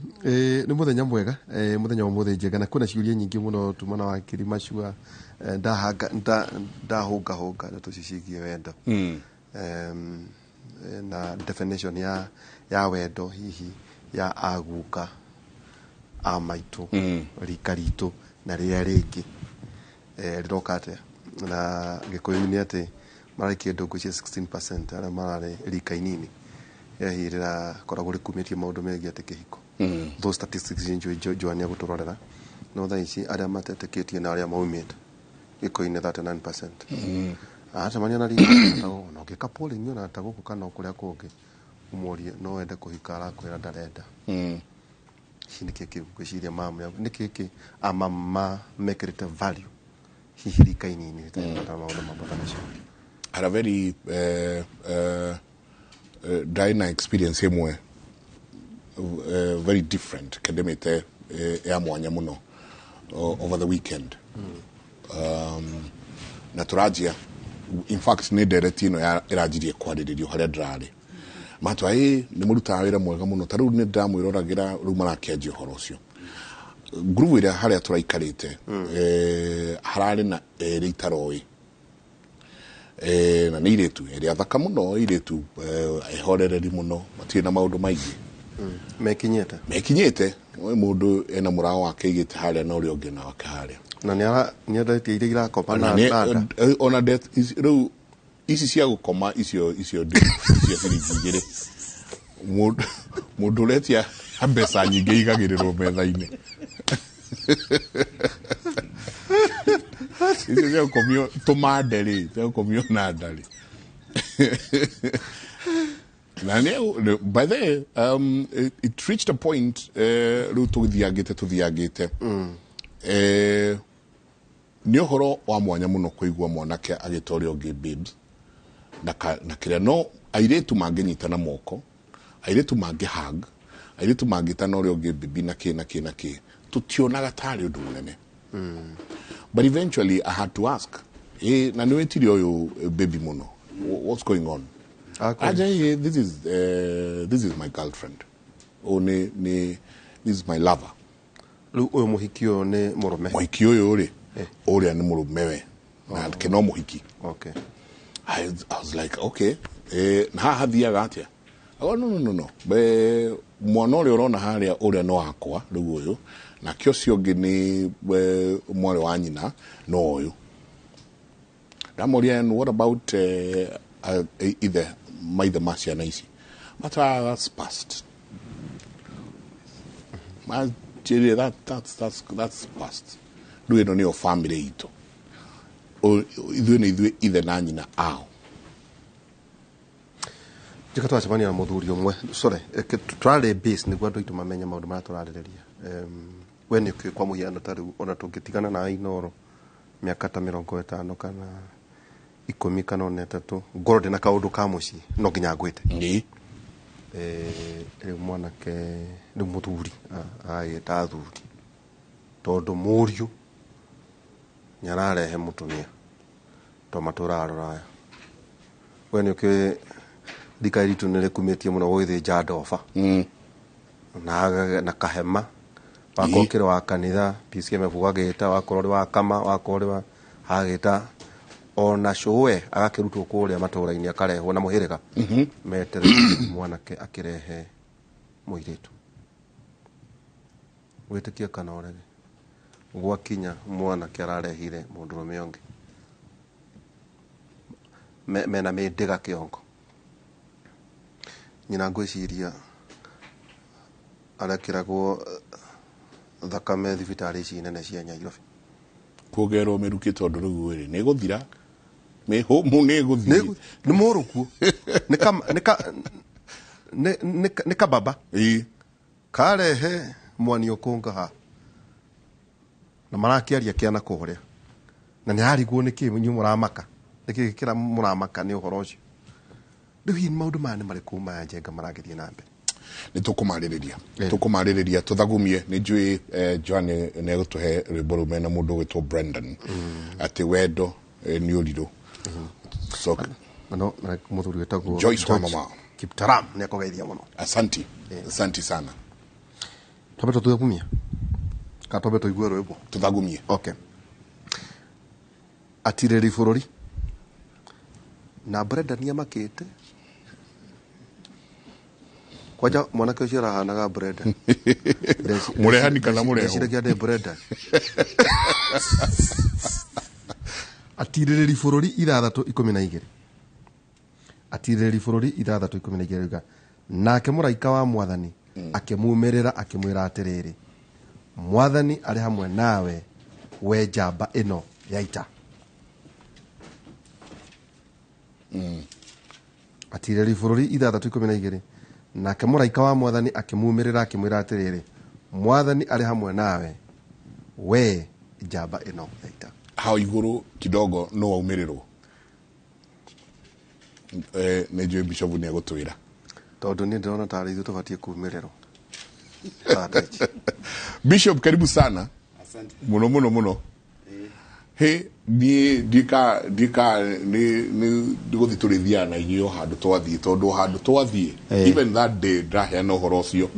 nĩ mũthenya mwega, mũthenya wa ũmũthĩ Njenga, na kwĩna ciũria nyingĩ mũno tumana wa Kiri Macua, ndahũngahũnga ndeto ici ciĩgiĩ wendo. Na definition ya wendo hihi ya aguka a maitũ, rika ritũ na rĩrĩa rĩngĩ rĩroka atĩa. Na Gĩkũyũ nĩ atĩ mararĩ kĩndũ ngwĩciria 16% arĩa mararĩ rika inini hihi rĩrakoragwo rĩkumĩtie maũndũ megiĩ atĩ kĩhiko. Those statistics njũĩ Joan nĩegũtũrorera, no thaa ici arĩa matetĩkĩtie na arĩa maumĩte gĩkũyũ-inĩ 39%. Aracemania na rika ona ũngĩka polling ona ta gũkũ kana kũrĩa kũngĩ ũmũrie no wende kũhika arakwĩra ndarenda. Hihi nĩkĩ kĩu ngwĩciria mamu nĩkĩ kĩ amama mekĩrĩte value hihi rika inini rĩtarĩ maũndũ mamwe ta macio. Had a very ndarĩ na experience ĩmwe very different kendemete ya mwanya mũno over the weekend. Na tũranjia in fact nĩ ndereti ĩno ĩranjirie kwarĩrĩrio harĩa ndĩrarĩ. Matwa nĩ mũrutaga wĩra mwega mũno ta rĩu nĩ ndamwĩroragĩra rĩu marakĩanjia ũhoro ũcio. Ngurubu ĩrĩa harĩa tũraikarĩte hararĩ na erĩ itaroĩ. Na nĩ irĩtu erĩ athaka mũno, irĩtu ehorereri mũno, matirĩ na maũndũ maingĩ. Mekinyĩte. Mekinyĩte. Mũndũ ena mũrago wake aigĩte harĩa na ũrĩa ũngĩ na wake harĩa. Na nĩ endetie iria irakoma na nda. Ona rĩu ici cia gũkoma icio cia ciringi igĩrĩ. Mũndũ ũretia mbeca nyingĩ igagĩrĩrwo metha-inĩ. Icio cia gũkomio tũmande rĩ, cia gũkomio na nda rĩ. Na nĩ, by the way, it reached a point rĩu tũthiangĩte. Nĩ ũhoro wa mwanya mũno kũigua mwanake agĩta ũrĩa ũngĩ babes na kĩrĩa no airĩtu mangĩnyitana moko, airĩtu mangĩ hug, airĩtu mangĩtana ũrĩa ũngĩ baby na kĩ na kĩ na kĩ, tũtionaga tarĩ ũndũ mũnene. But eventually I had to ask, na nĩ wĩtire ũyũ baby mũno, what's going on? Aja, this is my girlfriend. Oh, this is my lover. Rĩu ũyũ mũhiki ũyũ nĩ mũrũme? Mũhiki ũyũ rĩ, ũrĩa nĩ mũrũme we nake no mũhiki. Okay. I was like, okay, na haha hathiaga atĩa? Oh, no, no, no, no. Mwana ũrĩa ũrona harĩa, ũrĩa no wakwa rĩu ũyũ, nake ũcio ũngĩ nĩ mwarĩ wa nyina no ũyũ. Ndamoria, "And what about ithe, maithe ma ciana ici?" But that's past. Manjĩrire that's past. Rĩu ĩno nĩyo family itũ. Ithuĩ nĩ ithuĩ ithe na nyina ao. Njĩka twacemania na mũthuri ũmwe, sorry, tũrarĩ base nĩguo andũ aitũ mamenye maũndũ marĩa tũrarĩrĩria. We nĩ ũkĩũĩ, kwa mũhiano ta rĩu ona tũngĩtigana na Inooro mĩaka ta 50 kana 10 kana ona 3, ngorwo ndĩna kaũndũ ka mũciĩ no nginya ngwĩte. Rĩu mwanake, rĩu mũthuri agagĩta athuri tondũ mũriũ nĩ ararehe mũtumia to matũraga rũraya. We nĩ ũkĩũĩ thirikari itũ nĩ rĩkumĩtie mũno gũgĩthĩnja ndoba na kahema, wakorwo ũkĩrĩ wa kanitha PCMF ũgagĩta, wakorwo ũrĩ wa kama, wakorwo ũrĩ wa agagĩta ona cũwe agakĩrutwo kũrĩa matũra-inĩ akarehwo na mũhĩrĩga metereire mwanake akĩrehe mũirĩtu. Wĩtĩkie kana ũrege, gwakinya mwanake ararehire mũndũrũme ũngĩ mena mĩndĩga kĩongo. Nyina ngwĩciria arekĩragwo thakame thibitarĩ ici nene cia Nairobi. Kuongererwo mĩrukĩ, tondũ rĩu rĩ nĩ gũthira mĩhũmũ nĩ gũthiĩ. Nĩ mũrũkuo, nĩ kababa karehe mwani ũkũnga ha na marakĩaria kĩana kũrĩa na nĩ ararigwo nĩkĩ inyuĩ mũramaka, nĩkĩ kĩra mũramaka nĩ ũhoro ũcio. Rĩu hihi maũndũ maya nĩ marĩkũ maya Njenga maragĩthiĩ na mbere? Nĩ tũkũmarĩrĩria tũthagumie. Nĩ njũĩ Joan nĩ egũtũhe rwĩmbo rũu mena mũndũ ũgwĩtwo Brendan, atĩ wendo nĩ ũrirũ. So, no na mũthuri wĩtagwo Joyce wa mama. Kiptaram nĩ akũgeithia mũno. Asanti, asanti sana. Twambe tũthagumie kana twambe tũigue rwĩmbo? Tũthagumie. Okay. Atirĩrĩri bũrũri na Brendan nĩamakĩte kwanja mwanake ũcio arahanaga Brendan. Mũrehani kana mũrehwo? Ndeciragia ndĩ Brendan. Atirĩrĩri bũrũri 6:12. Atirĩrĩri bũrũri 6:12 rĩuga, nake mũraika wa mwathani akĩmumĩrĩra akĩmwĩra atĩrĩrĩ, mwathani arĩ hamwe nawe, we njamba ĩno ya ita. Atirĩrĩri bũrũri 6:12, nake mũraika wa mwathani akĩmumĩrĩra akĩmwĩra atĩrĩrĩ, mwathani arĩ hamwe nawe, we njamba ĩno ya ita. Hau igũrũ kidogo no waumĩrĩrwo. Nĩ njũĩ Bishop nĩ egũtwĩra. Tondũ niĩ ndĩrona tarĩ ithuĩ tũbatiĩ kumĩrĩrwo. Bishop, karibu sana. Asante. Mũno mũno mũno. He niĩ ndika nĩ gũthiĩ tũrĩthiaga na inyuĩ o handũ twathiĩ, tondũ handũ twathiĩ, even that day ndĩraheana ũhoro ũcio,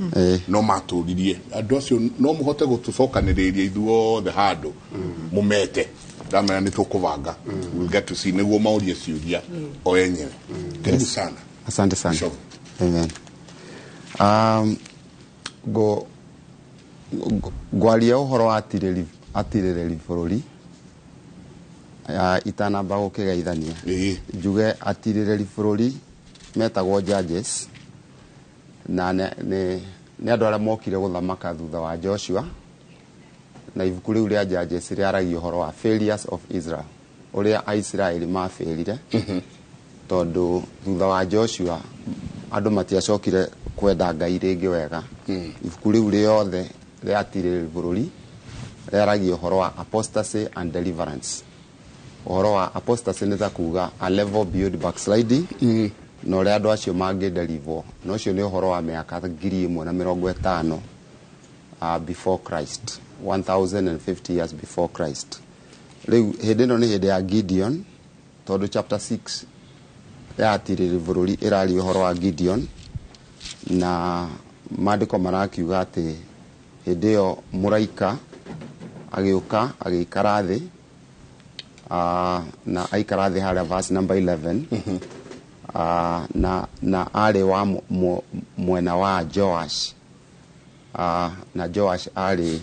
no matũririe andũ acio no mũhote gũtũcokanĩrĩria ithuothe handũ mũmete. Ndamera nĩ tũkũbanga, we'll get to see nĩguo maũrie ciũria o enyewe. Karibu sana. Asante sana. Bishop. Amen. Ngwaria ũhoro wa atirĩrĩri bũrũri itanamba gũkĩgeithania, njuge atirĩrĩri bũrũri metagwo judges, na nĩ andũ arĩa mokire gũthamaka thutha wa Joshua, na ibuku rĩu rĩa Judges rĩaragia ũhoro wa failures of Israel, ũrĩa Aisiraeli mabĩrire, tondũ thutha wa Joshua andũ matiacokire kwenda Ngai rĩngĩ wega. Ibuku rĩu rĩothe rĩatirĩrĩri bũrũri rĩaragia ũhoro wa apostasy and deliverance. Ũhoro wa apostasy nĩ ta kuga a level beyond backsliding, na ũrĩa andũ acio mangĩdeliverwo, na ũcio nĩ ũhoro wa mĩaka 1050 before Christ, 1050 years before Christ. Rĩu hĩndĩ ĩno nĩ hĩndĩ ya Gideon, tondũ chapter 6 yatirĩrĩ bũrũri ĩraria ũhoro wa Gideon, na maandĩko marakiuga atĩ Hĩndĩ ĩyo mũraika agĩũka agĩikara thĩ, na aikara thĩ harĩa verse number 11. Na arĩ wa mwena wa Joash, na Joash arĩ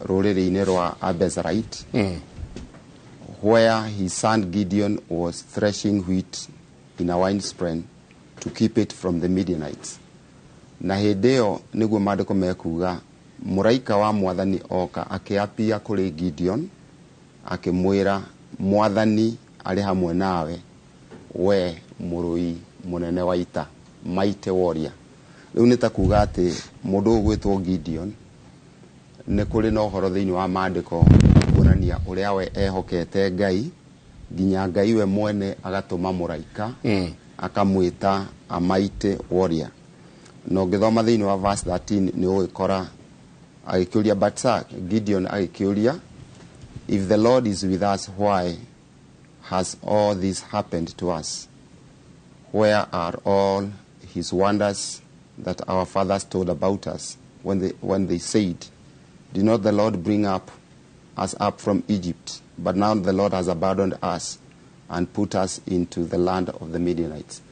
rũrĩrĩ-inĩ rwa Abezrite, where his son Gideon was threshing wheat in a winespan to keep it from the Midianites. Na hĩndĩ ĩyo nĩguo maandĩko mekuga mũraika wa mwathani oka akĩapia kũrĩ Gideon akĩmwĩra, mwathani arĩ hamwe nawe, we mũrũi mũnene wa ita, mighty warrior. Rĩu nĩ ta kuga atĩ mũndũ ũyũ gwĩtwo Gideon nĩ kũrĩ na ũhoro thĩinĩ wa maandĩko kuonania ũrĩa we ehokete Ngai nginya Ngai we mwene agatũma mũraika akamwĩta a mighty warrior. Na ũngĩthoma thĩinĩ wa verse 13 nĩ ũgũgĩkora agĩkĩũria, but sir, Gideon agĩkĩũria, if the Lord is with us, why has all this happened to us? Where are all his wonders that our fathers told about us when they said, did not the Lord bring us up from Egypt? But now the Lord has abandoned us and put us into the land of the Midianites.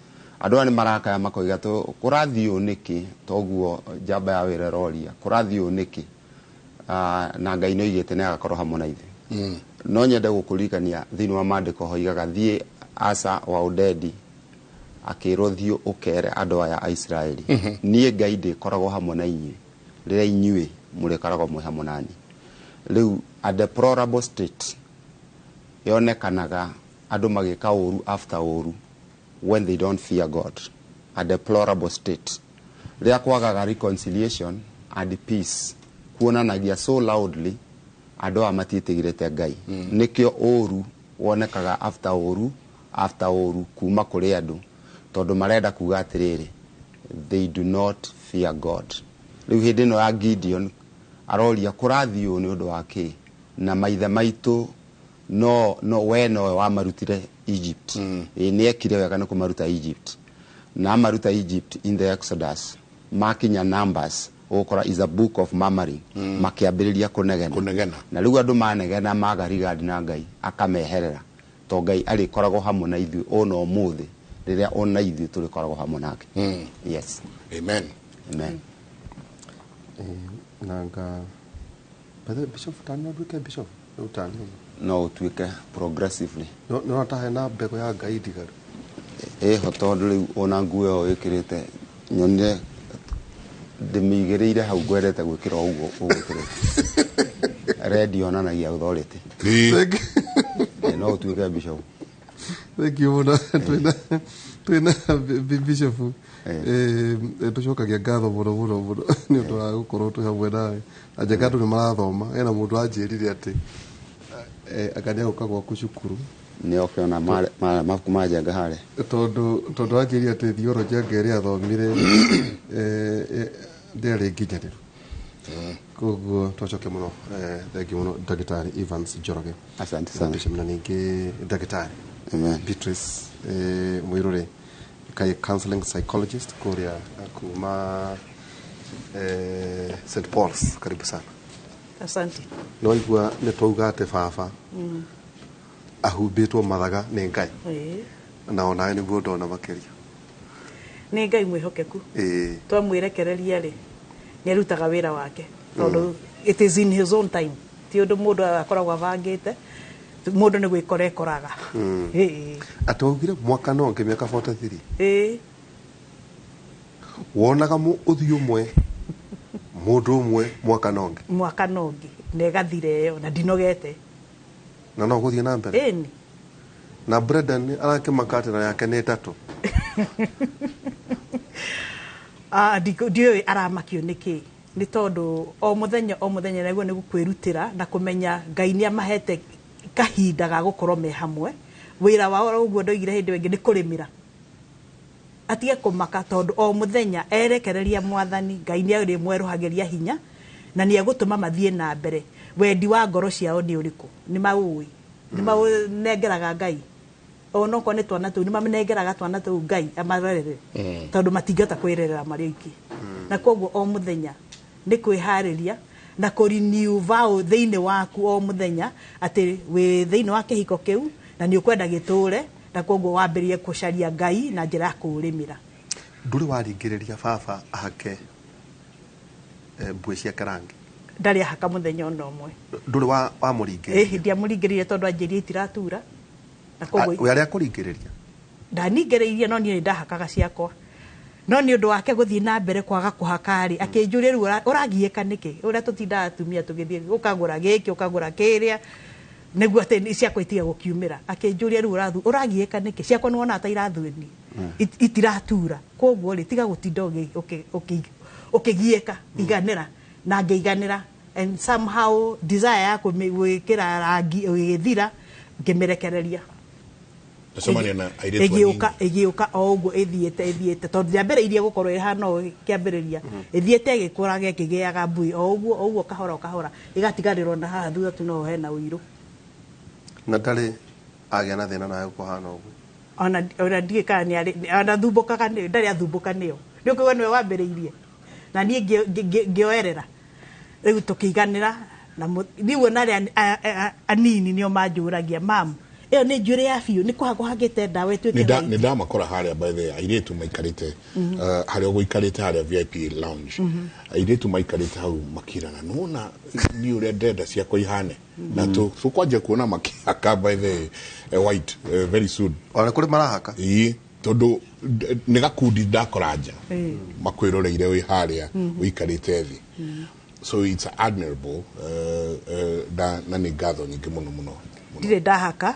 Andũ aya nĩ marakaya makoiga kũrathiĩ ũũ nĩkĩ, toguo njamba ya wĩra ĩroria kũrathiĩ ũũ nĩkĩ, na Ngai nĩ oigĩte nĩ agakorwo hamwe na ithuĩ. No nyende gũkũririkania thĩinĩ wa maandĩko hoigaga thiĩ Asa wa Odedi akĩrwo thiĩ ũkere andũ aya a Isiraeli, niĩ Ngai ndĩkoragwo hamwe na inyuĩ rĩrĩa inyuĩ mũrĩkoragwo mwĩ hamwe nani. Rĩu a deplorable state yonekanaga andũ magĩka ũru after ũru when they don't fear God. A deplorable state rĩrĩa kwagaga reconciliation and peace kuonanagia so loudly andũ aya matiĩtigĩrĩte Ngai. Nĩkĩo ũru wonekaga after ũru after ũru kuma kũrĩ andũ, tondũ marenda kuga atĩrĩrĩ, they do not fear God. Rĩu hĩndĩ ĩno ya Gideon aroria kũrathiĩ ũũ nĩ ũndũ wa kĩ, na maithe maitũ no we nowe wamarutire Egypt. Ĩ nĩ ekire wega nĩ kũmaruta Egypt, na amaruta Egypt in the Exodus makinya Numbers ũgũkora is a book of murmuring, makĩambĩrĩria kũnegena. Na rĩu andũ manegena maga regard na Ngai akameherera, to Ngai arĩkoragwo hamwe na ithuĩ ona ũmũthĩ rĩrĩa ona ithuĩ tũrĩkoragwo hamwe nake. Yes. Amen. Amen. Nanga by the way, bishop tani no nduĩke bishop rĩu tani no ũtuĩke progressively. No tahe na mbegũ ya Ngai ndigaru ĩho, tondũ rĩu ona nguo ĩyo wĩkĩrĩte nyonire ndĩmĩigĩrĩire hau ngwendete gwĩkĩra ũguo ũgwĩkĩrĩte red yonanagia authority. No ũtuĩke bishop. Thank you mũno. Twĩna bishop, tũcokagia ngatho mũno mũno mũno nĩ ũndũ wa gũkorwo twĩ hamwe nawe. Na njega andũ nĩ marathoma, hena mũndũ anjĩrire atĩ anga nĩ agũka gwaku cukuru nĩ oke ona mabuku ma Njenga harĩa, tondũ anjĩrire atĩ theology anga ĩrĩa athomire ndĩarĩ nginyanĩru. Koguo twacokia mũno, thank you mũno Ndagĩtarĩ Evans Njoroge. Asante sana. Bishop, na ningĩ Ndagĩtarĩ Amen. Beatrice Mwiruri, kai counseling psychologist kũrĩa kuma St Paul's, karibu sana. Asante. Nĩ waigua nĩ twauga atĩ baba ahumbĩtwo mathaga nĩ Ngai, na onawe nĩguo ndona makĩria. Nĩ Ngai mwĩhokeku. Twamwĩrekereria rĩ, nĩ arutaga wĩra wake tondũ it is in his own time, ti ũndũ mũndũ akoragwo abangĩte, mũndũ nĩ gwĩkora ekoraga. Atĩ waugire mwaka no ũngĩ mĩaka 43 wonaga ũthiũ ũmwe mũndũ ũmwe mwaka no ũngĩ, mwaka no ũngĩ, na ĩgathira ĩyo na ndinogete na no gũthiĩ na mbere. Ĩni. Na Brendan arakĩmaka atĩ na yake nĩ ĩtatũ. Ndiũĩ aramakio nĩkĩ, nĩ tondũ o mũthenya naguo nĩ gũkwĩrutĩra na kũmenya Ngai nĩ amahete kahinda ga gũkorwo me hamwe. Wĩra wao ũguo ndoigire hĩndĩ ĩngĩ nĩ kũrĩmĩra, atige kũmaka tondũ o mũthenya erekereria mwathani Ngai nĩ arĩmwerũhagĩria hinya na nĩ egũtũma mathiĩ na mbere. Wendi wa ngoro ciao nĩ ũrĩkũ? Nĩ maũĩ, nĩ maũnengeraga Ngai. Ona okorwo nĩ twana tũu nĩ manengeraga twana tũu Ngai amarerere, tondũ matingĩhota kwĩrerera marĩ oiki. Na koguo o mũthenya nĩ kwĩharĩria Na kũ renew vow thĩinĩ waku o mũthenya atĩ wĩ thĩinĩ wa kĩhiko kĩu na nĩ ũkwenda gĩtũre, na koguo wambĩrĩrie kũcaria Ngai na njĩra ya kũũrĩmĩra. Ndũrĩ waringĩrĩria baba ahake mbuĩ ciake rangi? Ndarĩ ahaka mũthenya ona ũmwe. Ndũrĩ wamũringĩrĩria? Ĩhĩ, ndiamũringĩrĩrie tondũ anjĩrie itiratura na koguo we arĩa akũringĩrĩria? Ndaningĩrĩirie, no niĩ nĩ ndahakaga ciakwa, no nĩ ũndũ wake gũthiĩ na mbere kwaga kũhaka rĩ, akĩnjũria rĩu ũragiĩka nĩkĩ, ũrĩa tũtindaga atumia tũgĩthiĩ ũkagũra gĩkĩ ũkagũra kĩrĩa nĩguo atĩ ciakwa itige gũkiumĩra. Akĩnjũria rĩu ũragiĩka nĩkĩ, ciakwa nĩ wonaga ta irathũni itiratura, koguo rĩ tiga gũtinda ũkĩgiĩka, iganĩra. Na ngĩiganĩra, and somehow desire ya gwĩkĩra rangi ĩgĩthira, ngĩmĩrekereria. Ĩgĩũka o ũguo ĩthiĩte tondũ ndĩambĩrĩirie gũkorwo ĩhana ũũ kĩambĩrĩria, ĩthiĩte ĩgĩkũraga ĩkĩgĩaga mbui o ũguo o ũguo, kahora o kahora, ĩgatigarĩrwo na haha thutha tu no hena ũirũ. Na ndarĩ agĩa na thĩna nawe kũhana ũguo? Ona ndiũĩ kana nĩ ona thumbũkaga nĩyo, ndarĩ athumbũka nĩyo, nĩ ũkũigua nĩwe wambĩrĩirie na niĩ ngĩoerera. Rĩu tũkĩiganĩra na niĩ na arĩa anini nĩo manjũragia, mam, ĩyo nĩ njuĩrĩ ya biũ, nĩ kũhakwo ndawa ĩtuĩke white. Nĩ ndamakora harĩa by the airĩtu maikarĩte harĩa ũgũikarĩte harĩa VIP lounge, airĩtu maikarĩte hau makirana, nĩwona niĩ ũrĩa ndĩrenda ciakwa ihane, na tũkwanjia kuona makĩhaka by the white very soon. Ona kũrĩ marahaka? Ĩĩ, tondũ nĩ gakundi ndakora nja makwĩroreire wĩ harĩa ũikarĩte thĩ. So it's admirable, na nĩ ngatho nyingĩ mũno mũno. Ndirĩ ndahaka,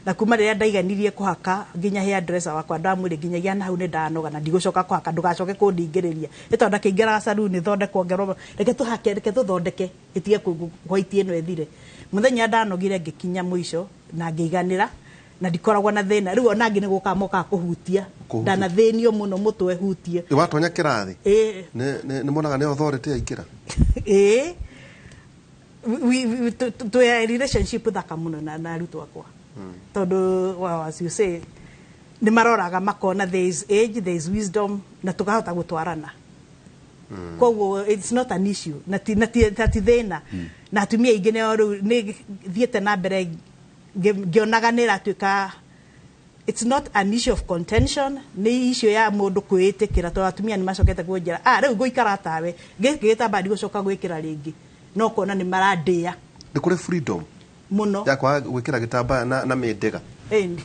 na kuma rĩrĩa ndaiganirie kũhaka nginya hairdresser wakwa ndamwĩrire nginyagia na hau nĩ ndanoga na ndigũcoka kũhaka, ndũgacoke kũndingĩrĩria, nĩ tondũ ndakĩingĩraga saruni thondekwo ngerwo reke tũhake, reke tũthondeke ĩtige white ĩno ĩthire. Mũthenya ndanogire ngĩkinya mũico na ngĩiganĩra na ndikoragwo na thĩna. Rĩu ona angĩ nĩ gũka mokaga kũhutia, ndanathĩnio mũno mũtwe hutie. Watonya kĩrathi nĩ monaga nĩ authority yaingĩra? Ĩĩ, twĩ relationship thaka mũno na arutwo akwa, tondũ well, as you say, nĩ maroraga makona there is age, there is wisdom, na tũkahota gũtwarana, koguo it's not an issue na ti thĩna. Na atumia aingĩ nĩo rĩu nĩ thiĩte na mbere ngĩonaga nĩ ĩratuĩka it's not an issue of contention, nĩ issue ya mũndũ kwĩĩtĩkĩra, tondũ atumia nĩ macokete kũnjĩra, ah, rĩu ngũikara tawe gĩkĩ gĩtambaya ndigũcoka gwĩkĩra rĩngĩ, no kuona nĩ marandĩa. Nĩ kũrĩ freedom mũno ya kwaga gwĩkĩra gĩtambaya na mĩndĩga. Ĩni,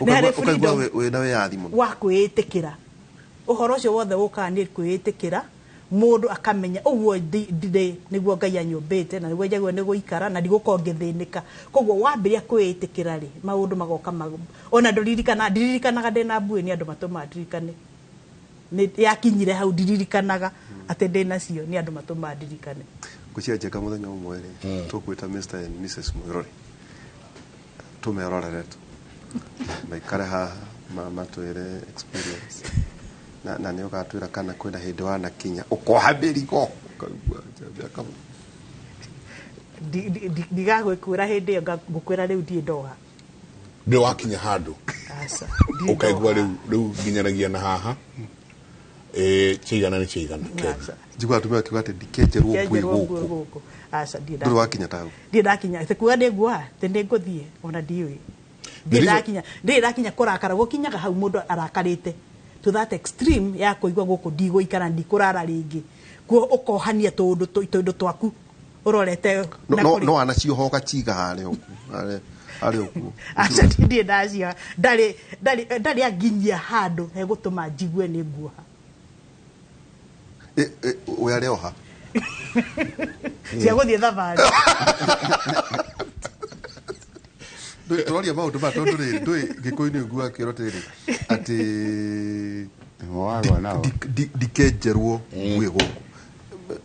ũkaigua wĩna wĩyathi mũno wa kwĩĩtĩkĩra. Ũhoro ũcio wothe ũkaga nĩ kwĩĩtĩkĩra, mũndũ akamenya ũguo ndĩ nĩguo Ngai anyũmbĩte na nĩguo njagĩrĩirwo nĩ gũikara na ndigũkorwo ngĩthĩnĩka. Koguo wambĩrĩria kwĩĩtĩkĩra rĩ, maũndũ magoka ona ndũririkana, ndiririkanaga ndĩna mbuĩ, nĩ andũ matũmaga ndirikane. Nĩ yakinyire hau ndiririkanaga atĩ ndĩnacio, nĩ andũ matũmaga ndirikane. Ngwĩciria Njenga mũthenya ũmwe rĩ, tũkwĩta Mr and Mrs Mwĩrori tũmerorere tu maikare haha matwĩre experience, na nĩ ũgatwĩra kana kwĩna hĩndĩ wanakinya ũkoha mĩrigo ũkaigua mĩaka. Ndigagwĩkwĩra hĩndĩ ĩyo, ngũkwĩra rĩu ndirĩ ndoha. Ndĩ wakinya handũ ũkaigua rĩu nginyanagia na haha, kĩigana nĩ kĩigana. Njiguaga atumia makiuga atĩ ndikenjerwo nguĩ gũkũ. Aca, ndũrĩ wakinya ta hau? Ndirĩ ndakinya, atĩ kuga nĩ nguoha atĩ nĩ ngũthiĩ, ona ndiũĩ. Ndirĩ ndakinya kũrakara, gũkinyaga hau mũndũ arakarĩte to that extreme ya kũigua gũkũ ndigũikara, ndikũrara rĩngĩ, kuo ũkohania tũũndũ twaku ũrorete. No wanacioha ũgaciga harĩa ũguo? Aca, ndirĩ ndacioha, ndarĩ anginyia handũ hegũtũma njigue nĩ nguoha. We arĩ oha cia gũthiĩ thabarĩ. Tũroria maũndũ maya tondũ rĩrĩ ndũĩ Gĩkũyũ-inĩ ũiguaga kĩĩrwo atĩrĩrĩ atĩ ndikenjerwo nguĩ gũkũ,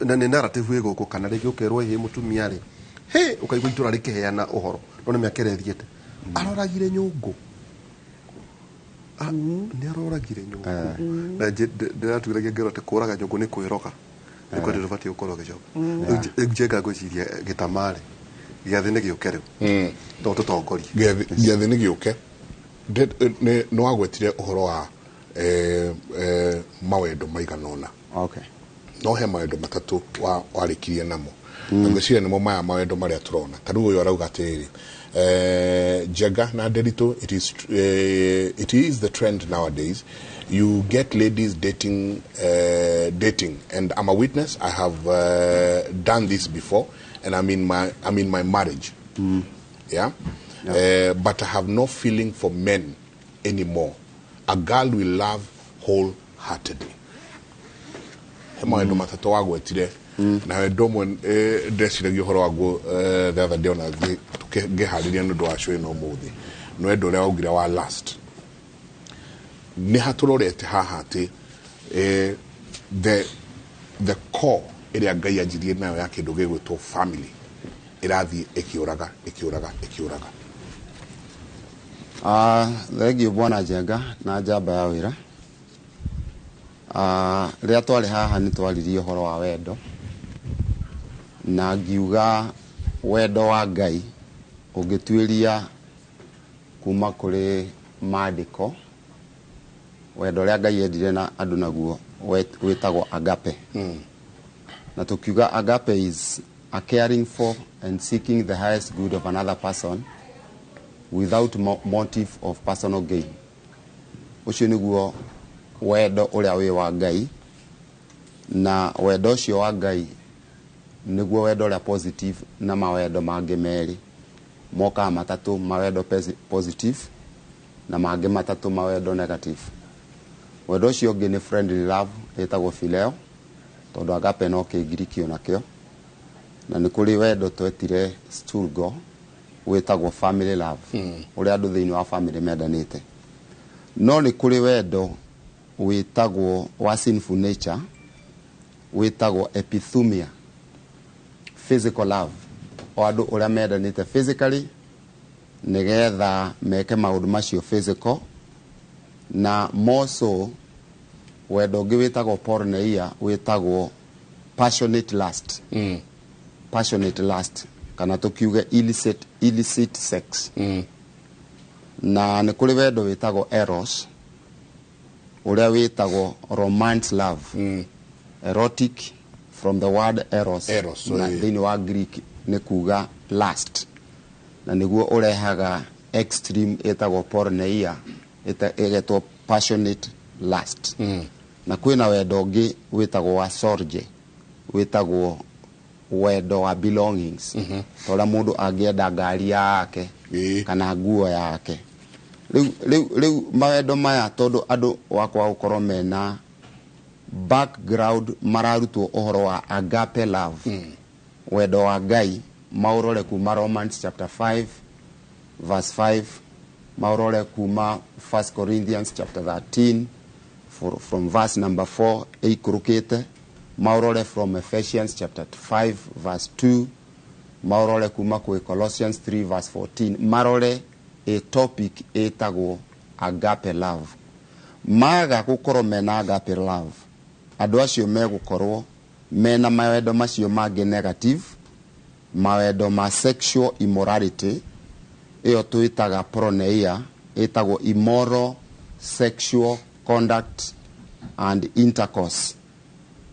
na nĩ narrative ĩ gũkũ, kana rĩngĩ ũkerwo ĩhĩ mũtumia rĩ, hĩ ũkaigua itũra rĩkĩheana ũhoro, no nĩ mĩaka ĩrĩa ĩthiĩte aroragire nyũngũ, nĩ aroragire nyũngũ, na ndĩratuĩragia ngero atĩ kũraga nyũngũ nĩ kwĩroga, nĩ kwenda ndũbatiĩ gũkorwo ũgĩcoka. Rĩu Njenga ngwĩciria gĩtamarĩ gĩathĩ nĩ gĩũke rĩu, no tũtongorie gĩathĩ nĩ gĩũke. Nĩ wagwetire ũhoro wa mawendo maigana ũna. Okay. No he mawendo matatũ warĩkirie namo na ngwĩciria nĩmo maya mawendo marĩa tũrona. Ta rĩu ũyũ arauga atĩrĩrĩ, Njenga na Nderitu, it is the trend nowadays. You get ladies dating, and I'm a witness. I have done this before, and I'm in my marriage, yeah? But I have no feeling for men anymore. A girl will love wholeheartedly. He mawendo matatũ wagwetire, na wendo ũmwe ndeciragia ũhoro waguo the other day ona ngĩharĩria nĩ ũndũ wa show ĩno ũmũthĩ, nĩ wendo ũrĩa waugire wa last. Nĩ hatũrorete haha atĩ the core ĩrĩa Ngai anjirie nayo ya kĩndũ gĩgwĩtwo family ĩrathiĩ ĩkĩũraga, ĩkĩũraga, ĩkĩũraga. Ah, thengio bwana Njenga na njamba ya wĩra. Ah, rĩrĩa twarĩ haha nĩ twaririe ũhoro wa wendo na ngiuga wendo wa Ngai ũngĩtuĩria kuma kũrĩ maandĩko, wendo ũrĩa Ngai endire na andũ naguo wĩtagwo agape. Na tukiuga agape is a caring for and seeking the highest good of another person without motive of personal gain. Ũcio nĩguo wendo ũrĩa wĩ wa Ngai, na wendo ũcio wa Ngai nĩguo wendo ũrĩa positive, na mawendo mangĩ merĩ mokaga matatũ, mawendo positive na mangĩ matatũ mawendo negative. Wendo ũcio ũngĩ nĩ friendly love, ĩtagwo phileo, tondũ agape no Kĩngiriki onakĩo. Na nĩ kũrĩ wendo twetire storge, wĩtagwo family love, ũrĩa andũ thĩinĩ wa family mendanĩte. No nĩ kũrĩ wendo wĩtagwo wa sinful nature, wĩtagwo epithumia, physical love, o andũ ũrĩa mendanĩte physically nĩgetha meke maũndũ macio physical. Na more so wendo ũngĩ wĩtagwo porneia, wĩtagwo passionate lust, passionate lust kana tũkiuge illicit sex. Na nĩ kũrĩ wendo wĩtagwo eros, ũrĩa wĩtagwo romance love, erotic from the word eros, Eros, na thĩinĩ wa Greek nĩ kuga lust, na nĩguo ũrehaga extreme ĩtagwo porneia, ĩgetwo passionate lust. Na kwĩna wendo ũngĩ wĩtagwo wa storge, wĩtagwo wendo wa belongings, ta ũrĩa mũndũ angĩenda ngari yake kana nguo yake. Rĩu mawendo maya, tondũ andũ wakwa gũkorwo mena background mararutwo ũhoro wa agape love, wendo wa Ngai, maũrore kuma Romans chapter 5 verse 5, maũrore kuma 1 Corinthians chapter 13 from verse number 4 ĩikũrũkĩte, maũrore from Ephesians chapter 5 verse 2, maũrore kuma kwĩ Colossians 3 verse 14, marore a topic ĩtagwo agape love. Maga gũkorwo mena agape love, andũ acio megũkorwo mena mawendo macio mangĩ negative, mawendo ma sexual immorality, ĩyo twĩtaga porneia, ĩtagwo immoral sexual conduct and intercourse.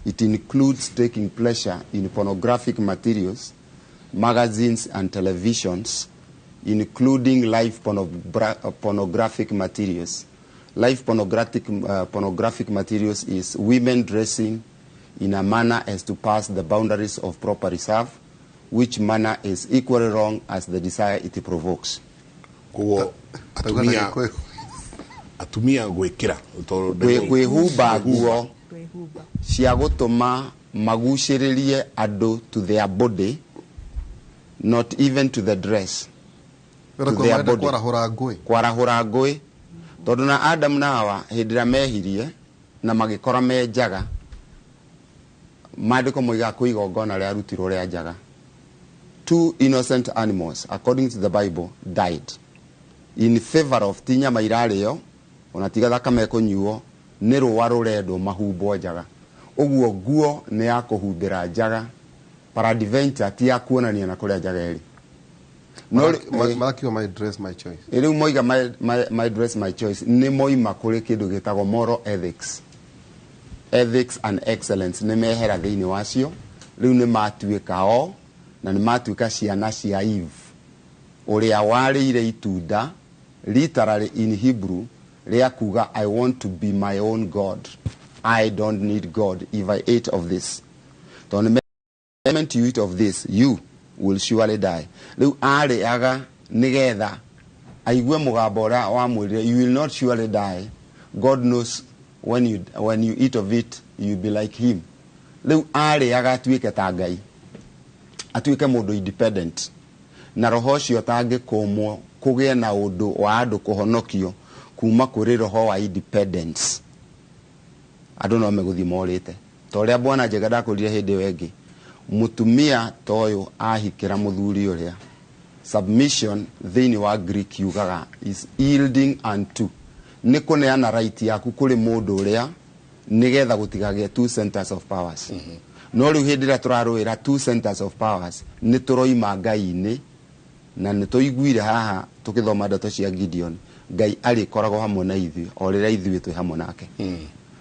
It includes taking pleasure in pornographic materials, magazines and televisions, including live pornographic materials. Live pornographic materials is women dressing in a manner as to pass the boundaries of proper reserve, which manner is equally wrong as the desire it provokes. Koguo atumia gwĩkĩra tondũ Kwĩhumba nguo cia gũtũma magucĩrĩrie andũ to their body, not even to the dress, to Wĩra their marenda body. Kwarahũra ngũĩ. Kwarahũra ngũĩ, tondũ na Adam na Hawa hĩndĩ ĩrĩa mehirie na magĩkora me njaga, maandĩko moigaga kwĩ igongona rĩarutirwo rĩa njaga. Two innocent animals, according to the Bible, died in favor of, ti nyama irarĩo ona tiga thakame ĩkũnyuo, nĩ rũa rũrendwo mahumbwo njaga. Ũguo nguo nĩ ya kũhumbĩra njaga, peradventure ti ya kuonania na kũrĩa njaga ĩrĩ. No Marakiuga "my dress, my choice". Rĩu moiga my dress, my choice, nĩ moima kũrĩ kĩndũ gĩtagwo moral ethics. Ethics and excellence nĩ mehera thĩinĩ wacio. Rĩu nĩ matuĩka o na nĩ matuĩka ciana cia Eve ũrĩa warĩire itunda, literally in Hebrew rĩa kuga, "I want to be my own God. I don't need God if I ate of this." Tondũ nĩ moment you eat of this, you will surely die. Rĩu arĩaga nĩgetha aigue mũgambo ũrĩa wamwĩrire, "You will not surely die. God knows when you eat of it, you will be like him." Rĩu arĩaga atuĩke ta Ngai, atuĩke mũndũ independent, na roho ũcio ũtangĩkũmwo kũgĩe na ũndũ wa andũ kũhonokio kuma kũrĩ roho wa independence, andũ no megũthiĩ morĩte. Ta ũrĩa bwana Njega ndakũrire hĩndĩ ĩyo ĩngĩ, mũtumia ta ũyũ ahikĩra mũthuri ũrĩa, submission thĩinĩ wa Greek yugaga is yielding unto, nĩ kũneana right yaku kũrĩ mũndũ ũrĩa, nĩgetha gũtigagĩe two centers of powers. No rĩu hĩndĩ ĩrĩa tũrarũĩra two centers of powers, nĩ tũroima Ngai-inĩ, na nĩ tũiguire haha tũgĩthoma ndeto cia Gideon, Ngai arĩkoragwo hamwe na ithuĩ o rĩrĩa ithuĩ twĩ hamwe nake.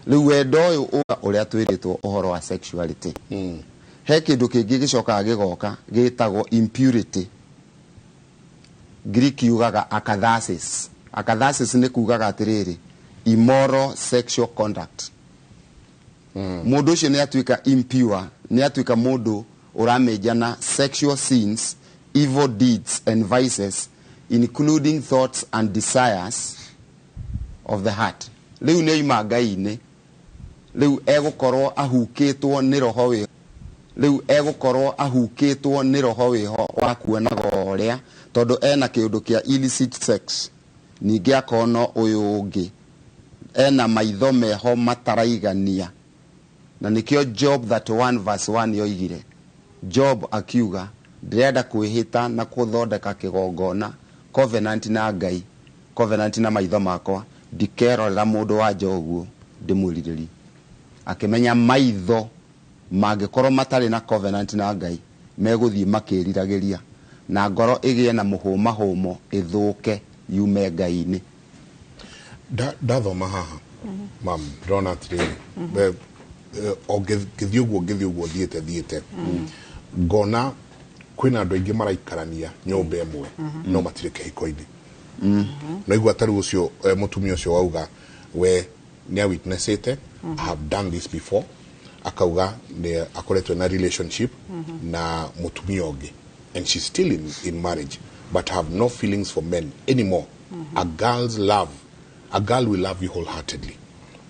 Rĩu wendo ũyũ ũrĩa twĩrĩtwo ũhoro wa sexuality, he kĩndũ kĩngĩ gĩcokaga gĩgoka gĩtagwo impurity. Greek yugaga akatharsis. Akatharsis nĩ kugaga atĩrĩrĩ, immoral sexual conduct. Mũndũ ũcio nĩ atuĩka impure, nĩ atuĩka mũndũ ũramĩnjana sexual sins, evil deeds and vices, including thoughts and desires of the heart. Rĩu nĩ oima Ngai-inĩ. Rĩu egũkorwo ahukĩtwo nĩ roho wĩ, rĩu egũkorwo ahukĩtwo nĩ roho wĩho wa kuonaga ũrĩa, tondũ ena kĩũndũ kĩa illicit sex, ningĩ akona ũyũ ũngĩ ena maitho meho mataraigania. Na nĩkĩo Job 31 verse 1 yoigire, Job akiuga, "Ndĩrenda kwĩhĩta na kũthondeka kĩgongona, covenant na Ngai, covenant na maitho makwa, ndikerorera mũndũ wa nja ũguo ndĩmwĩrirĩrie." Akĩmenya maitho mangĩkorwo matarĩ na covenant na Ngai, megũthiĩ makĩriragĩria, na ngoro ĩgĩe na mũhũmahũmo, ĩthũke yume Ngai-inĩ. Ndathoma haha, mam, ndĩrona atĩrĩrĩ, o ngĩthiĩ ũguo, ngĩthiĩ ũguo thiĩte thiĩte, ngona kwĩna andũ aingĩ maraikarania nyũmba ĩmwe no matirĩ kĩhiko-inĩ. No igua tarĩu ũcio, mũtumia ũcio wauga we nĩ a witnessĩte, "I have done this before." Akauga nĩ akoretwo na relationship na mũtumia ũngĩ and she's still in marriage, but have no feelings for men anymore. A girl's love, a girl will love you wholeheartedly.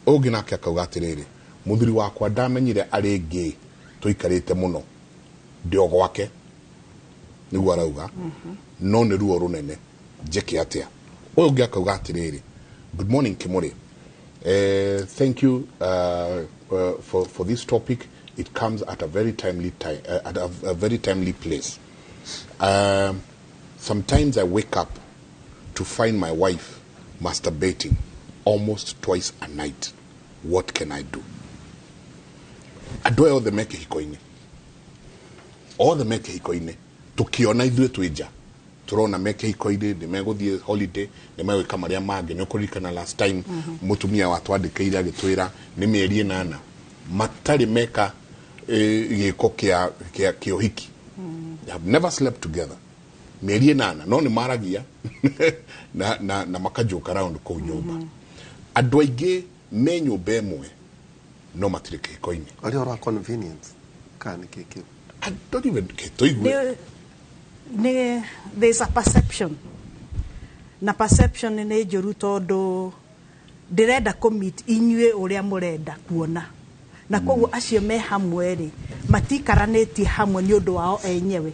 Ũyũ ũngĩ nake akauga atĩrĩrĩ, "Mũthuri wakwa ndamenyire arĩ ngĩ tũikarĩte mũno, ndĩ o gwake," nĩguo arauga, "no nĩ ruo rũnene, njĩke atĩa?" Ũyũ ũngĩ akauga atĩrĩrĩ, "Good morning, Kimuri. Thank you for this topic. It comes at a very timely time, at a very timely place. Sometimes I wake up to find my wife masturbating almost twice a night. What can I do?" Andũ aya othe me kĩhiko-inĩ, othe me kĩhiko-inĩ. Tũkĩona ithuĩ twĩ nja, tũrona me kĩhiko-inĩ, nĩ megũthiĩ holiday, nĩ megwĩka marĩa mangĩ. Nĩ ũkũririkana last time mũtumia watwandĩkĩire agĩtwĩra nĩ mĩeri 8 matarĩ meka gĩko kĩa ũhiki. They have never slept together mĩeri 8, no nĩ maragia na makajoke around kũu nyũmba. Andũ aingĩ me nyũmba ĩmwe no matirĩ kĩhiko-inĩ. Arĩ ũhoro wa convenience kana nĩ kĩ kĩu? I don't even tũigue. Nĩ there's a perception, na perception nĩ njũru, tondũ ndĩrenda kũ-meet inyuĩ ũrĩa mũrenda kuona, na koguo acio me hamwe rĩ, matikaranĩtie hamwe nĩ ũndũ wao enyewe,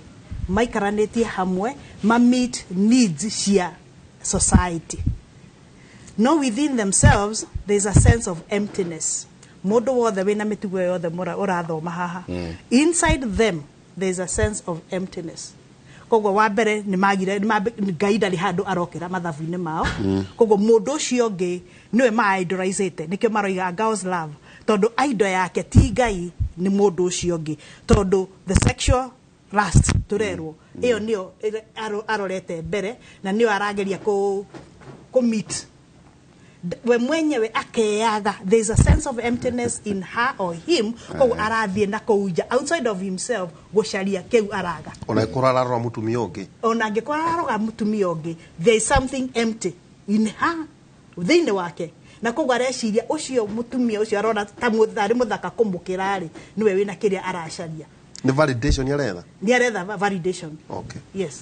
maikaranĩtie hamwe ma meet needs cia society. No within themselves there's a sense of emptiness. Mũndũ wothe wĩna mĩtugo yothe ũrathoma haha, inside them there's a sense of emptiness. Koguo wa mbere nĩ magire Ngai ndarĩ handũ arokĩra mathabu-inĩ mao. Koguo mũndũ ũcio ũngĩ nĩwe ma-idolizĩte, nĩkĩo maroiga girls love, tondũ idol yake ti Ngai, nĩ mũndũ ũcio ũngĩ, tondũ the sexual lust tũrerwo ĩyo nĩyo arorete mbere, na nĩyo arageria kũ meet. We mwenyewe akeaga, there is a sense of emptiness in her or him, koguo arathiĩ na kũu nja outside of himself gũcaria kĩu araga. Ona ĩkorwo ararora mũtumia ũngĩ. Ona angĩkorwo araroga mũtumia ũngĩ, there is something empty in her, thĩinĩ wake, na koguo areciria ũcio mũtumia ũcio arona ta arĩ mũthaka kũmũkĩra rĩ, nĩwe wĩna kĩrĩa aracaria. Nĩ validation aretha. Nĩ aretha validation. Okay. Yes,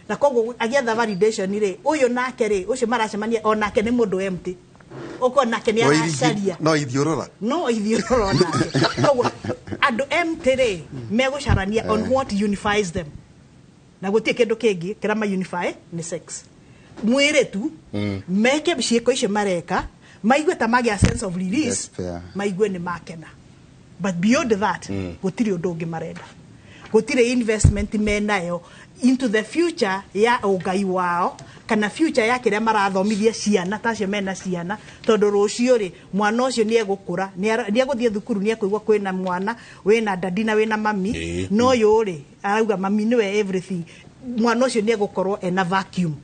na koguo agĩetha validation rĩ, ũyũ nake rĩ, ũcio maracemania onake nĩ mũndũ empty, ũkorwo nake nĩ aracaria. No ithiũrũra. No ithiũrũra nake. Koguo andũ empty rĩ, megũcarania on what unifies them, na gũtirĩ kĩndũ kĩngĩ kĩrĩa ma unify nĩ sex, mwĩrĩ tu. Meke ciĩko icio mareka, maigue ta magĩa sense of release. Despair. Maigue nĩ makena, but beyond that gũtirĩ ũndũ ũngĩ marenda, gũtirĩ investment menayo into the future ya ũngai wao kana future ya kĩrĩa marathomithia ciana ta acio mena ciana, tondũ rũciũ rĩ, mwana ũcio nĩ egũkũra, nĩ egũthiĩ thukuru, nĩ ekũigua kwĩna mwana wĩna dadi na wĩna mami. No ũyũ rĩ, arauga mami nĩwe everything. Mwana ũcio nĩ egũkorwo ena vacuum,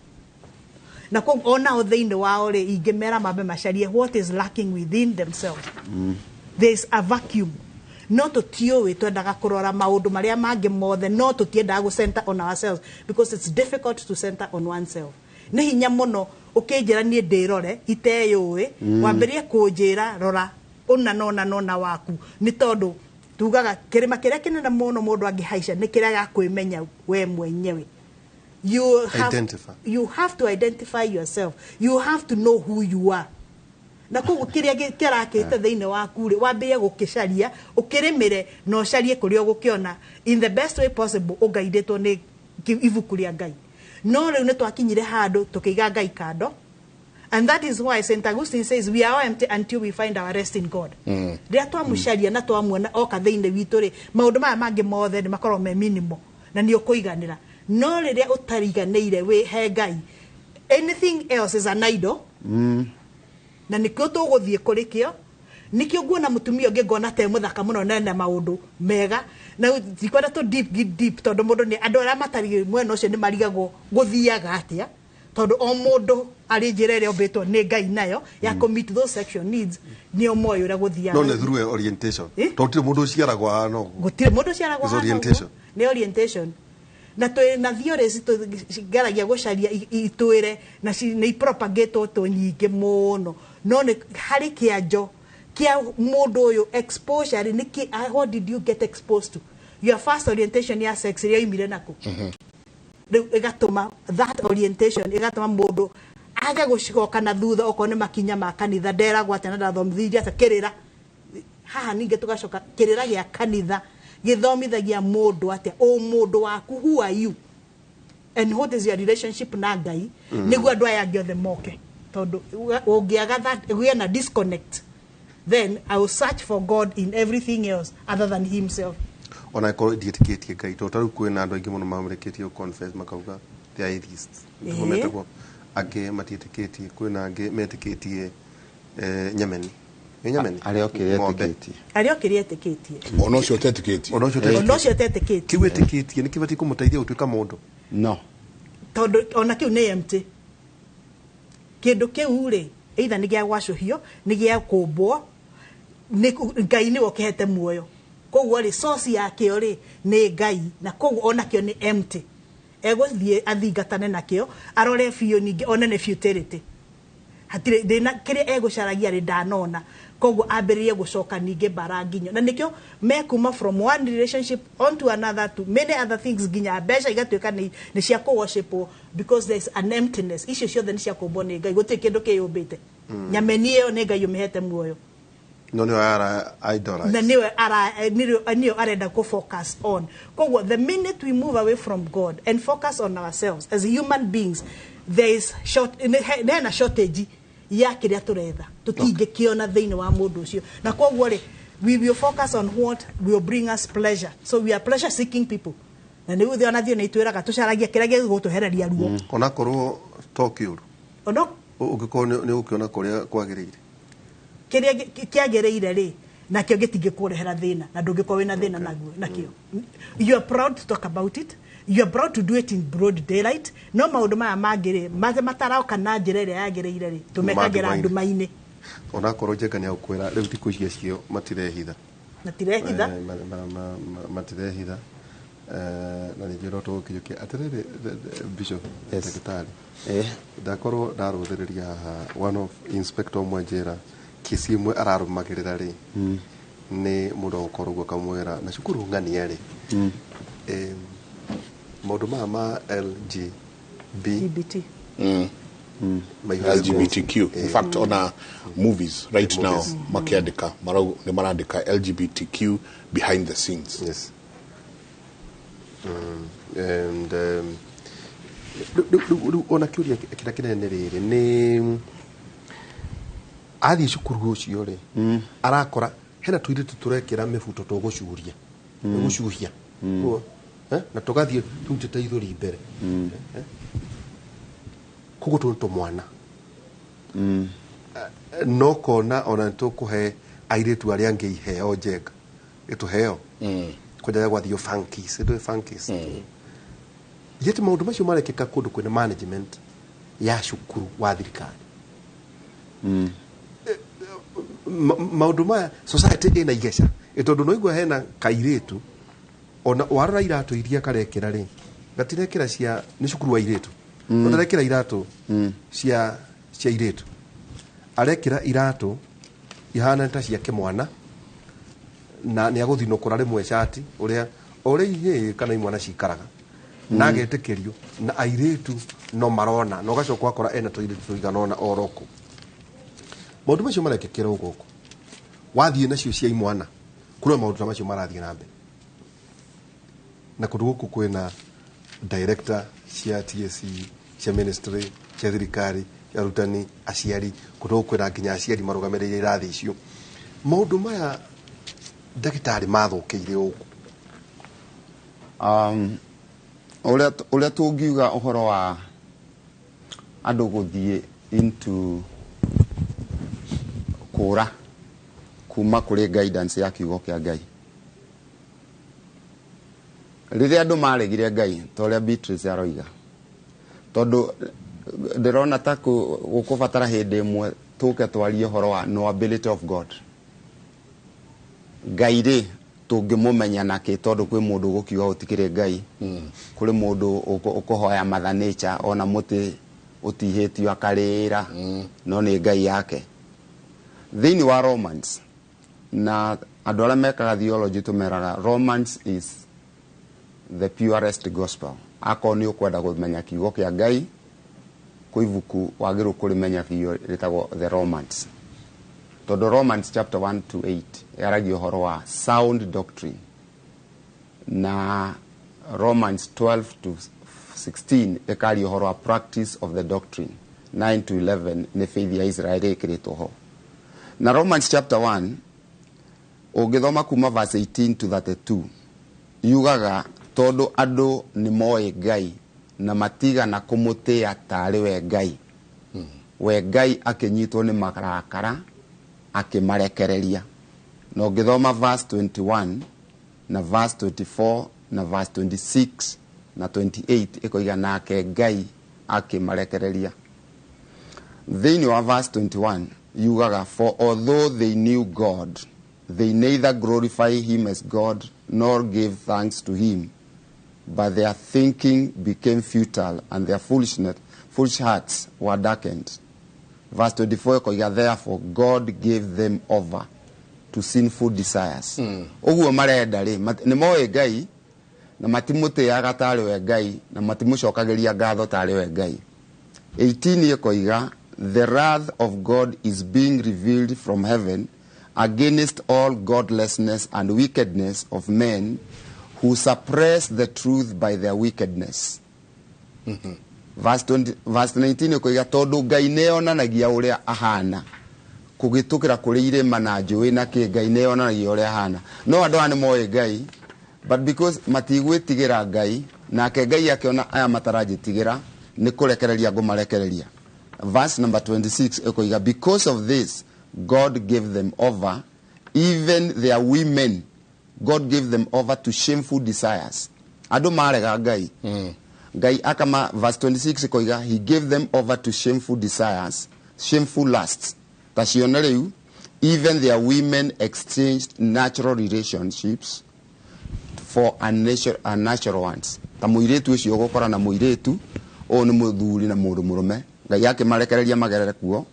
na koguo onao thĩinĩ wao rĩ, ingĩmera mambe macarie what is lacking within themselves. There is a vacuum, no tũtiũĩ, twendaga kũrora maũndũ marĩa mangĩ mothe, no tũtiendaga gũ center on ourselves because it's difficult to center on oneself. Nĩ hinya mũno ũkĩnjĩra niĩ ndĩrore iteyũĩ. Wambĩrĩrie kũnjĩra rora ũna nona nona waku, nĩ tondũ tugaga kĩrĩma kĩrĩa kĩnene mũno mũndũ angĩhaica nĩ kĩrĩa gĩa kwĩmenya we mwenyewe. You have, Identify. You have to identify yourself, you have to know who you are, na koguo kĩrĩa kĩrakĩte thĩinĩ waku rĩ, wambĩrĩrie gũkĩcaria, ũkĩrĩmĩre na ũcarie kũrĩa ũgũkĩona in the best way possible, ũgaidĩtwo nĩ ibuku rĩa Ngai. No rĩu nĩ twakinyire handũ tũkĩiga Ngai kando, and that is why St. Augustine says we are all empty until we find our rest in God. Rĩrĩa twamũcaria na twamuona oka thĩinĩ witũ rĩ, maũndũ maya mangĩ mothe nĩ makoragwo me minimal na nĩ ũkũiganĩra. No rĩrĩa ũtariganĩire wĩ he Ngai, anything else is an idol. Na nĩkĩo tũgũthiĩ kũrĩ kĩo, nĩkĩo nguona mũtumia ũngĩ ngona te mũthaka mũno na ena maũndũ mega, na ndikwenda tũ deep deep, tondũ mũndũ nĩ andũ arĩa matarĩ mwena ũcio nĩ marigagwo gũthiaga atĩa, tondũ o mũndũ arĩ njĩra ĩrĩa ombĩtwo nĩ Ngai nayo ya kũ meet those sexual needs, nĩo moĩ ũrĩa gũthiaga. No nĩ through orientation, tondũ gũtirĩ mũndũ ũciaragwo ahana ũguo. Gũtirĩ mũndũ ũciaragwo Is ahana ũguo. Orientation. Nĩ orientation, na twĩ na theories tũgeragia gũcaria itwĩre na nĩ ipropagatwo tũ nyingĩ mũno, no nĩ harĩ kĩanjo kĩa mũndũ ũyũ, exposure rĩ, nĩkĩ, what did you get exposed to? Your first orientation ya sex ĩrĩa yoimire nakũ? Rĩu ĩgatũma that orientation ĩgatũma mũndũ age gũcoka na thutha, okorwo nĩ makinya ma kanitha, nderagwo atĩa na ndathomithirie atĩa kĩrĩra haha. Ningĩ tũgacoka kĩrĩra gĩa kanitha gĩthomithagia mũndũ atĩa, ũmũndũ waku, who are you and what is your relationship na Ngai? Nĩguo andũ aya angĩ othe moke, tondũ ũngĩaga that, ũgĩe na disconnect, then I will search for God in everything else other than himself. Ona ĩkorwo ndiĩtĩkĩtie Ngai, tondũ ta rĩu kwĩna andũ aingĩ mũno mamũrĩkĩtie gũ-confess makauga they are atheists. Nĩguo metagwo, angĩ matiĩtĩkĩtie, kwĩna angĩ metĩkĩtie nyameni, nĩ nyameni. Arĩa o kĩrĩa Ng'ombe. etĩkĩtie. Arĩa o kĩrĩa etĩkĩtie. Ona ũcio ũtetĩkĩtie. Ona ũcio. Ona ũcio ũtetĩkĩtie. Kĩu ĩtĩkĩtie nĩ kĩbatiĩ kũmũteithia gũtuĩka mũndũ? No. Tondũ ona kĩu nĩ empty. Kĩndũ kĩu rĩ, either nĩ gĩa gwacũhio, nĩ gĩa kũmbwo, Ngai nĩwe ũkĩhete muoyo, koguo rĩ, source yakĩo rĩ nĩ Ngai, na koguo onakĩo nĩ empty. Egũthiĩ athingatane nakĩo, arore biũ, ningĩ one nĩ futility, hatirĩ thĩna kĩrĩa egũcaragia rĩ ndanona, koguo ambĩrĩrie gũcoka ningĩ mbara nginyo, na nĩkĩo mekuma from one relationship onto another to many other things, nginya mbeca igatuĩka nĩ cia kũworshipwo, because there is an emptiness. Icio ciothe nĩ cia kũmbwo nĩ Ngai, gũtirĩ kĩndũ kĩyũmbĩte. Nyameni ĩyo nĩ Ngai ũmĩhete muoyo. No nĩyo ara idolize. Na niwe ara nĩyo arenda kũ focus on. Koguo the minute we move away from God and focus on ourselves as human beings, there is short hena shortage ya kĩrĩa tũretha, tũtingĩkĩona thĩinĩ wa mũndũ ũcio, na koguo rĩ, we will focus on what will bring us pleasure. So we are pleasure seeking people, na nĩguo ona thiĩ nĩ itwĩraga tũcaragia kĩrĩa gĩgũtũhereria ruo. Onakorwo to kĩũru. Ono. Ũngĩkorwo nĩ ũgũkĩona kũrĩa kwagĩrĩire. Kĩrĩa kĩagĩrĩire rĩ, nakĩo gĩtingĩkũrehera thĩna, na ndũngĩkorwo wĩna thĩna naguo nakĩo. You are proud to talk about it. You are brought to do it in broad daylight, no maũndũ maya mangĩ rĩ, mataroka na njĩra ĩrĩa yagĩrĩire rĩ, tũmekagĩra nduma-inĩ. Onakorwo Njenga nĩ agũkwĩra rĩu thikũ ici acio matirehitha. Matirehitha. Matirehitha. Na ningĩ no tũgũkinyũkia atĩrĩrĩ, Bishop, ndagĩtarĩ, ndakorwo ndarũthĩrĩria haha one of inspector ũmwe njĩra kesi ĩmwe ararũmagĩrĩra rĩ, nĩ mũndũ agũkorwo ũguo akamwĩra na cukuru ng'ania rĩ, maũndũ maya ma LGB LGBT. LGBTQ. In fact, ona movies right now makiandika nĩ marandĩka LGBTQ behind the scenes. Yes. And rĩu ona kĩũria kĩrĩa kĩnene rĩrĩ nĩ athiĩ cukuru ũcio rĩ, arakora hena tũirĩtu tũrekĩra mĩbuto tũgũcuria gũcuhia na tũgathiĩ tũrutĩte ithũri mbere, koguo tũnĩ tũmwana no kona ona nĩtũkũhe airĩtu arĩa angĩ iheo njega ĩtũheo kwendaga gwathio funkies ĩndũ funkies yet maũndũ macio marekĩka kũndũ kwĩna management ya cukuru wa thirikari. Maũndũ maya society ĩna igeca tondũ no igua hena kairĩtu ona warora iratũ iria karekĩra rĩ, gatirekĩra cia nĩ cukuru wa irĩtu, no ndarekĩra iratũ cia irĩtu, arekĩra iratũ ihana ta cia kĩmwana na nĩ agũthinũkũra rĩmwe cati ũrĩa ũrĩa ihĩĩ kana imwana cikaraga na agetĩkĩrio na airĩtu no marona na ũgacoka ũgakora ena tũirĩtu tũigana ũna oroko. Maũndũ macio marekĩkĩra gũkũ wathiĩ nacio cia imwana kũrĩ maũndũ ta macio marathiĩ na mbere na kũndũ gũkũ kwĩna director cia TSC, cia ministry, cia thirikari, cia arutani, aciari, kũndũ gũkũ kwĩna nginya aciari marũgamĩrĩire irathi icio. Maũndũ maya ndagĩtarĩ mathũkĩire ũguo. Ũrĩa tũngiuga ũhoro wa andũ gũthiĩ into kũra kuma kũrĩ guidance ya kiugo kĩa Ngai. Rĩrĩa andũ maregire Ngai ta ũrĩa Beatrice aroiga, tondũ ndĩrona ta gũkũbatara hĩndĩ ĩmwe tũke twarie ũhoro wa knowability of God. Ngai rĩ tũngĩmũmenya nakĩ, tondũ kwĩ mũndũ ũgũkiuga gũtikĩrĩ Ngai, kũrĩ mũndũ ũkũhoya Mother Nature ona mũtĩ ũtihĩtio akarĩra, no nĩ Ngai yake. Thĩinĩ wa Romans, na andũ arĩa mekaga theology tũmeraga Romans is the purest gospel. Akorwo nĩ ũkwenda kũmenya kiugo kĩa Ngai, kwĩ ibuku wagĩrĩirwo kũrĩmenya biũ rĩtagwo the Romans. Tondũ Romans chapter 1 to 8 yaragia ũhoro wa sound doctrine, na Romans 12 to 16 ĩkaria ũhoro wa practice of the doctrine, 9 to 11 nĩ faith ya Israel ĩkĩrĩtwo ho. Na Romans chapter 1 ũngĩthoma kuma verse 18 to 32 yugaga tondũ andũ nĩ moĩ Ngai na matigana kũmũtĩĩa tarĩ we Ngai, we Ngai akĩnyitwo nĩ marakara akĩmarekereria. Na ũngĩthoma verse 21 na verse 24 na verse 26 na 28 ĩkoiga nake Ngai akĩmarekereria. Thĩinĩ wa verse 21 yugaga, for although they knew God, they neither glorify him as God nor gave thanks to him, but their thinking became futile and their foolish hearts were darkened. Verse 24 ĩkoiga, therefore God gave them over to sinful desires. Ũguo marenda rĩ, nĩ moĩ Ngai na matimũtĩaga tarĩ we Ngai na matimũcokagĩria ngatho tarĩ we Ngai. 18 ĩkoiga, the wrath of God is being revealed from heaven against all godlessness and wickedness of men who suppress the truth by their wickedness. Verse 20, verse 19 ĩkoiga tondũ Ngai nĩonanagia ũrĩa ahana kũgĩtũkĩra kũrĩ irĩma na njũĩ na kĩ, Ngai nĩonanagia ũrĩa ahana. No andũ aya nĩ moĩ Ngai, but because matigwĩtigĩra Ngai, nake Ngai akĩona aya mataranjĩtigĩra nĩ kũrekereria ngũmarekereria. Verse number 26 ĩkoiga, because of this God gave them over, even their women, God gave them over to shameful desires. Andũ marega Ngai, Ngai akama, verse 26 koiga, he gave them over to shameful desires, shameful lusts. Ta cione rĩu, even their women exchanged natural relationships for unnatural ones. Ta mũirĩtu ũcio ũgũkora na mũirĩtu ũyũ nĩ mũthuri na mũndũ mũrũme. Ngai akĩmarekereria magerere kuo.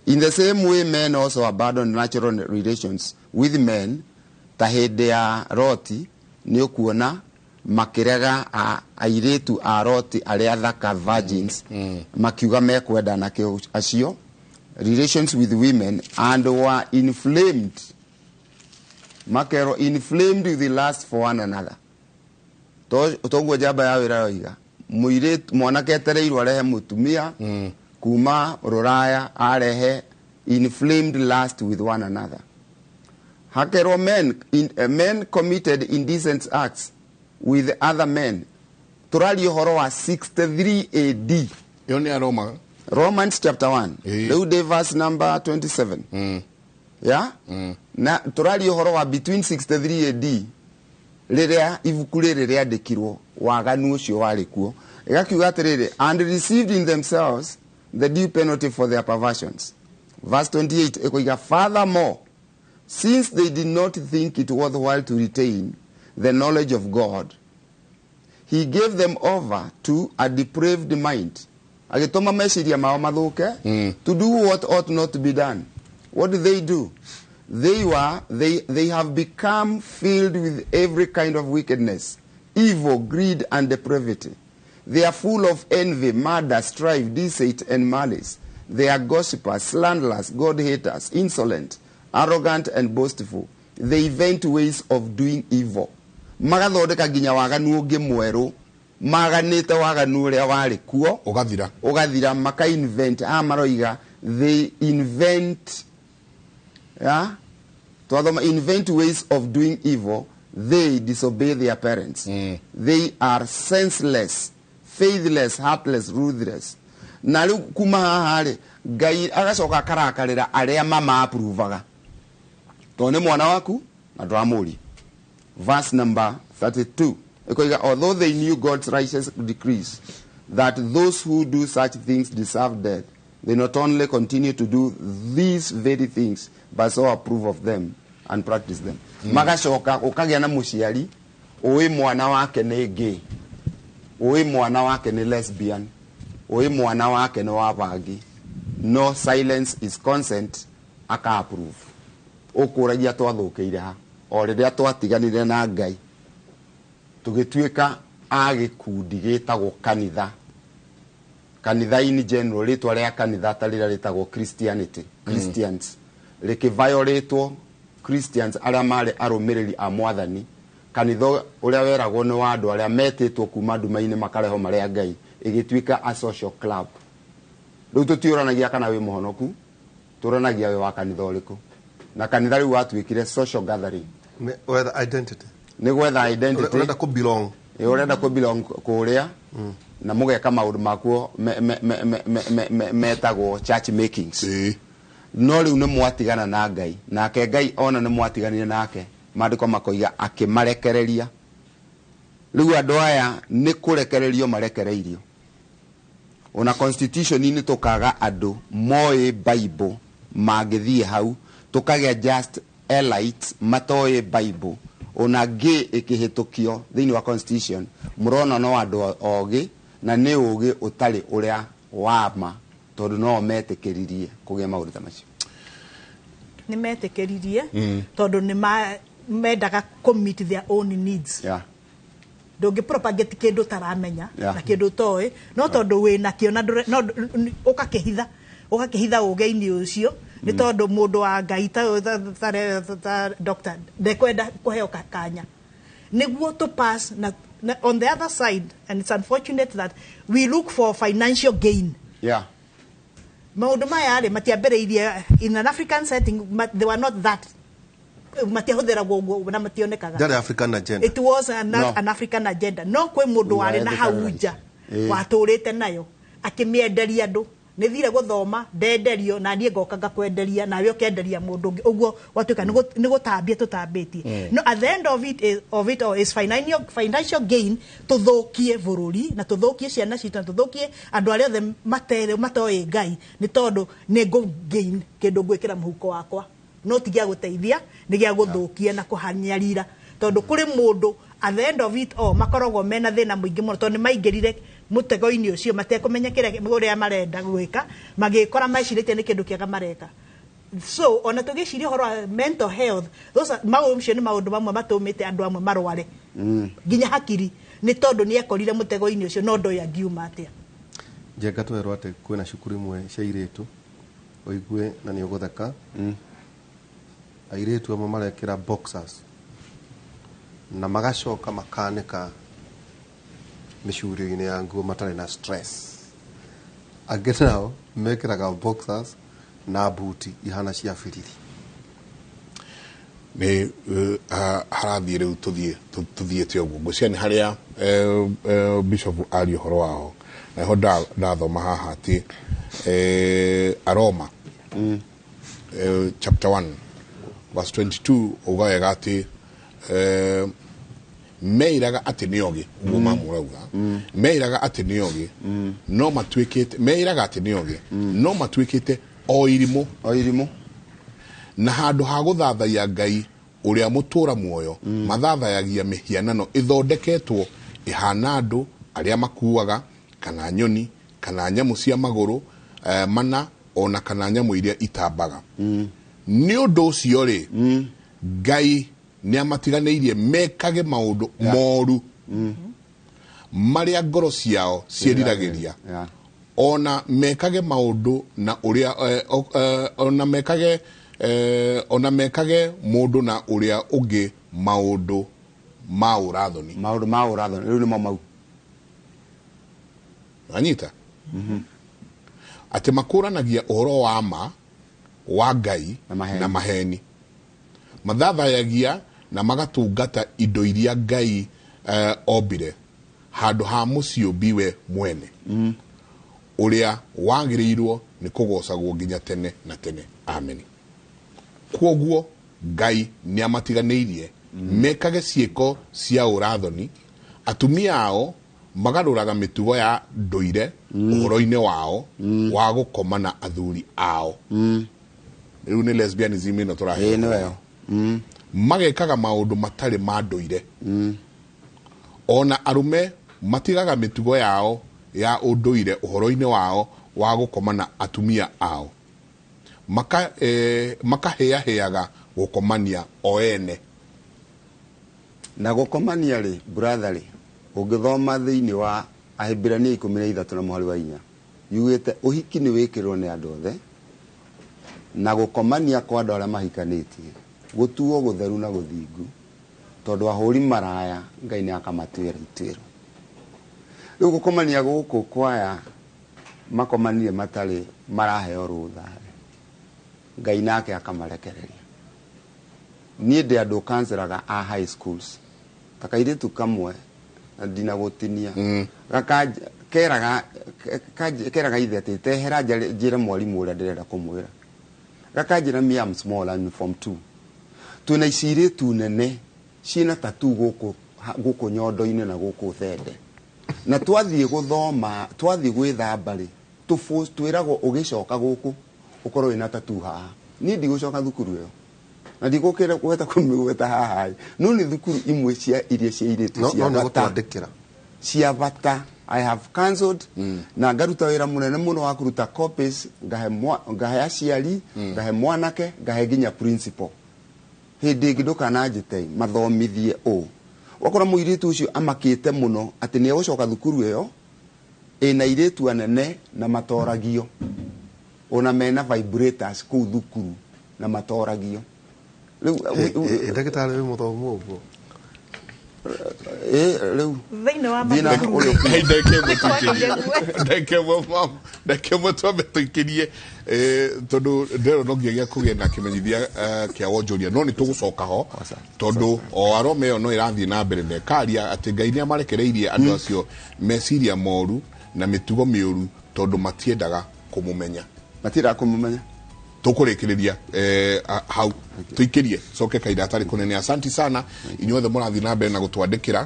In the same way, men also abandoned natural relations with men. Ta hĩndĩ ya Loti nĩ ũkuona makĩrega airĩtu a Loti arĩa thaka, virgins, makiuga mekwenda nakĩo acio relations with women, and were inflamed, makerwo inflamed with the lust for one another. Toguo njamba ya wĩra yoiga, mũirĩtu mwanake etereirwo arehe mũtumia kuma rũraya, arehe inflamed lust with one another. Hakerwo men committed indecent acts with other men. Tũraria ũhoro wa 63 AD. Ĩyo nĩ ya Roma. Romans chapter 1, rĩu ndĩ verse number 27. Yeah? Na tũraria ũhoro wa between 63 AD rĩrĩa ibuku rĩrĩ rĩandĩkirwo, waganu ũcio warĩ kuo. Ĩgakiuga atĩrĩrĩ, and received in themselves the due penalty for their perversions. Verse 28 ĩkoiga, furthermore, since they did not think it worthwhile to retain the knowledge of God, he gave them over to a depraved mind, agĩtũma meciria mao mathũke, to do what ought not to be done. What did they do? They have become filled with every kind of wickedness, evil, greed, and depravity. They are full of envy, murder, strife, deceit, and malice. They are gossipers, slanderers, God-haters, insolent, arrogant, and boastful. They invent ways of doing evil. Magathondeka nginya waganu ũngĩ mwerũ, maganĩte waganu ũrĩa warĩ kuo ũgathira, ũgathira, maka invent. Haha maroiga they invent, yeah? Twathoma invent ways of doing evil. They disobey their parents. They are senseless, faithless, heartless, ruthless. Na rĩu kuma haha rĩ, Ngai agacoka akarakarĩra arĩa mama approvaga, tondũ nĩ mwana waku na ndũramũria. Verse number 32 ĩkoiga, although they knew God's righteous decrees that those who do such things deserve death, they not only continue to do these very things, but so approve of them and practice them. Magacoka ũkagĩa na mũciari ũĩ mwana wake nĩ gay, ũĩ mwana wake nĩ lesbian, ũĩ mwana wake nĩ wa bangi, no silence is consent, aka approve. Ũkũragia twathũkĩire ha? O rĩrĩa twatiganire na Ngai, tũgĩtuĩka a gĩkundi gĩtagwo kanitha. Kanitha in general, rĩtwa rĩa kanitha ta rĩrĩa rĩtagwo Christianity, Christians, rĩkĩviolatwo. Christians arĩa marĩ arũmĩrĩri a Mwathani, kanitha ũrĩa weragwo nĩ wa andũ arĩa metĩtwo kuma nduma-inĩ makarehwo marĩ a Ngai, ĩgĩtuĩka a social club. Rĩu tũtiũranagia kana wĩ mũhonoku, tũranagia wĩ wa kanitha ũrĩkũ, na kanitha rĩu watuĩkire social gathering. Wetha identity. Nĩ gwetha identity. Ũrenda kũ belong. Ĩ, ũrenda kũ belong kũrĩa na mũgeka maũndũ makuo metagwo church makings. No rĩu nĩ mwatigana na Ngai, nake Ngai ona nĩ mwatiganire nake, maandĩko makoiga akĩmarekereria. Rĩu andũ aya nĩ kũrekererio marekereirio. Ona constitution-inĩ tũkaga andũ moĩ Bible mangĩthiĩ hau, tũkagĩa just elites matoĩ Bible. Ona ngĩ ĩkĩhĩtũkio thĩinĩ wa constitution, mũrona no andũ ogĩ, na nĩ ũgĩ ũtarĩ ũrĩa wama, tondũ no metĩkĩririe kũgĩa maũndũ ta macio. Nĩ metĩkĩririe tondũ nĩ mendaga kũ meet their own needs. Ndũngĩ propagate kĩndũ ũtaramenya na kĩndũ ũtoĩ, no tondũ wĩ nakĩo na no ũgakĩhitha, ũgakĩhitha ũgĩ-inĩ ũcio, nĩ tondũ mũndũ wa Ngai ta doctor ndekwenda kũheo kanya nĩguo to pass. Na on the other side, and it's unfortunate that we look for financial gain. Maũndũ maya rĩ, matiambĩrĩirie in an African setting, they were not that, matiahũthĩragwo ũguo na mationekaga. Ndarĩ African agenda. It was No. an African agenda, no kwĩ mũndũ warĩ na hau nja watũrĩte nayo akĩmĩenderia andũ. Nĩ thire gũthoma ndenderio na niĩ ngoka ngakwenderia nawe ũkenderia mũndũ ũngĩ, ũguo gwatuĩka nĩ gũtambia tũtambĩtie. No at the end of it all is financial gain, tũthũkie bũrũri na tũthũkie ciana citũ na tũthũkie andũ arĩa othe matoĩ Ngai, nĩ tondũ nĩ ngũ gain kĩndũ ngwĩkĩra mũhuko wakwa, no ti gĩa gũteithia, nĩ gĩa gũthũkia na kũhanyarira, tondũ kũrĩ mũndũ at the end of it all makoragwo mena thĩna mũingĩ mũno, tondũ nĩ maingĩrire mũtego-inĩ ũcio matekũmenya kĩrĩa ũrĩa marenda gwĩka, magĩkora mecirĩtie nĩ kĩndũ kĩega mareka. So ona tũgĩciria ũhoro wa mental health, those are maũndũ macio nĩ maũndũ mamwe matũmĩte andũ amwe marware nginya hakiri, nĩ tondũ nĩ ekorire mũtego-inĩ ũcio no ndoĩ angiuma atĩa. Njenga twerwo atĩ kwĩna cukuru imwe cia airĩtu, ũigue na nĩ ũgũtheka, airĩtu amwe marekĩra boxers na magacoka makanĩka mĩcurio-inĩ ya nguo matarĩ na stress. Angĩ nao mekĩraga boxers na buti ihana cia biriri. Nĩ harathiĩ rĩu tũthiĩte ũguo ngwĩciria nĩ harĩa bishop aria ũhoro wao, na ho ndathoma haha atĩ Aroma chapter 1 verse 22 uga wega atĩ meiraga atĩ nĩ ogĩ, ũguo mamũrauga, meiraga atĩ nĩ ogĩ, no matuĩkĩte, meiraga atĩ nĩ ogĩ, no matuĩkĩte o irimũ, o irimũ, na handũ ha gũthathaiya Ngai ũrĩa mũtũra muoyo, mathathayagia mĩhianano ĩthondeketwo ĩhana andũ arĩa makuaga, kana nyoni, kana nyamũ cia magũrũ mana, ona kana nyamũ iria itambaga. Nĩ ũndũ ũcio rĩ, Ngai nĩ amatiganĩirie mekage maũndũ moru marĩa ngoro ciao ciĩriragĩria, ona mekage maũndũ na ũrĩa ona mekage mũndũ na ũrĩa ũngĩ maũndũ ma ũrathoni, maũndũ ma ũrathoni rĩu nĩmo mau anyita atĩ makũranagia ũhoro wa ma wa Ngai na maheni, mathathayagia na magatungata indo iria Ngai ombire handũ ha mũciũmbi we mwene, ũrĩa wagĩrĩirwo nĩ kũgocagwo nginya tene na tene, amen. Kwoguo Ngai nĩ amatiganĩirie mekage ciĩko cia ũrathoni, atumia ao magarũraga mĩtugo ya ndũire ũhoro-inĩ wao wa gũkoma na athuri ao. Rĩu nĩ lesbianism ĩno tũraheo. Magekaga maũndũ matarĩ ma ndũire. Ona arũme matigaga mĩtugo yao ya ũndũire ũhoro-inĩ wao wa gũkoma na atumia ao, makahĩahĩaga gũkomania o ene. Na gũkomania rĩ, brother rĩ, ũngĩthoma thĩinĩ wa Ahibirania 13 na mũhari wa 4, yugĩte ũhiki nĩ wĩkĩrwo nĩ andũ othe, na gũkomania kwa andũ arĩa mahikanĩtie gũtuo gũtheru na gũthingu, tondũ ahũri maraya Ngai nĩ akamatuĩra ituĩro. Rĩu gũkomania gũkũ kwaya makomanie matarĩ maraheo rũtha, Ngai nake akamarekereria. Niĩ ndĩ andũ kanselaga a high schools, ta kairĩtu kamwe ndina gũtinia, keraga ithe atĩ tehera njĩre mwarimũ ũrĩa ndĩrenda kũmwĩra, gakanjĩra me am small, I'm form 2. Twĩna icirĩtu nene ciĩna tatu gũkũ nyondo-inĩ na gũkũ thende, na twathiĩ gũthoma, twathiĩ gwĩthamba rĩ, twĩragwo ũgĩcoka gũkũ ũkorwo wĩna tatu haha. Niĩ ndigũcoka thukuru ĩyo na ndigũkĩra gweta kũmĩgweta haha, no nĩ thukuru imwe cia iria cia airĩtu cia bata, cia bata. I have cancelled na ngaruta wĩra mũnene mũno wa kũruta copies, ngahe aciari, ngahe mwanake, ngahe nginya principal. Hĩndĩ ĩngĩ ndũkananjĩte mathomithie ũũ, wakora mũirĩtu ũcio amakĩte mũno atĩ nĩ egũcoka thukuru ĩyo ĩna airĩtu anene na matoragio, ona mena vibrators kũu thukuru na matoragio. Rĩu ndagĩtarĩ wĩ mũthomu ũguo rĩu thĩinĩ wa ndeke twambe tũikĩrie, tondũ ndĩrona no nginyagia kũgĩe na kĩmenyithia kĩa wonjoria, no nĩ tũgũcoka ho tondũ o arome ĩyo no ĩrathiĩ na mbere na ĩkaria atĩ Ngai nĩ amarekereirie andũ acio meciria moru na mĩtugo mĩũru tondũ matiendaga Kũmũmenya. Matiendaga kũmũmenya. Tũkũrĩkĩrĩria hau tũikĩrie coke kaida atarĩ kũnene. Asanti sana inyuothe mũrathiĩ na mbere na gũtwandĩkĩra.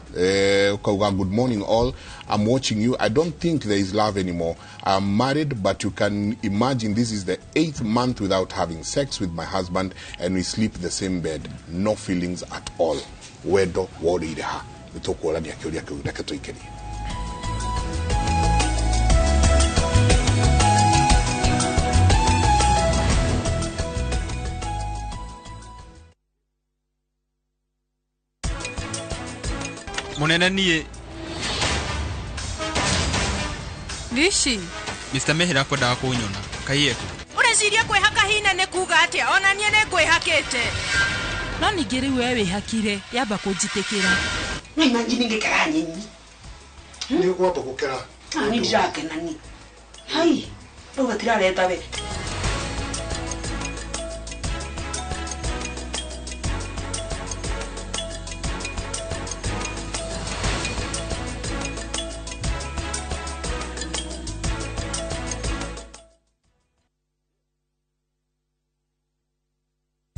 Ũkauga, "Good morning all, I'm watching you. I don't think there is love anymore. I'm married, but you can imagine this is the eighth month without having sex with my husband, and we sleep the same bed. No feelings at all. Wendo worĩire ha?" Nĩ tũkũrania kĩũria kĩu, reke tũikĩrie. Munene niĩ. Rishi. Mr. Mehera kwendaga kũnyona kaiyeku. Ũreciria kwĩhaka hina nĩ kuga atĩa? Ona niĩ nĩ ngwĩhakĩte. No ningĩ rĩu we wĩhakire, yamba kũnjĩtĩkĩra. No imagine ngĩkera nyenyi. Nĩ ũkwamba gũkera. Niĩ ndirakena ni. Hai, rĩu gatirareta we.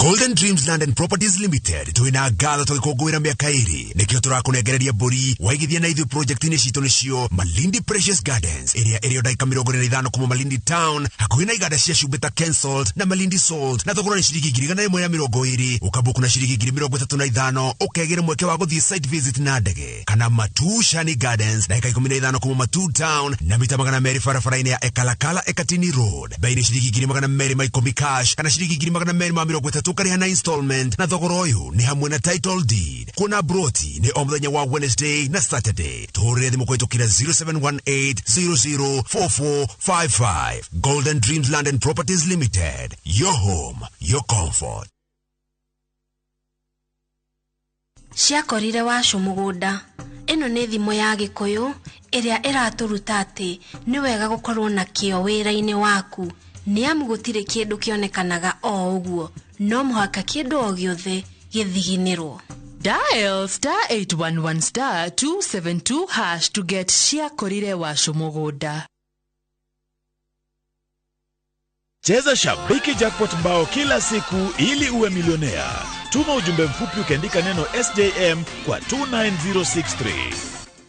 Golden Dreams Land and Properties Limited twina ngatho tũgĩkũngũĩra mĩaka 2 nĩkĩo tũrakũnengereria mbũri waigithia na ithuĩ project-inĩ citũ nĩcio Malindi Precious Gardens ĩrĩa ĩrĩ o ndagĩka 45 kuma Malindi Town hakuhĩ na iganda cia cumbĩ ta Kensalt na Malindi Salt na thogora nĩ ciringi 120,000 ũkambuku na ciringi 35,000 ũkegĩra mweke wa gũthiĩ site visit na ndege kana Matu Shani Gardens ndagĩka 15 kuma Matu Town na mita 200 barabara-inĩ ya Ekalakala Ekatini Road bei nĩ ciringi 210,000 cash kana ciringi 230,000 ũkarĩha na installment na thogora ũyũ nĩ hamwe na title deed. Kuona broti nĩ o mũthenya wa Wednesday na Saturday. Tũhũrĩre thimũ kũhĩtũkĩra 0718004455. Golden Dreams Land and Properties Limited, your home, your comfort. Ciakorire wacũ mũgũnda. Ĩno nĩ thimo ya Gĩkũyũ ĩrĩa ĩratũruta atĩ nĩ wega gũkorwo na kĩo wĩra-inĩ waku nĩ amu gũtirĩ kĩndũ kĩonekanaga o ũguo, no mũhaka kĩndũ o gĩothe gĩthiginĩrwo. Dial star 811 star 272 hash to get Ciakorire wacũ mũgũnda. Cheza Shabiki Jackpot mbao kila siku ili uwe milionea. Tuma ujumbe mfupi ukiandika neno SJM kwa 29063.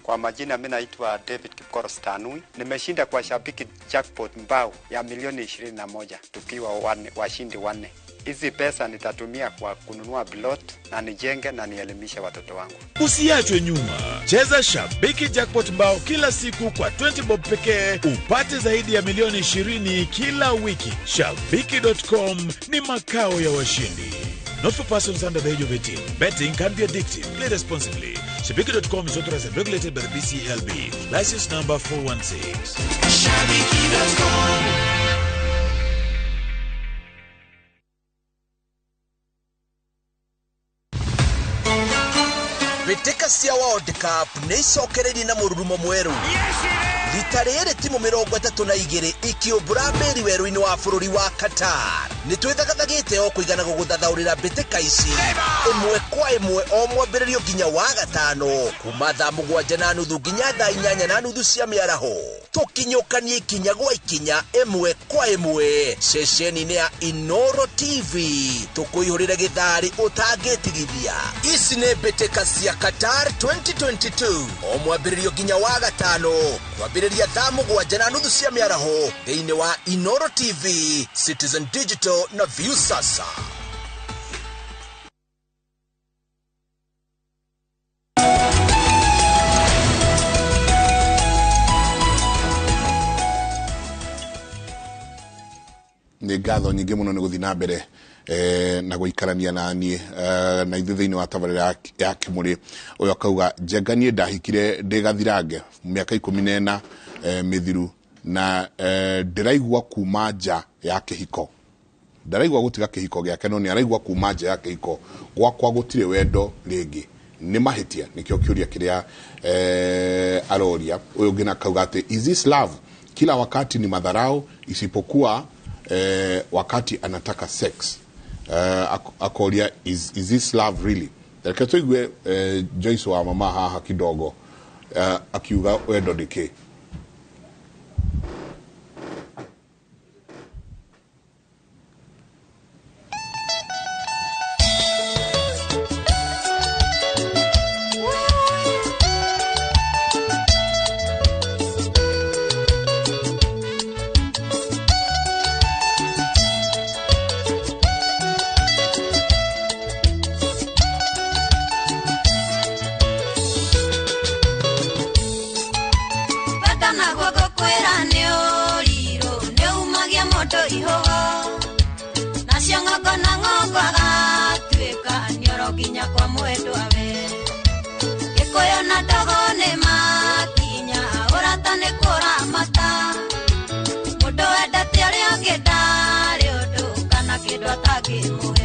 Kwa majina mimi naitwa David Kipkoros Tanui. Nimeshinda kwa Shabiki Jackpot mbao ya milioni 21 tukiwa washindi 4. Hizi pesa nitatumia kwa kununua plot na nijenge na nielimishe watoto wangu. Usiachwe nyuma. Cheza Shabiki Jackpot mbao kila siku kwa 20 bob pekee upate zaidi ya milioni 20 kila wiki. Shabiki.com ni makao ya washindi. Not for persons under the age of 18. Betting can be addictive. Play responsibly. Shabiki.com is authorized and regulated by the BCLB. License number 416. Shabiki.com. Mbĩtĩka cia World Cup nĩ icokereirie na mũrurumo mwerũ. Rita rĩrĩ timu 32 ikĩũmbũra mbĩri werũ-inĩ wa bũrũri wa Qatar. Nĩ twĩthagathagĩte o kũigana gũgũthathaũrĩra mbĩtĩka ici ĩmwe kwa ĩmwe o mwambĩrĩrio nginya wa gatano kuma thaa 7:30 nginya thaa 8:30 cia mĩaraho. Tũkinyũkanie ikinya gwa ikinya ĩmwe kwa ĩmwe ceceni-inĩ ya Inoro TV tũkũihũrĩre gĩtharĩ ũtangĩtigithia. Ici nĩ mbĩtĩka cia Qatar 2022 o mwambĩrĩrio nginya wa gatano kwambĩrĩria thaa 7:30 cia mĩaraho thĩinĩ wa Inoro TV, Citizen Digital na Viusasa. Nĩ ngatho nyingĩ mũno nĩ gũthiĩ na mbere na gũikarania na niĩ na ithuĩ thĩinĩ wa tabarĩra ya Kĩmũrĩ. Ũyũ akauga njenga niĩ ndahikire ndĩ gathirange mĩaka 14 mĩthiru na ndĩraigua kuma nja ya kĩhiko, ndaraigua gũtiga kĩhiko gĩake no nĩ araigua kuma nja ya kĩhiko gwakwa gũtirĩ wendo rĩngĩ, nĩ mahĩtia? Nĩkĩo kĩũria kĩrĩa aroria. Ũyũ ũngĩ na akauga atĩ is this love? Kila wakati ni madharau isipokuwa wakati anataka sex. Akoria is this love really? Reke tuigue Joyce wa mama haha kidogo akiuga wendo nĩ kĩ. Agakwĩra nĩ ũrirũ nĩ umagia mũndũ ihũgo nacio ng'ongo na ng'ongo agatuĩka nĩoro nginya kwa mwendwa we. Gĩkũyũ na ndogo nĩ makinya ũrata nĩ kũramata mũndũ wendete ũrĩa ũngĩ ndarĩ ũndũ kana kĩndũ atangĩmũhe.